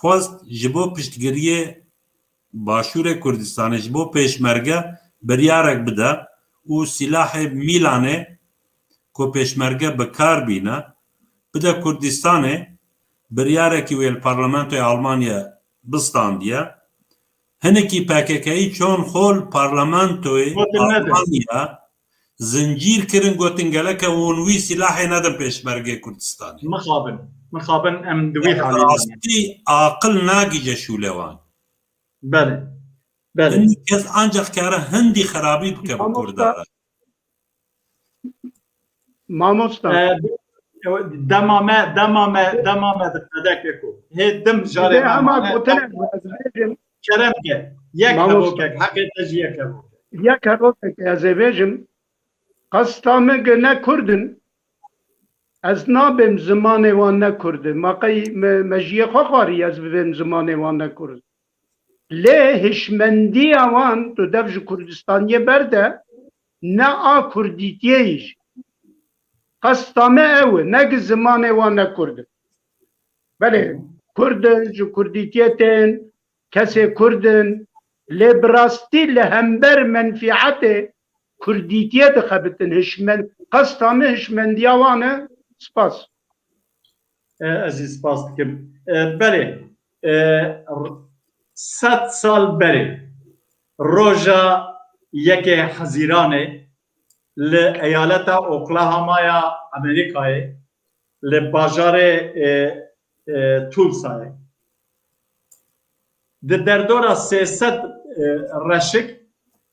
xwest ji bo piştgiriyê Başûrê Kurdistanê ji bo Pêşmerge biryarek bide û sîlahê Mîlanê ku pêşmerge bi kar bîne, bide Kurdistanê, biryarekî wê li parlamentoya Almanya bistandiye. Hinekî P K K'yî çon xwe li parlamentoyê Almanya zincîr kirin, gotin geleke hûn wî silahê nedin pêşmergê Kurdistanê. Mixabin, mixabin em di wî halê de ne. Rastî aqil nagîje şûlê wan. Belê. Belê. Hindî kes ancak kare hindî xerabî bike bi Kurda re. Mamosta. E, dema me, dema me, dema me di qedeke ku. Hê dim jarê me hema mane. Gotinek ez bêjim. Kerem ke. Yek hevokek. Heqê te jî yek hevokek. Yek hevokek ez ê bêjim. Qesta min gi ne Kurd in. Ez nabêm zimanê wan ne Kurd in. Ma qey me, me ji yê xwe xwarî ez bibêm zimanê wan ne Kurd. Lê hişmendiya wan tu dev ji Kurdistaniyê berde, ne a Kurdîtiyê yî jî. Qesta me ew e, ne gi zimanê wan ne Kurd in. Belê, Kurd in, ji Kurdîtiyê tên, kesê Kurd in, lê bi rastî li hember menfîetê Kurdîtiyê dixebitin. Hişmen-, qesta min hişmendiya wan e. Spas. E, ez jî spas dikim. E, belê, e, r-, sed sal berê, roja yekê Hezîranê li eyaleta Oklahomaya Amerîkayê, li bajarê, e, e, Tulsayê, di derdora sê sed, e, reşik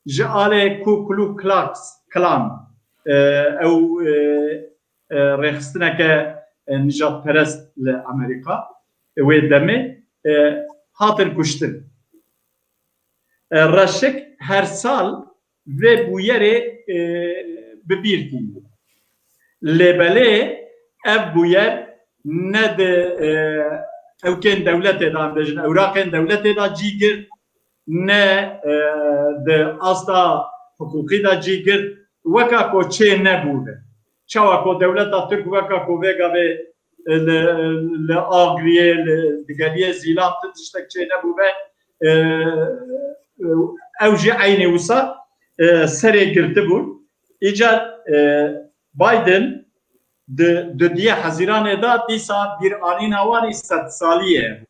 ji alê Ku Klux Klan, e, ew, e, e, rêxistineke, e, nijadperest li Amerîka, e, wê demê, e, hatin kuştin. E, reşik her sal vê bûyerê, e, bi bîr tînin. Lê belê ev bûyer ne di, e, ewkên dewletê de, em bêjin, ewraqên dewletê de cî girt, ne, e, di asta hiqûqî de cî girt, weka ku çê nebûbe. Çawa ku dewleta Tirk weka ku vê gavê, e, li, li Agriyê, li, di geliyê Zîlan ti tiştek çê nebûbe, e, e, ew jî eynî wisa, e, serê girtibûn. Îcar, e, Biden di, di dudiyê Hezîranê de dîsa bîranîna wanî sed salî ye.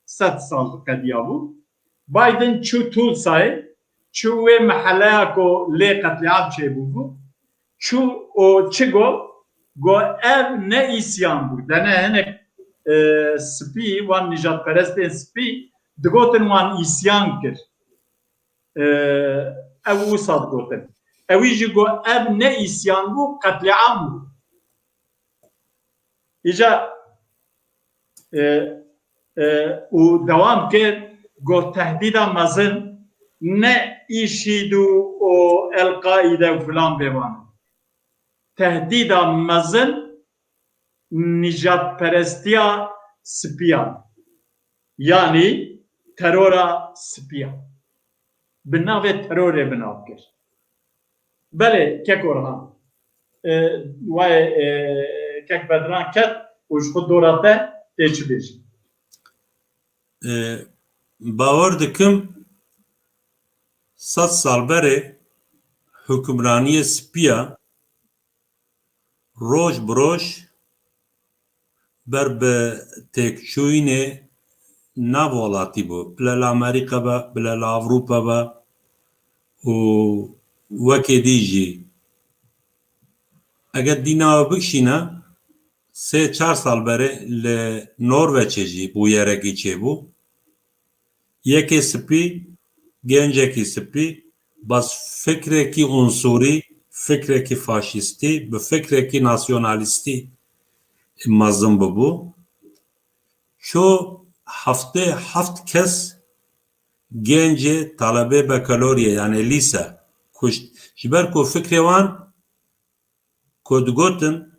Sed sal qediya bû. Biden çû Tulsayê, çû wê meheleya ku lê qetlîam çêbûbû, çû û çi got? Got, ev ne îsyan bû. Dene hinek, e, spî, wan nijadperestên spî digotin wan îsyan kir. E, ew wisa digotin. Ewî jî got, ev ne îsyan bû, qetlîam bû. Îca, e, e, û dewam kir, got, tehdîda mezin ne îşîd û, û El-Qaîde û filan bêvan. Tehdîda mezin nijadperestiya spiyan. Yanî terora spiyan. Bi navê terorê bi nav kir. Belê, kek Orhan. E, wayê, e, kek Bedran ket û ji xwe dora te tê çi bêjî? E, bawer dikim sed sal berê hukimraniyê spiya roj bi roj ber bi têkçûyînê nav welatî bû. Bile li Amerîka be, bile li Ewropa be û wekê dî jî. Eger dîna we bikişîne, sê çar sal berê li Norveçê jî bûyerekî çêbû. Yekê spî, gencekî spî, bas fikrekî unsurî, fikrekî faşîstî, bi fikrekî nasyonalîstî mezin bibû. Ço heftê heft kes gencê talebê bekaloriyê, yanê lîse kuşt. Ji ber ku fikrê wan ku digotin,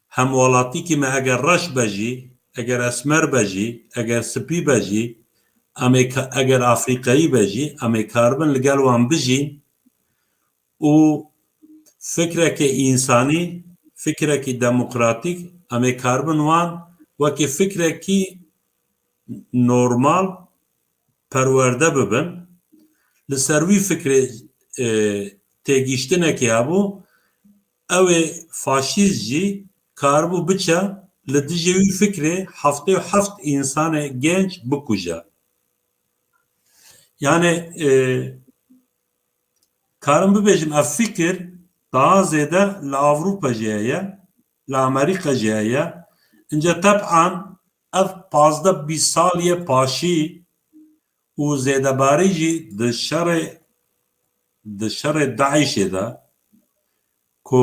hemwelatîkî me eger reş be jî, eger esmer be jî, eger spî be jî, em ê ka-, eger afrîqeyî be jî, em ê karibin li gel wan bijîn û fikrekê însanî, fikrekî demokratîk, em ê karibin wan wekî fikrekî normal perwerde bibin. Li ser wî fikrê, e, têgihiştinekê hebû, ew ê faşîst jî karibû biçe li dijî wî fikrê heftê û heft însanê genc bikuje. Yani, e, karim bibêjim, ev fikir daha zêde li Avrupa jî heye, li Amerîka jî heye. Ince teb'an ev pazdeh bîst saliyê paşî û zêdebarî jî di şerê, di şerê DAIŞê de, ku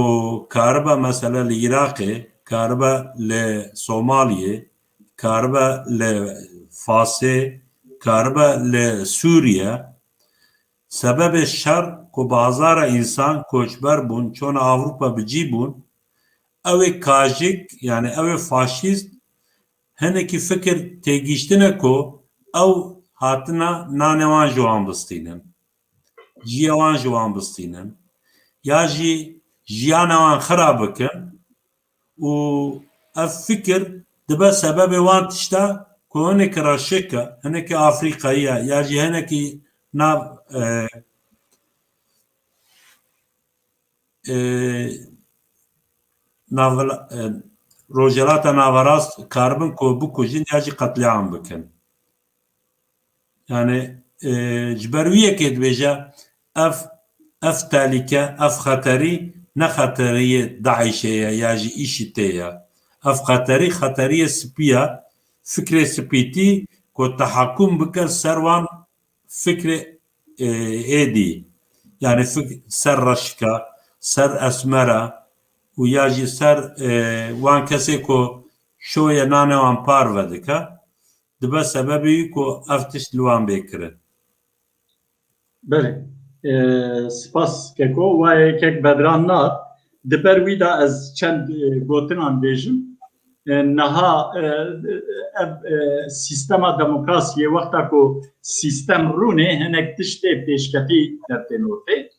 karibe mesela li Iraqê, karibe li Somaliyê, karibe li Fasê, karibe li Sûriye. Sebebê şer ku bazara însan koçber bûn, çona Avrupa bi cî bûn, ew ê kajik, yani ew ê faşîst hinekî fikir têgihiştine ku ew hatina nanê wan ji wan bistînin, ciyê wan ji wan bistînin, ya jî jiyana wan xira bikin û ev fikir dibe sebebê wan tişta ku hinekî reşik e, hinekî Afrîkayî ye ya jî hinekî nav, e, e, navla-, e, Rojhelata Naverast karibin ku bikujin ya jî qetlîam bikin. Yani, e, ji ber wî yekê dibêje, ev, ev tehlîke, ev xeterî ne xeteriyê DAIŞê ye ya jî IŞÎDê ye. Ev xeterî, xeteriyê spî ye, fikrê spîtî ku tehakum bike ser wan fikrê, e, êdî. Yani fik-, ser reşika, ser esmera û ya jî ser, e, wan kesê ku şoyê nanê wan parve dike, dibe sebebê wî ku ev tişt li wan bê kirin. Belê. E, spas keko. Wayê kek Bedran Nar. Di ber wî de ez çend, e, gotinan bêjim. E, niha, e, ev, e, sîstema demokrasiyê wexta ku sîstem rûnê hinek tiştê pêşketî dertên ortê.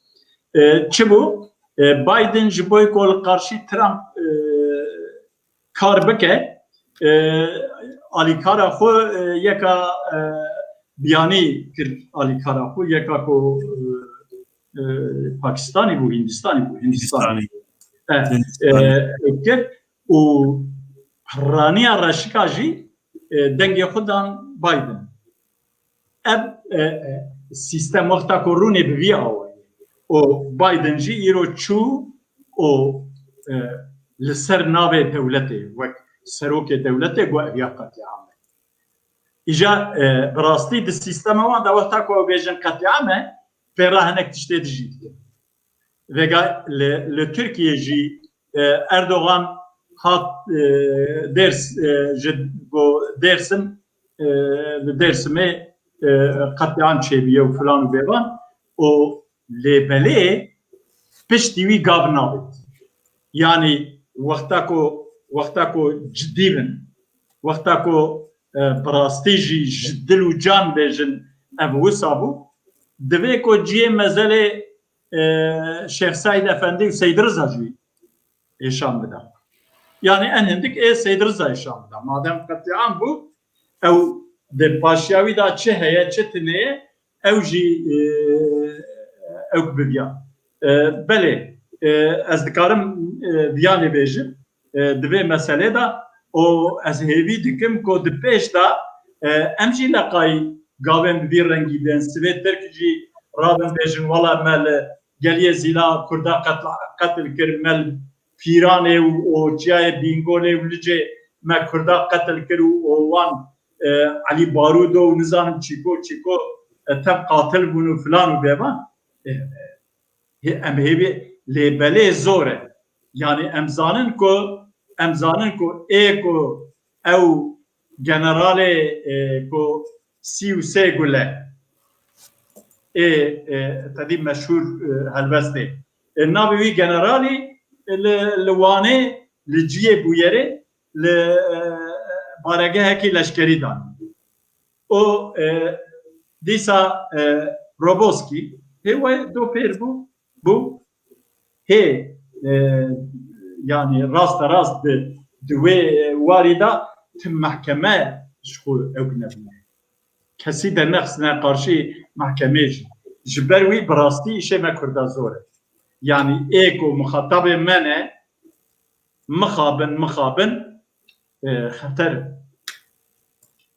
E, çi bû? E, Biden ji bo ku li qarşî Trump, e, kar bike, e, alîkara xwe, e, yeka, e, biyanî kir alîkara xwe, yeka ku, e, e, Pakistanî bû, Hindistanî bû, Hindistanî. Hindistanî. E, Hindistanî. E, kir û piraniya reşika jî, e, dengê xwe dan Biden. Ev, e, e, sîstem wexta ku rûnê bi vî awayî û Biden jî îro çû û, e, li ser navê dewletê wek serokê dewletê got ev ya qetlîam e. Îja, e, bi rastî di sîstema wan de wexta ku ew bêjin qetlîam e, pê re hinek tiştê dijî dikin. Vega li, li Tirkiye jî, e, Erdogan hat, e, Dêrs-, e, ji bo Dêrsim, e, li Dêrsimê, e, qetlîam çêbûye û filan û bêvan û lê belê piştî wî gav nabêt. Yanî wexta ku, wexta ku cidî bin, wexta ku, e, bi rastî jî ji dil û can bêjin ev wisa bû, divê ku cihê mezelê, e, Şêx Seîd Efendî û Seîd Riza jî êşan bida. Yanî en hindik ê Seîd Riza êşan bida. Madem qetlîam bû, ew di paşiya wî de çi heye, çi tune ye, ew jî, e, ew biviya. E, belê, e, ez dikarim, e, viyanê bêjim, e, di vê meselê de û ez hêvî dikim ku di pêş de, e, em jî leqayî gavên bi vî rengî bên. Sivê Tirk jî rabin bêjin, wela me li Geliyê Zîla Kurda qetl-, qetil kir, me li Pîranê û, û çiyayê Bîngolê û Licê me Kurda qetil kir û, û wan, e, Elî Barûdo û nizanim çîko çîko, e, tev qatil bûn û filan û bevan. E, e, em hêvî lê belê zor e. Yanî em zanin ku, em zanin ku ê ku ew generalê, e, ku sî û sê gule ê, e, tedî meşhûr, e, helbestê. E, navê wî generalî, e, li, li Wanê, li ciyê bûyerê, li, e, baregehekî leşkerî danî. Û, e, dîsa, e, Roboskî, hê we do pêr bû, bû, hê, e, yanî raste rast di, di wê warî de tim mehkeme ji xwe ew nebûne. Kesî dernexistine qarşî mehkemê jî. Ji ber wî bi rastî îşê me Kurda zor e. Yanî ê ku mixatabê me ne, mixabin, mixabin, e, xeter.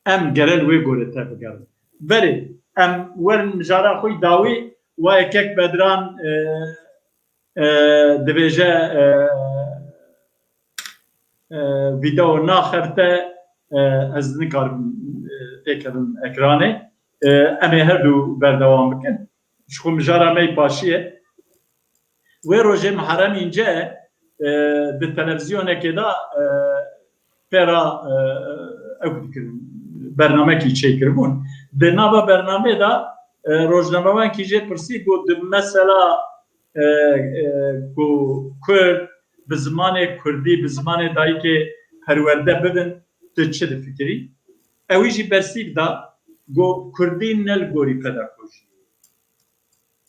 Em gere li wê gorê tevbigerin. Berê, em werin mijara xwe yî dawî, wa yekek Bedran, e, e, dibêje, e, e, vîdeo naxebite, e, ez nikarim, e, têkevim ekranê. E, em ê her du berdewam bikin. Ji xwe mijara me yî paşî ye. Wê rojê Miherem Înce, e, di televîzyonekê de, e, pê re, e, ew dikirin, bernamekî çêkiribûn. Di nava bernamê de, e, rojnamevankî jê pirsî, got, di mesela, e, e, ku Kurd bi zimanê Kurdî, bi zimanê dayikê perwerde bibin, tu çi difikirî? Ewî jî bersîv da, got, Kurdî ne li gorî pedagojiyê.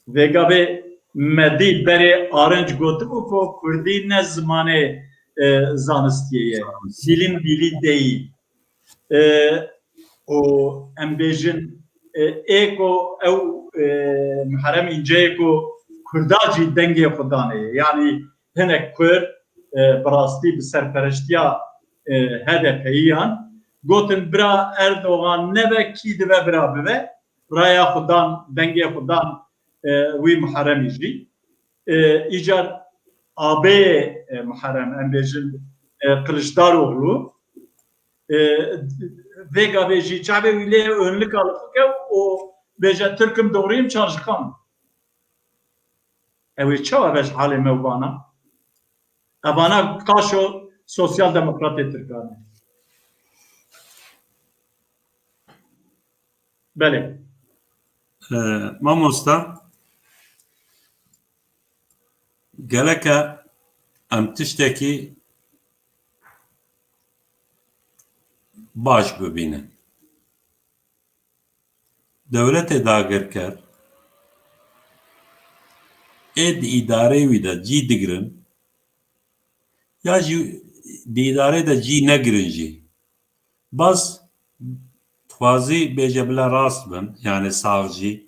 Vêga vê me dî berê Arinç gotibû ku Kurdî ne zimanê, e, zanistiyê ye. Dilin dilî değil. E, û em bêjin, e, ê ku ew, e, Miherem Înceyê ku Kurda jî dengê xwe danê. Yanî hinek Kurd, e, bi rastî bi serpereştiya, e, H D P'yiyan gotin, bira Erdogan nebe, kî dibe bira bibe. Raya xwe dan, dengê xwe dan, e, wî Muharremî jî. E, îcar abê, e, Muharrem, em bêjin, e, Kiliçdaroglu, e, vê gavê jî çavê wî lê önlika li xwe kew û bêje, Tirkim doğruyum, çalışkan. Ew ê çawa be ji halê me û vana? Evana qaşo sosyal demokratê Tirkan e. Belê. Ee, mamosta, geleke em tiştekî baş bibînin. Dewletê dagirker ê di îdareyê wî de cî digirin, ya jî di îdareyê de cî negirin jî. Bas dixwazî bêje bila rast bin, yani sağcı,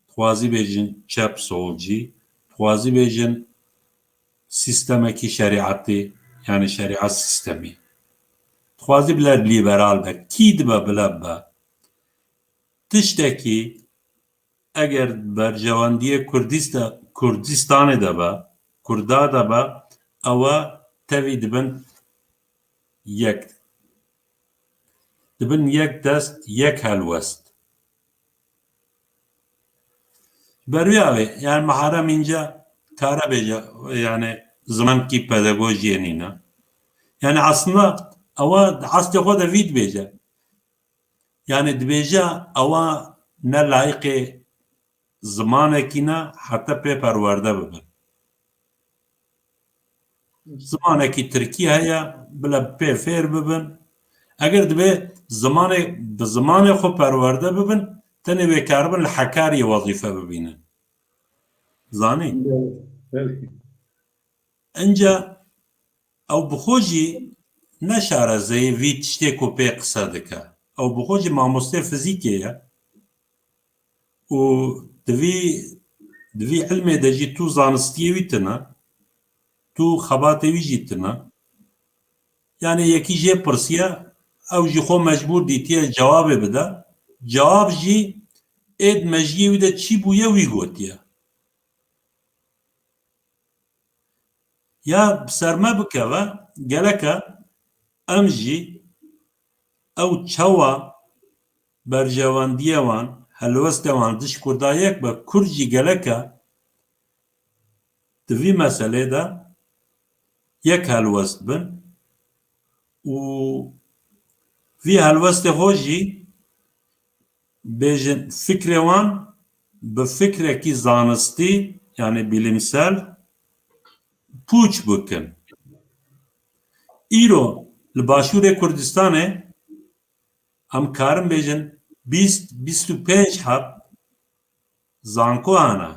dixwazî bêjin çep solcı, dixwazî bêjin sistemekî şerîetî, yani şerîet sistemî. Dixwazî bila liberal be. Kî dibe bila be? Tiştekî eger berjewendiyê Kurdista-, Kurdistanê de be, Kurda de be, ew e tevî dibin yek. Dibin yek dest, yek helwest. Berûya wê, yani Muharrem Înce kare bêje, yani zimankî pedagojiyê nîne. Yani aslında ewa di astê xwe de vî dibêje. Yani dibêje ewa ne layiqê zimanekî ne heta pê perwerde bibin. Zimanekî tirkî heye, bila pê fêr bibin. Eger divê zimanê, bi zimanê xwe perwerde bibin, tenê wê karibin li Hekariyê wezîfe bibînin. Zanî? Belê. Înca ew bi xwe jî ne şarezeyê vî tiştê ku pê qise dike. Ew bi xwe jî mamostê fizîkê ye. Û di vî, di vî ilmê de jî tu zanistiyê wî tune, tu xebatê wî jî tune. Yani yekî jê pirsiye, ew jî xwe mecbûr dîtiye cewabê bide. Cewab jî ê di mejiyê wî de çi bûye wî gotiye. Ya bi ser me bikeve, geleke em jî ew çawa berjewendiyê wan, helwestê wan dij Kurda yek be, Kurd jî geleke di vî meselê de yek helwest bin û vî helwestê xwe jî bêjin fikrê wan bi fikrekî zanistî, yani bilimsel, pûç bikin. Îro li Başûrê Kurdistanê em karin bêjin bîst, bîst û pênc heb zanko hene.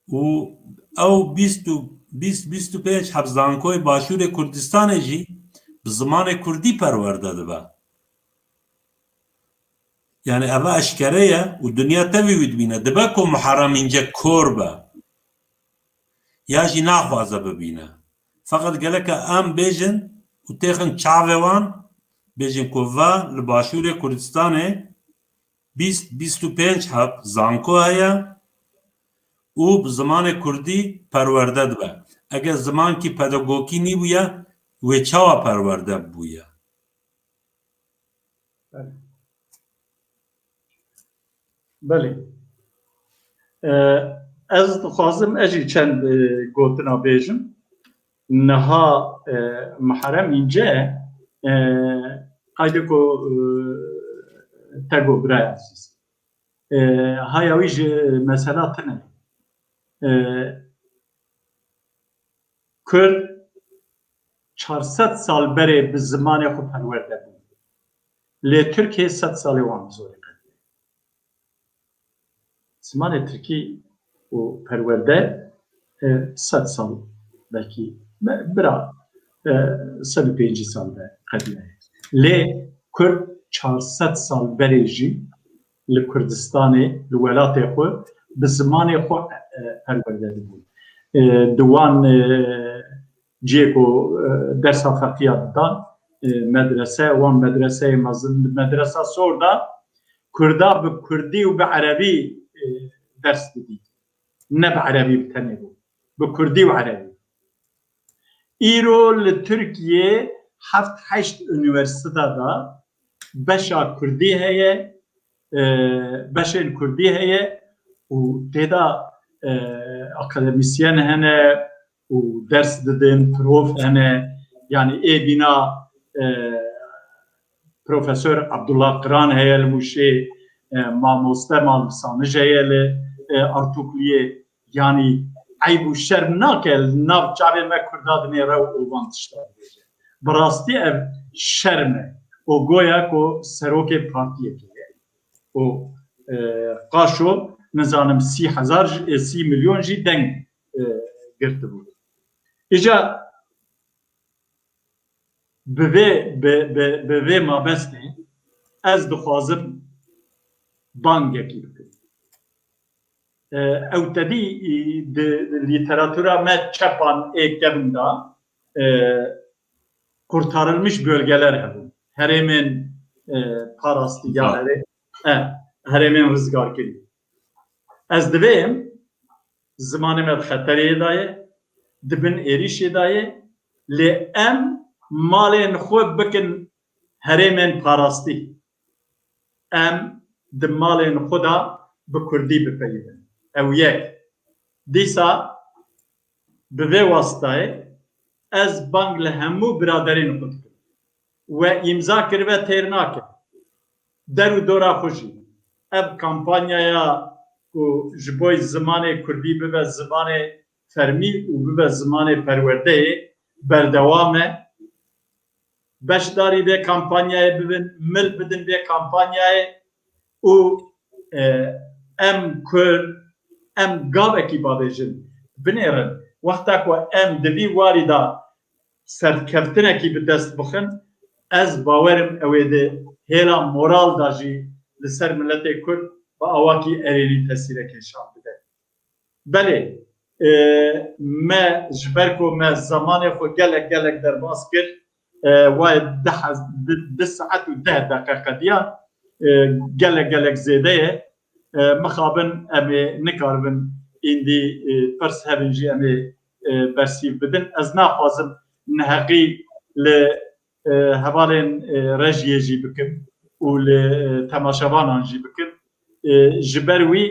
Û ew bîst û, bîst, bîst û pênc heb zankoyê Başûrê Kurdistanê jî bi zimanê Kurdî perwerde dibe. Yani eve eşkere ye û dinya tevî wî dibîne. Dibe ku Muharrem Înce kor be. ya jî naxwaze bibîne. Feqet gereke em bêjin û têxin çavê wan, bêjin ku va li Başûrê Kurdistanê bîst, bîst û pênc heb zanko heye û bi zimanê kurdî perwerde dibe. Eger zimankî pedagogî nîbûye, wê çawa perwerde bibûye? Belê. Belê. Ee, ez dixwazim ez jî çend e, gotina bêjim. Niha e, Muharrem Înce e, haydi ku e, te got birayê ezîz. E, haya wî ji mesela tune. E, Kurd çar sed sal berê bi zimanê xwe perwerde bûn. Lê Tirkiyê sed salê wan bi zorê qediyaye. Zimanê Tirkî û perwerde e, sed sal belkî be- bira e, sed û pêncî sal be qediyaye. Lê Kurd çar sed sal berê jî li Kurdistanê, li welatê xwe bi zimanê xwe e, perwerde dibûn. E, di wan e, cihê ku e, dersa feqiya didan, e, medrese, wan medreseyê mezin, li medresa sor de Kurda bi kurdî û bi erebî e, ders didît. Ne bi erebî bi tenê bû. Bi kurdî û erebî. Îro li Tirkiyê heft heşt unîversîte de beşa kurdî heye, e, beşên kurdî heye û tê de e, akademîsyen hene û ders didin, prof hene. Yanî ê bîna e, Profesor Abdullah Qiran heye li Mûşê, e, mamoste Mal Misanij heye li e, Artukliyê. Yanî eyb û şerm nake li nav çavê me Kurda dinêre û van tişta dibêje. Bi rastî ev şerm e. Û goya ku serokê partiyekê ye. Û e, qaşo nizanim sî hezar jî, e, sî milyon jî deng e, girtibû. Îca bi vê, bi, bi, bi vê mabestê ez dixwazim bangekî bikim. E, ew tedî, e, di, di lîteratura me çepan ê kevin de, e, kurtarılmış bölgeler hebûn. Herêmên, e, parastî ya Rizgar. Herê-, e, herêmên rizgarkirî. Ez divêm zimanê me di xeterê de ye, di bin êrîşê de ye, lê em malên xwe bikin herêmên parastî. Em di malên xwe de bi kurdî bipeyivin. Ew yek. Dîsa bi vê wasitayê ez bang li hemû biraderên xwe dikim. We îmza kiribe têr nake. Der û dora xwe jî. Ev kampanyaya ku ji bo zimanê kurdî bibe zimanê fermî û bibe zimanê perwerdeyê berdewam e. Beşdarî vê kampanyayê bibin, mil bidin vê kampanyayê û e, em Kurd, em gavekî bavêjin, binêrin. Wexta ku em di vî warî de serkeftinekî bi dest bixin, ez bawer im ew ê di hêla moral de jî li ser miletê Kurd bi awakî erênî tesîrek hêşan bide. Belê, e, me ji ber ku me zemanê xwe gelek gelek derbas kir, e, wayê deh, di, di saet û deh deqe qediya, e, gelek gelek zêde ye. E, mixabin em ê nikaribin îndî, e, pirs hebin jî em ê, e, bersîv bidin. Ez naxwazim neheqî li e, hevalên, e, rejiyê jî bikim û li, e, temaşevanan jî bikim. E, ji ber wî,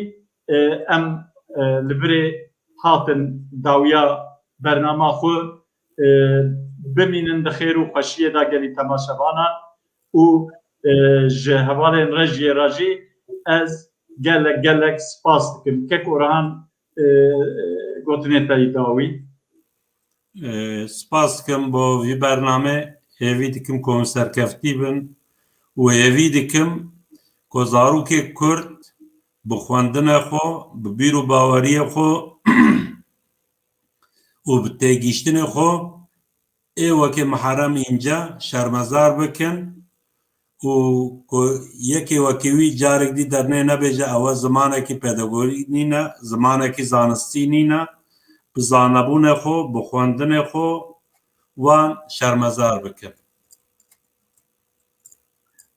e, em, e, li virê hatin dawiya bernama xwe, e, bimînin di xêr û xweşiyê de gelî temaşevanan û, e, ji hevalên rejiyê re jî ez gelek gelek spas dikim. Kek Orhan, e, gotinê te yî dawî. E, spas dikim bo vî bername. Hêvî dikim ku hûn serkeftî bin û hêvî dikim ku zarokê Kurd bi xwendinê xwe, bi bîr û baweriyê xwe û bi têgihiştinê xwe ê wekî Muharrem Înce şermezar bikin û ku yekê wekî wî carek dî dernê nebêje ewe zimanekî pedagogî nîne, zimanekî zanistî nîne. bi zanebûnê xwe, bi xwendinê xwe wan şermezar bikin.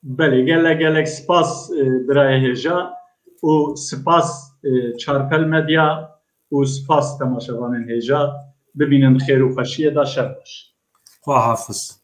Belê, gelek gelek spas e, birayê hêja û spas e, Çarpel Medya û spas temaşevanên hêja. Bibînin xêr û xweşiyê de, şev baş. Xwehafiz.